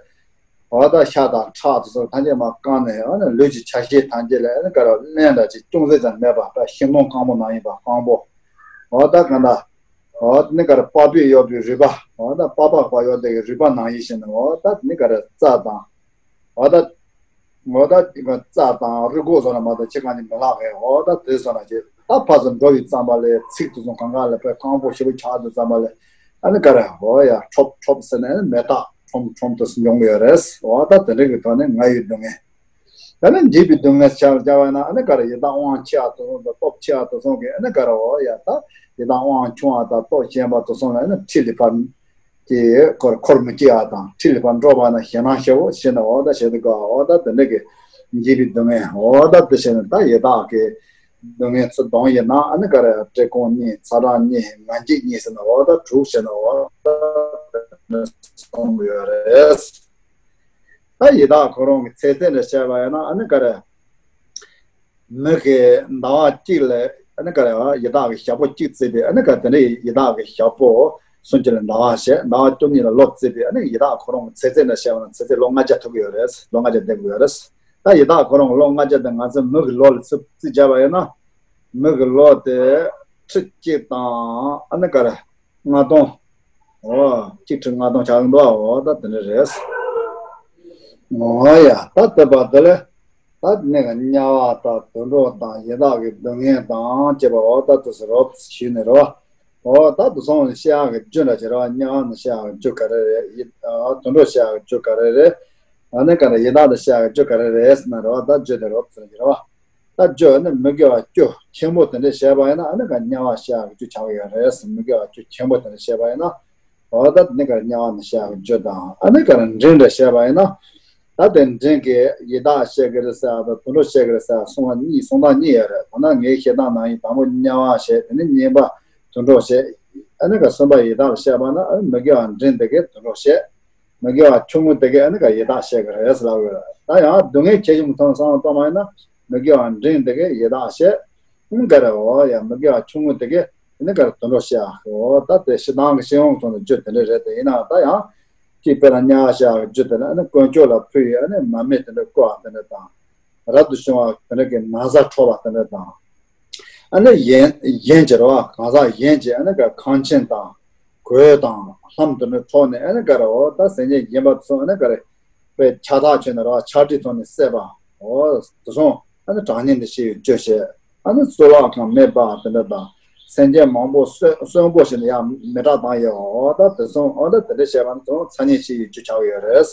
འོ་ད་ཤ་དང་ཁྲག་དེ་ཚོ་ཐམས་ཅད་མར་བཀང་ནས་འོ་ན་ལུས་ཀྱི་ཆ་ཤས་ཐམས་ཅད་ལ་ཨ་ནི་ག་རེ་རླན་འདྲ་ཅིག་ཅུང་ཟད་ཙམ་མེད་པ་ད་ཤིང་སྡོང་སྐམ་པོ་ནང་བཞིན་པ་སྐམ་པོ། འོ་ད་ག་ད། འོ་ནི་ག་རེ་པགས་པས་གཡོགས་པའི་རུས་པ། འོ་ད་པགས་པ་པ་གཡོགས་དེ་གི་རུས་པ་ནང་བཞིན་བྱས་ནས་འོ་ད་ནི་ག་རེ་རྩ་དང་། འོ་ད། འོ་ད་རྩ་དང་རུས་ཁོག་སོགས་ལ་མ་གཏོགས་ཅི་གང་ཅི་མི་ལྷག་གི་འོ་ད་དེ་སོང་ན་ཅི་ད་ཕར་ཚུར་འགྲོ་བའི་ཙམ་པ་ལས་ཚིགས་དེ་ཚོ་གང་ག་ལ་དཔེ་སྐམ་པོ་ཞེ་པོ་ཆགས་དུས་ཙམ་པ་ལས་ཨ་ནི་ག་རེ་འོ་ཡ་ཁྲོབ་ཁྲོབ་ཟེར་ནས་མེ་སྟག་ཁྲོམ་ཁྲོམ་དུ་འབྱུང་གི་ཡོད་རེད། འོ་ད་དེ་འདྲ་གི་ཐོག་ནས་ང་ཡི་སྡུག་བསྔལ། ད་ནི་འཇིགས་པའི་སྡུག་བསྔལ་ཆ་ལ་བྱ་བ་ན་ཨ་ནི་ག་རེ་ཡི་དྭགས་དབང་ཆེ་བ་དེ་ཚོ་དང་སྟོབས་ཆེ་བ་དེ་ཚོ་གིས་ཨ་ནི་ག་རེ་འོ་ཡ་ད་ཡི་དྭགས་དབང་ཆུང་བ་དང་སྟོབས་ཆེན་པོ་དེ་ཚོ་ལ་ཨ་ནི་ཁྲིད་ལས་ཕར་གྱི་འཁོར་འཁོར་མི་སྐྱེ་བ་དང་ཁྲིད་ལས་ཕར་འགྲོ་བ་ན་ཞེད་སྣང་ཞེ་བོ་ཞེ་ན་འོ་ད་ཞེ་དུ་དགའ་འོ་ད་དེ་འདྲ་གི་འཇིགས་པའི་སྡུག་བསྔལ་འོ་ད་དེ་བྱས་ན་ད་ཡི་དྭགས་ཀྱི་སྡུག་བསྔལ་ཚུར་ལྡང་ཡིན་ན་ཨ་ནི་ག་རེ་བཀྲེས་སྐོམ་གཉིས་ཚ་གྲང་གཉིས་ང་རྒྱལ་གཉིས་ཟེར་ན་འོ་ད་དྲུག་བྱས་ན་འོ་ད་དེ་འདྲ་གསུངས་ཡོད་རེད། ད་ཡི་དྭགས་ཁོ་རང་གི་ཚེ་ཚད་ལ་བཤད་པ་ཡིན་ན་ཨ་ནི་ག་རེ། མི་གི་ཟླ་བ་གཅིག་ལ་ཨ་ནི་ག་རེ་ཡི་དྭགས་ཀྱི་ཞག་པོ་གཅིག་བརྩིས་པའི་ཨ་ནི་ག་དེ་འདྲའི་ཡི་དྭགས་ཀྱི་ཞག་པོ་སུམ་ཅུ་ལ་ཟླ་བ་བྱས་ཟླ་བ་བཅུ་གཉིས་ལ་ལོ་བརྩིས་པའི་ཨ་ནི་ཡི་དྭགས་ཁོ་རང་གི་ཚེ་ཚད་ལ་བཤད་པ་ན་ཚེ་ཚད་ལོ་ལྔ་བརྒྱ་ཐུབ་ཀྱི་ཡོད་རེད། ལོ་ལྔ་བརྒྱ་འདེབས་ཀྱི་ཡོད་རེད། ད་ཡི་དྭགས་ཁོ་རང་གི་ལོ་ལྔ་བརྒྱ་དེ་ང་ཚོའི་མི་གི་ལོ་ལ་ཚུར་རྩིས་བྱས་པ་ཡིན་ན་མི་གི་ལོ་དེ་ཁྲི་གཅིག་དང་ཨ་ནི་ག་རེ། ལྔ་སྟོང་། འོ། གཅིག་ཁྲི་ལྔ་སྟོང་ཆགས་ཀྱི་འདུག་ཨ། འོ་ད་དེ་འདྲ་རེད། འོ་ཡ་ད་དེ་བར་དེ་ལས་ད་ནི་ག་དམྱལ་བ་དང་དུད་འགྲོ་དང་ཡི་དྭགས་ཀྱི་སྡུག་བསྔལ་དང་བཅས་པ་འོ་ད་དུ་སུ་རོབ་ཞུས་ནས་རོ། འོ་ད་དུ་སོང་བཤད་ཡག་གི་རྒྱུ་འདྲ་བྱེད་རོ། དམྱལ་བ་ནི་བཤད་ཡག་གི་རྒྱུ་ག་རེ་རེད། ཡི་དུད་འགྲོ་བཤད་ཡག་གི་རྒྱུ་ག་རེ་རེད། ཨ་ནི་ག་རེ་ཡི་དྭགས་ནི་བཤད་ཡག་གི་རྒྱུ་ག་རེ་རེད་ཟེར་ན་རོ་ད་རྒྱུ་དེ་རོབ་ཟེར་གྱི་རོ། ད་བརྗོད་ནི་མི་དགེ་བ་བཅུ་ཆེན་པོ་དེ་འདྲ་བཤད་པ་ཡིན་ན་ཨ་ནི་ག་དམྱལ་བ་བཤད་ཡག་རྒྱུ་ཆགས་ཡོད་རེད། མི་དགེ་བ་བཅུ་ཆེན་པོ་དེ་འདྲ་བཤད་པ་ཡིན་ན། འོ་ད་དེ་ནི་ག་དམྱལ་བ་ནི་བཤད་ཡག་རྒྱུ་དང་ཨ་ནི་ག་རེ་འབྲིང་འདྲ་བཤད་པ་ཡིན་ན། ད་དེ་འབྲིང་གི་ཡི་དྭགས་བཤད་གི་རེད་ཟེར་ཡག་དང་དུད་འགྲོ་བཤད་གི་རེད་ཟེར་ཡག་གསུང་བ་གཉིས་གསུང་སྟངས་གཉིས་ཡོད་རེད། ད་ནི་ངའི་བཤད་སྟངས་ནང་ཡིན་དང་པོ་དམྱལ་བ་བཤད་དེ་ནི་གཉིས་པ་དུད་འགྲོ་བཤད། ཨ་ནི་ག་གསུམ་པ་ཡི་དྭགས་བཤད་པ་ན་ཨ་ནི་མི་དགེ་བ་འབྲིང་དེ་གའི་དུད་འགྲོ་བཤད། མི་དགེ་བ་ཆུང་ངུ་དེ་གའི་ཨ་ནི་ག་ཡི་དྭགས་བཤད་གི་རེད་ཟེར་ལབ་ཡོད། ད་ཡང་སྡུག་བསྔལ་ཆེ་ཆུང་ཐོན་བསམ་བློ་གཏོང་བ་ཡིན་ན་མི་དགེ་བ་འབྲིང་དེ་གའི་ཡི་དྭགས་བཤད། ཨ་ནི་ག་རེ་འོ་ཡ་མི་དགེ་བ་ཆུང་ངུ་དེ་གའི་ཨ་ནི་ག་རེ་དུད་འགྲོ་བཤད་ཨ། འོ་ད་དེ་སྤྱིར་བཏང་གི་སྤྱི་ཡོངས་ཐོག་ནས་རྒྱུ་དེ་འདྲ་རེད། དེ་ཡིན་ན་ད་ཡང་གཅིག་དཔེར་ན་དམྱལ་བ་བཤད་ཡག་རྒྱུ་དེ་ནི་ཨ་ནི་དཀོན་མཆོག་ལ་ཕུལ་ཡི་ཨ་ནི་མར་མེ་དེ་འདྲ་བསྐོལ་བ་དེ་འདྲ་དང་། རབ་ཏུ་བྱུང་བ་དེ་འདྲ་གི་ན་བཟའ་འཕྲོག་པ་དེ་འདྲ་དང་། ཨ་ནི་ཡན་ཡན་གྱི་རེད་བ། གང་ཟག་ཡན་གྱི་ཨ་ནི་ག་ཁང་ཆེན་དང་གོས་དང་ལྷམ་དེ་འདྲ་འཕྲོག་ནས་ཨ་ནི་ག་རེ་འོ་ད་སེམས་ཅན་སྦྱིན་པ་དེ་ཚོ་ཨ་ནི་ག་རེ་དཔེ་ཕྱག་ཐག་ཆོད་ནས་རེད་བ། ཕྱག་བྲིས་ཐོག་ནས་བསད་པ་འོ་དེ་ཚོ་ཨ་ནི་དྲང་ཉེས་འདི་ཤེས་ཡོད་བཅོས་བྱས། ཨ་ནི་གཙུག་ལག་ཁང་མེ་སྤར་དེ་འདྲ་དང་། སེམས་ཅན་མང་པོ་གསོན་གསོན་པོ་ཞིག་ནས་ཡང་མེ་སྲེག་བཏང་ཡོད་འོ་ད་དེ་ཚོ་འོ་ད་དེ་འདྲ་བྱས་པ་ནི་དེ་ཚོ་ཚ་ཉེས་ཤིག་ཡོད་རྒྱུ་ཆགས་ཡོད་རེད།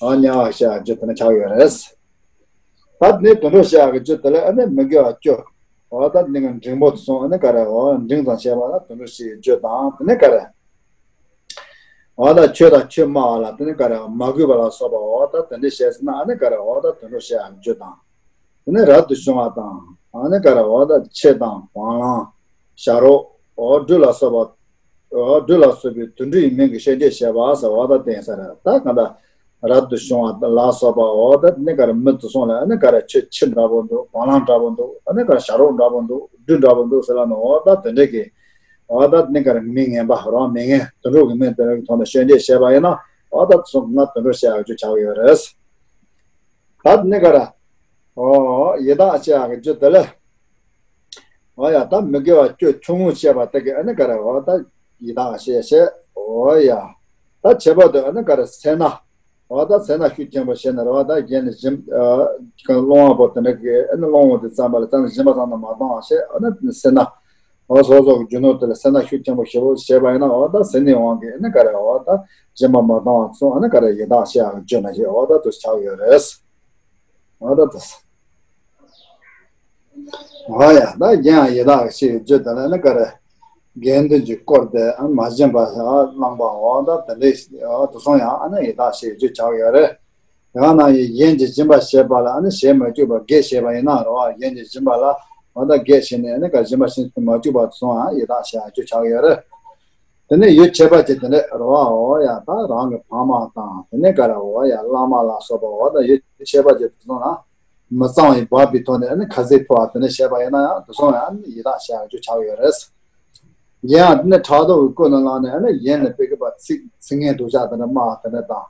ཨ་དམྱལ་བ་བཤད་རྒྱུ་དེ་འདྲ་ཆགས་ཡོད་རེད། ད་ནི་དུད་འགྲོ་བཤད་ཀྱི་རྒྱུ་དེ་ལ་ཨ་ནི་མི་དགེ་བ་བཅུ། འོ་ད་ནི་ག་འབྲིང་པོ་དེ་སོང་ཨ་ནི་ག་རེ་འོ་འབྲིང་ཙམ་བཤད་པ་ལ་དུད་འགྲོ་བཤད་རྒྱུ་དང་དེ་ནི་ག་རེ། འོ་ད་ཆོས་དང་ཆོས་སྨྲ་བ་ལ་དེ་ནི་ག་རེ་མ་གུས་པ་ལ་སོགས་པ་འོ་ད་དེ་འདྲ་བཤད་ཟེར་ན་ཨ་ནི་ག་རེ་འོ་ད་དུད་འགྲོ་བཤད་ཀྱི་རྒྱུ་དང་། དེ་ནི་རབ་ཏུ་བྱུང་བ་དང་ཨ་ནི་ག་རེ་འོ་ད་ཆོས་དང་བང་བླང་། བྱ་རོག་འོ་སྦྲུལ་ལ་སོགས་པ། འོ་སྦྲུལ་ལ་སོགས་པའི་དུད་འགྲོའི་མིང་གི་བཤད་རྒྱུ་བཤད་པ་ཟེར་འོ་ད་བསྟན་ས་རེད། ད་གང་ལྟར་རབ་ཏུ་བྱུང་བ་ལ་སོགས་པ་འོ་ད་ནི་ག་རེ་མི་དེ་ཚོ་ལ་ཨ་ནི་ག་རེ་ཆོས་ཆོས་འདྲ་པོ་འདུག་བང་བླང་འདྲ་པོ་འདུག་ཨ་ནི་ག་རེ་བྱ་རོག་འདྲ་པོ་འདུག་སྦྲུལ་འདྲ་པོ་འདུག་ཟེར་ལ་ནི་འོ་ད་དེ་འདྲས་ཀྱི་འོ་ད་ནི་ག་རེ་མི་ངན་པ་རང་མི་ངན་དུད་འགྲོ་གི་མིང་དེ་འདྲ་གི་ཐོག་ནས་བཤད་རྒྱུ་བཤད་པ་ཡིན་ན་འོ་ད་དེ་ཚོ་ང་དུད་འགྲོ་བཤད་ཡག་རྒྱུ་ཆགས་ཡོད་རེད། ད་ནི་ག་རེ། ཨོ། ཡི་དྭགས་བཤད་ཡག་གི་རྒྱུ་དེ་ལས། ཨོ་ཡ་ད་མི་དགེ་བ་བཅུ་ཆུང་ངུ་བཤད་པ་དེ་གི་ཨ་ནི་ག་རེ་ཨོ་ད་ཡི་དྭགས་བཤད་བཤད་ཨོ་ཡ། ད་བྱེད་པོ་དེ་ཨ་ནི་ག་རེ་སེར་སྣ། ཨོ་ད་སེར་སྣ་ཤུགས་ཆེན་པོ་བྱས་ནས་རེད་བ། ད་གཞན་ནི་སྦྱིན་སློང་བ་པོ་དེ་འདྲ་གི་ཨ་ནི་སློང་བ་དེ་ཙམ་པ་ལ་ཙམ་སྦྱིན་པ་ཙམ་དུ་མ་བཏང་བ་བཤད་ཨ་ནི་སེར་སྣ། འོ་སོ་སོ་གི་རྒྱུ་ནོར་དེ་ལ་སེར་སྣ་ཤུགས་ཆེན་པོ་ཞེ་པོ་བྱས་པ་ཡིན་ན་འོ་ད་སེར་སྣའི་དབང་གིས་ཨ་ནི་ག་རེ་འོ་ད་སྦྱིན་པ་མ་བཏང་བ་ཚོ་ཨ་ནི་ག་རེ་ཡི་དྭགས་བཤད་ཡག་གི་རྒྱུ་ན་ཞེས་འོ་ད་དུ་ཆགས་ཡོད་རེད། འོ་ད་དུ། འོ་ཡ་ད་གཞན་ཡང་ཡི་དྭགས་ཞེས་རྒྱུ་དེ་ལ་ཨ་ནི་ག་རེ་དགེ་འདུན་གྱིས་བསྐོར་ཏེ་ཨ་ནི་མ་བྱིན་པ་བླངས་པ་འོ་ད་དེ་འདྲའི་འོ་དུ་སོང་ཡང་ཨ་ནི་ཡི་དྭགས་ཞེས་རྒྱུ་ཆགས་ཡོད་རེད། དེ་ག་ནང་བཞིན་གཞན་གྱི་སྦྱིན་པ་བྱེད་པ་ལ་ཨ་ནི་བྱེད་མ་བཅུག་པར་གེགས་བྱས་པ་ཡིན་ན་རེད་བ། གཞན་གྱི་སྦྱིན་པ་ལ་འོ་ད་གེགས་བྱས་ནས་ཨ་ནི་ག་སྦྱིན་པ་བྱེད་མ་བཅུག་པར་སོང་ཡང་ཡི་དྭགས་ཞེས་རྒྱུ་ཆགས་ཡོད་རེད། དེ་ནས་ཡུལ་ཆད་པ་ཅིག་དེ་འདྲ་རེད་བ། འོ་ཡ་ད་རང་གི་ཕ་མ་དང་དེ་ནས་ག་རེ་འོ་ཡ་བླ་མ་ལ་སོགས་པ་འོ་ད་ཡུལ་ཆད་པ་ཅིག་དེ་ཚོ་ན་མི་གཙང་བའི་འབབ་པའི་ཐོག་ནས་ཨ་ནི་ཁ་ཟས་ཕུལ་བ་དེ་འདྲ་བྱས་པ་ཡིན་ན་ཡང་དེ་ཚོ་ཡང་ཡི་དྭགས་ཞེས་རྒྱུ་ཆགས་ཡོད་རེད། གཞན་ཡང་དེ་ནས་ཕྲག་དོག་གི་ཀུན་ནས་བསླངས་ནས་ཨ་ནི་གཞན་ལ་དཔེ་གི་པ་ཚིག་ཚིག་ངན་སྡུག་ཅག་དེ་འདྲ་སྨྲ་བ་དེ་འདྲ་དང་།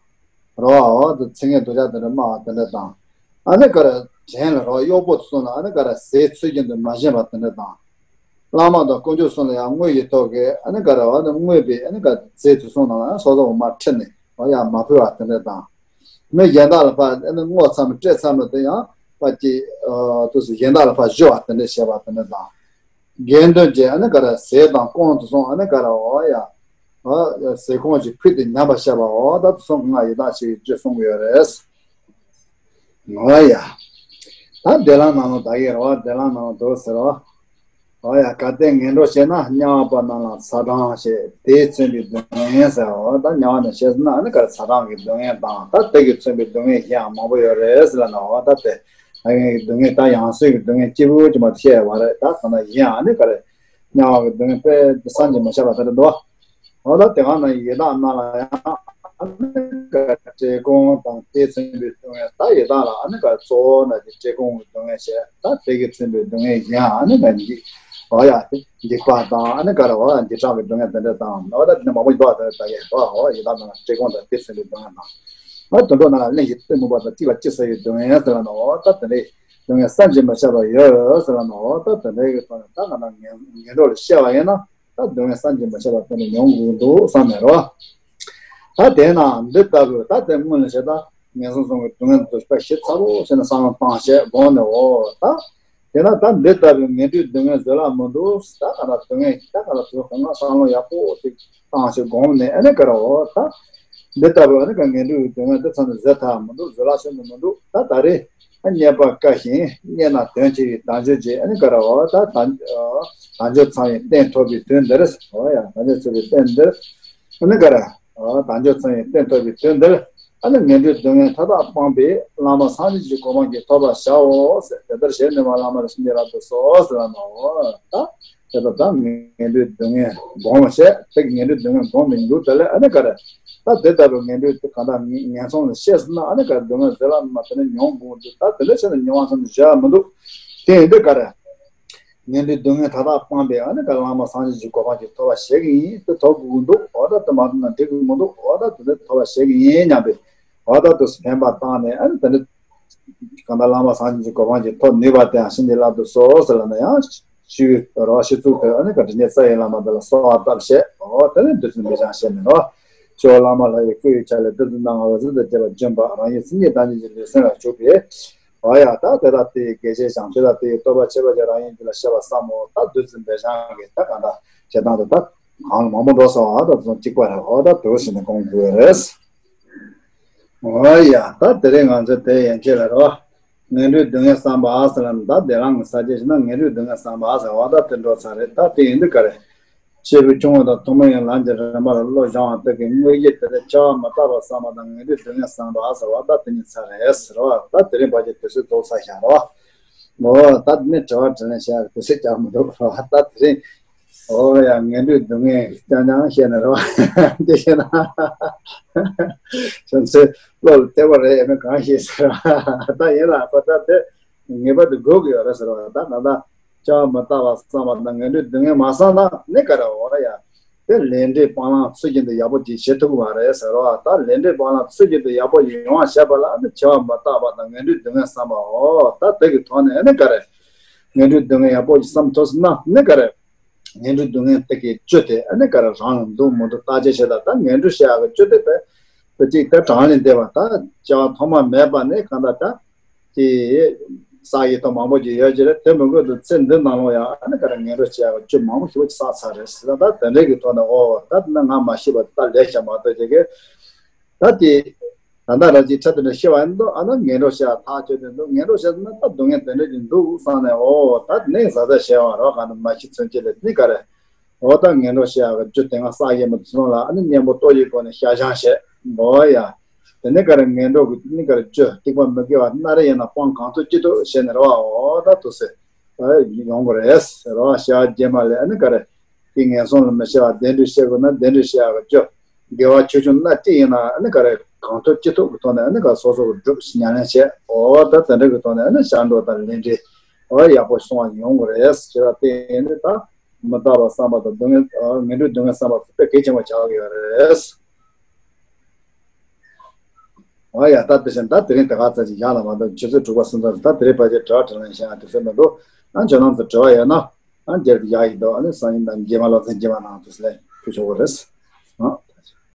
རོ་འོ་དེ་ཚིག་ངན་སྡུག་ཅག་དེ་འདྲ་སྨྲ་བ་དེ་འདྲ་དང་། ཨ་ནི་ག་རེ་གཞན་ལ་རོ་གཡོག་པོ་དེ་ཚོ་ལ་ཨ་ནི་ག་རེ་ཟས་ཚོད་བཞིན་དུ་མ་བྱིན་པ་དེ་འདྲ་དང་། བླ་མ་དང་དཀོན་མཆོག་གསུམ་ལ་ཡང་བསྔོས་ཡོད་ཐོག་གི་ཨ་ནི་ག་རེ་འོ་ནི་བསྔོས་པའི་ཨ་ནི་ག་ཟས་དེ་ཚོ་ནང་ལ་ཡང་སོ་སོ་འོ་མ་ཁྲིད་ནས་འོ་ཡང་མ་ཕུལ་བ་དེ་འདྲ་དང་། མི་གཞན་དག་ལ་ཕར་ཨ་ནི་བསྔོ་མཚམས་སྤྲད་མཚམས་ལ་དེ་ཡང་ཕར་གྱི་དུས་སུ་གཞན་དག་ལ་ཕར་གཞུ་བ་དེ་འདྲ་བྱས་པ་དེ་འདྲ་དང་། དགེ་འདུན་གྱི་ཨ་ནི་ག་རེ་ཟས་དང་སྐོམ་དེ་ཚོ་ཨ་ནི་ག་རེ་འོ་ཡ། ཨ་ཟས་སྐོམ་གྱི་ཕུད་དེ་ཉམས་པར་བཤད་པའོ། ད་དུ་སོང་ང་ཡི་དྭགས་ཤིག་གིས་ཅི་གསུང་གི་ཡོད་རེད། ཨོ་ཡ། ད་བདེ་བླག་ནང་ལ་བདག་གིས་རེད་བ། བདེ་བླག་ནང་ལ་འདུག་ཟེར་བ། ཨོ་ཡ། གལ་ཏེ་ངན་འགྲོར་སྐྱེས་ན་དམྱལ་བ་པ་རྣམས་ལ་ཚ་གྲང་བྱེད། དེས་མཚོན་པའི་སྡུག་བསྔལ་ཟེར་བ། ད་དམྱལ་བ་ནང་སྐྱེས་ན་ཨ་ནི་ག་རེ་ཚ་གྲང་གི་སྡུག་བསྔལ་དང་། ད་དེ་གིས་མཚོན་པའི་སྡུག་བསྔལ་གཞན་ཡང་མང་པོ་ཡོད་རེད་ཟེར་ལ་ནོ། ད་དེ་སྡུག་བསྔལ་ད་ཡང་སོས་ཀྱི་སྡུག་བསྔལ་སྐྱེ་བོ་ཅི་མ་བཤད་པ་རེད། ད་གང་ལྟར་གཞན་ཨ་ནི་ག་རེ་དམྱལ་བ་གི་སྡུག་བསྔལ་དཔེ་བསམ་གྱིས་མི་ཁྱབ་པ་དེ་རེད་འདུག་འོ་ད་དེ་ག་ནང་ཡི་དྭགས་རྣམས་ལ་ཡང་ཨ་ནི་ག་བཀྲེས་སྐོམ་དང་དེས་མཚོན་པའི་སྡུག་བསྔལ། ད་ཡི་དྭགས་ལ་ཨ་ནི་ག་གཙོ་བོ་ན་དེ་བཀྲེས་སྐོམ་གྱི་སྡུག་བསྔལ་བྱས། ད་དེ་གིས་མཚོན་པའི་སྡུག་བསྔལ་གཞན་ཨ་ནི་ག་འཇིགས། འོ་ཡ། དེ་འཇིགས་པ་དང་ཨ་ནི་ག་རེ་བ་འཇིགས་སྐྲག་གི་སྡུག་བསྔལ་དེ་འདྲ་དང་། འོ་ད་དེ་ནི་མང་པོ་འདུག་ད་ད་ཡ་འོ་ཡི་དྭགས་རྣམས་ལ་བཀྲེས་སྐོམ་དང་དེས་མཚོན་པའི་སྡུག་བསྔལ་དང་། ཨ་དུད་འགྲོ་རྣམས་ལ་སླན་ཞིང་གཏི་མུག་པ་དང་སྐྱིད་པ་སྐྱི་ཟ་ཡི་སྡུག་བསྔལ་ཟེར་ལ་ནོ། འོ་ད་དེ་འདྲའི་སྡུག་བསྔལ་བསམ་གྱིས་མི་ཁྱབ་པ་ཡོད་ཟེར་ལ་ནོ། འོ་ད་དེ་འདྲའི་གི་ཐོག་ནས་ད་ག་ན་ངན་ངན་འགྲོ་ལ་སྐྱེ་བ་ཡིན་ན། ད་སྡུག་བསྔལ་བསམ་གྱིས་མི་ཁྱབ་པ་དེ་ནི་མྱོང་དགོས་འདུག་བསམ་ནས་རོ། ད་དེས་ན་འདི་ལྟ་བུ་ད་དེ་སྔོན་ལ་བྱས་ད་ངན་སོང་གསུམ་གྱི་སྡུག་བསྔལ་དུ་དཔེ་ཞིབ་ཚགས་པོ་བྱས་ནས་བསམ་བློ་བཏང་བྱས་དགོངས་ནས། འོ་ད་དེས་ན་ད་འདི་ལྟ་བུའི་ངན་འགྲོའི་སྡུག་བསྔལ་བཟོད་ལ་མི་འདུག་ད་ག་ན་སྡུག་བསྔལ་ད་ག་ན་དུ་གང་ག་བསམ་བློ་ཡག་པོ་ཅིག་བཏང་བྱས་དགོངས་ནས་ཨ་ནི་ག་ར། འོ་ད་འདི་ལྟ་བུ་ཨ་ནི་ག་ངན་འགྲོའི་སྡུག་བསྔལ་འདི་ཚང་ནས་བཟོད་ཐབས་མི་འདུག་བཟོད་ལ་ཤོར་ནས་མི་འདུག་ད་ད་རེས། རྙེད་པར་དཀའ་ཞིང་རྙེད་ན་དོན་ཆེ་བའི་དལ་འབྱོར་གྱི་ཨ་ནི་ག་ར་འོ་ད་དལ་དལ་འབྱོར་ཚང་བའི་རྟེན་ཐོབ་པའི་དུས་འདིར། འོ་ཡ། དལ་འབྱོར་ཚང་བའི་རྟེན་འདིར་ཨ་ནི་ག་ར་འོ་དལ་འབྱོར་ཚང་བའི་རྟེན་ཐོབ་པའི་དུས་འདིར་ཨ་ནི་ངན་འགྲོའི་སྡུག་བསྔལ་མཐའ་དག་སྤངས་པའི་བླ་མ་སངས་རྒྱས་ཀྱི་གོ་འཕང་གྱི་ཐོབ་པར་བྱའོ་ཟེར། དེ་ལྟར་ཞལ་ནས་མར་བླ་མ་ལ་བྱིན་གྱིས་བརླབ་ཏུ་གསོལ་ཟེར་ལ་ནོ། འོ་ད། དེ་ལྟར་ད་ངན་འགྲོའི་སྡུག་བསྔལ་སྒོམ་བྱས། དེ་ངན་འགྲོའི་སྡུག་བསྔལ་སྒོམ་པའི་འདུག་དེ་ལས་ཨ་ནི་ག་རེ། ད་དེ་ལྟ་བུའི་ངན་འགྲོའི་གང་ལྟར་ངན་སོང་ལ་སྐྱེས་སོང་ན་ཨ་ནི་ག་རེ་སྡུག་བསྔལ་བཟོད་ལ་མ་དེ་ནི་མྱོང་དགོས་འདུག་ད་དེ་འདྲ་བྱས་ན་མྱོང་བ་ཙམ་དུ་བཞག་མི་འདུག་དེ་ཡིན་དུས་ག་རེ། ངན་འགྲོའི་སྡུག་བསྔལ་མཐའ་དག་སྤངས་པའི་ཨ་ནི་ག་རེ་བླ་མ་སངས་རྒྱས་ཀྱི་གོ་འཕང་ཅིག་ཐོབ་པ་ཞིག་ཡིན་དུ་ཐོབ་དགོས་འདུག་འོ་ད་དེ་མ་ཐོབ་ན་འགྲིག་གི་མི་འདུག་འོ་ད་དེ་འདྲ་ཐོབ་པ་ཞིག་ཡིན་སྙམ་པའི་འོ་ད་དུ་ཕན་པ་བཏང་ནས་ཨ་ནི་དེ་འདྲ། གང་ལྟར་བླ་མ་སངས་རྒྱས་ཀྱི་གོ་འཕང་ཅིག་ཐོབ་ནུས་པ་དེའང་བྱིན་གྱིས་བརླབ་ཏུ་གསོལ་ཟེར་ལ་ན་ཡང་། ཞུ་རོགས་ཞུ་ཚུལ་དེ་ཨ་ནི་ག་འབྲི་ཉེ་ས་ཡི་བླ་མ་དེ་ལ་གསོལ་བ་བཏབ་བྱས། འོ་དེ་ནས་བདུད་རྩི་འབེབས་སྦྱང་བྱས་ནས་རོ། ཞུ་བླ་མ་ལྷ་ཡི་སྐུ་ཡི་ཆ་ལས་བདུད་རྩི་སྣ་ལྔ་འོད་ཟེར་དང་བཅས་པ་བྱིན་པ། རང་ཉིད་སེམས་ཉིད་བདག་ཉིད་ཀྱི་ལུས་སེམས་ལ་བྱུག་པས། འོ་ཡ། ད་དེ་དག་དེ་ཡི་དགེ་བྱེད་ཀྱང་དེ་དག་དེ་ཡི་བསྟོད་པ་བྱེད་པ་ཀྱང་རང་ཉིད་ཀྱི་ལ་བཤད་པ་བསམ་མོ། ད་བདུད་རྩི་འབེབས་སྦྱང་གི་ད་གང་ལྟར་བྱེད་སྟངས་དེ་ད་གང་ལ་མང་པོ་འགྲོ་སོང་བ་ད་དུང་གཅིག་པ་རེད། འོ་ད་དུ་ཞིག་ནས་གོང་དགོས་རེད། འོ་ཡ། ད་དེ་རིང་ང་ཚོ་དེ་ཡན་ཆད་ལ་རོ། ངན་འགྲོའི་སྡུག་བསྔལ་བསམ་པ་ཟེར་ལ་ད་བདེ་བླག་གི་ས་བཅད་ཞིག་ན་ངན་འགྲོའི་སྡུག་བསྔལ་བསམ་པ་ཟེར་བ་ད་དེ་འགྲོ་ཚར་རེད། ད་དེ་ཡིན་དུས་ག་རེ། སྐྱེས་བུ་ཆུང་ངུ་དང་ཐུན་མོང་བའི་ལམ་གྱི་རིམ་པ་ལ་བློ་སྦྱང་བ་དག་གི་དངོས་གཞི་དེ་ལས་སྐྱེ་བ་མི་རྟག་པ་བསམ་པ་དང་ངན་འགྲོའི་སྡུག་བསྔལ་བསམ་པ་ཟེར་བ་ད་དེ་གཉིས་ཚར་རེད་ཟེར་བ་ད་དེ་རིང་བར་གྱི་དུས་ཚོད་རྫོགས་ཚར་ཤག་རོ། འོ་ད་ནི་དྲི་བ་དྲིས་ལན་བྱ་དུས་ཚོད་ཀྱང་མི་འདུག་རོ། ད་དེ་རིང་། ཨོ་ཡ། ངན་འགྲོའི་སྡུག་བསྔལ་རྐྱང་རྐྱང་བཤད་ནས་རོ། དེ་བཤད་ན། བྱང་ཚེ་བློ་ལ་གཏད་པ་རེད་ཡ་མེད་གང་ཤེས་ཟེར་བ། ད་ཡིན་ལ་ཁོ་ད་དེ་ངེས་པར་དུ་དགོས་ཀྱི་ཡོད་རེད་ཟེར་བ། ད་ང་ད་སྐྱེ་བ་མི་རྟག་པ་བསམ་པ་དང་ངན་འགྲོའི་སྡུག་བསྔལ་མ་བསམ་ན་ནི་ག་རེ། ཨོ་ཡ། དེ་ལས་འབྲས་སྤང་བླང་ཚུལ་བཞིན་དུ་ཡག་པོ་ཅིག་བྱེད་ཐུབ་ཀྱི་མ་རེད་ཟེར་བ། ད་ལས་འབྲས་སྤང་བླང་ཚུལ་བཞིན་དུ་ཡག་པོ་ཡོང་བ་བྱེད་པ་ལ་ནི་སྐྱེ་བ་མི་རྟག་པ་དང་ངན་འགྲོའི་སྡུག་བསྔལ་བསམ་པ། ཨོ་ད་དེ་གི་ཐོག་ནས་ནི་ག་རེ། ངན་འགྲོའི་སྡུག་བསྔལ་ཡག་པོ་ཅིག་བསམ་ཐུབ་སོང་ན་ནི་ག་རེ། ངན་འགྲོའི་སྡུག་བསྔལ་དེ་གའི་རྒྱུ་དེ་ཨ་ནི་ག་རེ་རང་ལ་འདུག་མི་འདུག་བརྟག་དཔྱད་བྱེད་ད། ད་ངན་འགྲོ་བཤད་ཡག་གི་རྒྱུ་དེ་དཔེ་དེ་གཅིག་དེ་གྲངས་ལས་འདས་པ། ད་བྱ་བ་ཐོག་མ་མེད་པ་ནས་གང་ལྟར་ད་དེ་བསགས་ཡོད་དོ་མང་པོ་ཅིག་ཡོད་ཀྱི་རེད། དེ་མི་དགོས་དུ་ཚེ་འདི་ནང་ལོགས་ཡང་ཨ་ནི་ག་རེ་ངན་འགྲོ་བཤད་ཡག་གི་རྒྱུ་མང་པོ་ཞིག་བསགས་ཚར་རེད་ཟེར། ད་དེ་འདྲའི་གི་ཐོག་ནས་ཨོ་ད་དེ་ན་ང་མ་ཤི་བ་ད་ལས་བྱ་མ་གཏོགས་ཅིག་གི་ད་དེ། ད་ལྟ་རང་གཅིག་འཕྲལ་དུ་འདྲ་ཤི་བ་ཡིན་དུ་ཨ་ན་ངན་འགྲོ་ཤ་ཐག་ཆོད་དེ་འདུག་ངན་འགྲོ་ཤ་ན་ད་སྡུག་བསྔལ་དེ་འདྲ་ཅིག་འདུག་བསམ་ནས་ཨོ་ད་ནས་ཟ་ཟ་བྱས་བ་རོགས་གང་དུ་མ་ཤི་ཚུན་ཆད་ལས་ནི་ག་རེ། ཨོ་ད་ངན་འགྲོ་ཤ་གི་རྒྱུ་དེ་སྔ་བསགས་ཡས་མ་དུ་སོང་ལ་ཨ་ནི་གཉེན་པོ་ལྟོ་ཡི་སྒོ་ནས་ཤ་ཞང་བྱས་འོ་ཡ། དེ་ནི་ག་རེ་ངན་འགྲོ་གི་ནི་ག་རེ་རྒྱུ་སྡིག་པ་མི་དགེ་བ་སྣ་རེ་ཡིན་ན་སྤང་གང་ཐུབ་ཅི་ཐུབ་བྱས་ནས་རོགས་ཨོ་ད་དུ་སེ། ཡོང་གི་རེད་ཟེར་བ་ཞག་རྗེས་མ་ལས་ཨ་ནི་ག་རེ། དེ་ངན་སོང་ལ་མི་སྐྱེ་བ་གདན་འདྲེན་བྱེད་དགོས་ན་གདན་འདྲེན་བྱེད་ཡག་གི་རྒྱུ། དགེ་བ་ཆེ་ཆུང་སྣ་གཅིག་ཡིན་ན་ཨ་ནི་ག་རེ་གང་ཐུབ་ཅི་ཐུབ་ཀྱི་ཐོག་ནས་ཨ་ནི་ག་སོ་སོ་གི་སྒྲུབ་ཉམས་ལེན་བྱས་ཨོ་ད་དེ་འདྲ་གི་ཐོག་ནས་ཨ་ནི་བྱང་འགྲོ་དང་ལས་འབྲས་ཨོ་ཡག་པོ་སོང་བ་ཡོང་གི་རེད་ཟེར་བ་དེ་ནི་ད་མི་རྟག་པ་བསམ་པ་དང་སྡུག་བསྔལ་ངན་འགྲོའི་སྡུག་བསྔལ་བསམ་པ་དཔེ་གལ་ཆེན་པོ་ཆགས་ཀྱི་ཡོད་རེད། ཨོ་ཡ་ད་དེ་བཞིན་ད་དེ་རིང་དེ་ག་ཚ་ཅིག་ཡག་ལ་མ་འདུག་ཆུ་ཚོད་དྲུག་པ་སུམ་ཙམ་ད་དེ་རིང་ཕལ་ཆེར་དྲི་བ་དྲིས་ལན་བྱེད་ཡག་དུས་ཚོད་མི་འདུག་ཨ་ཁྱོད་རང་ཚོ་དྲི་བ་ཡོད་ན་ཨ་འདིར་ཡག་ཡིན་འདུག་ཨ་ནི་སང་ཉིན་དང་རྗེས་མ་སློབ་ཚན་རྗེས་མ་ནང་དུ་ལན་ཕུལ་ཆོག་གི་རེད།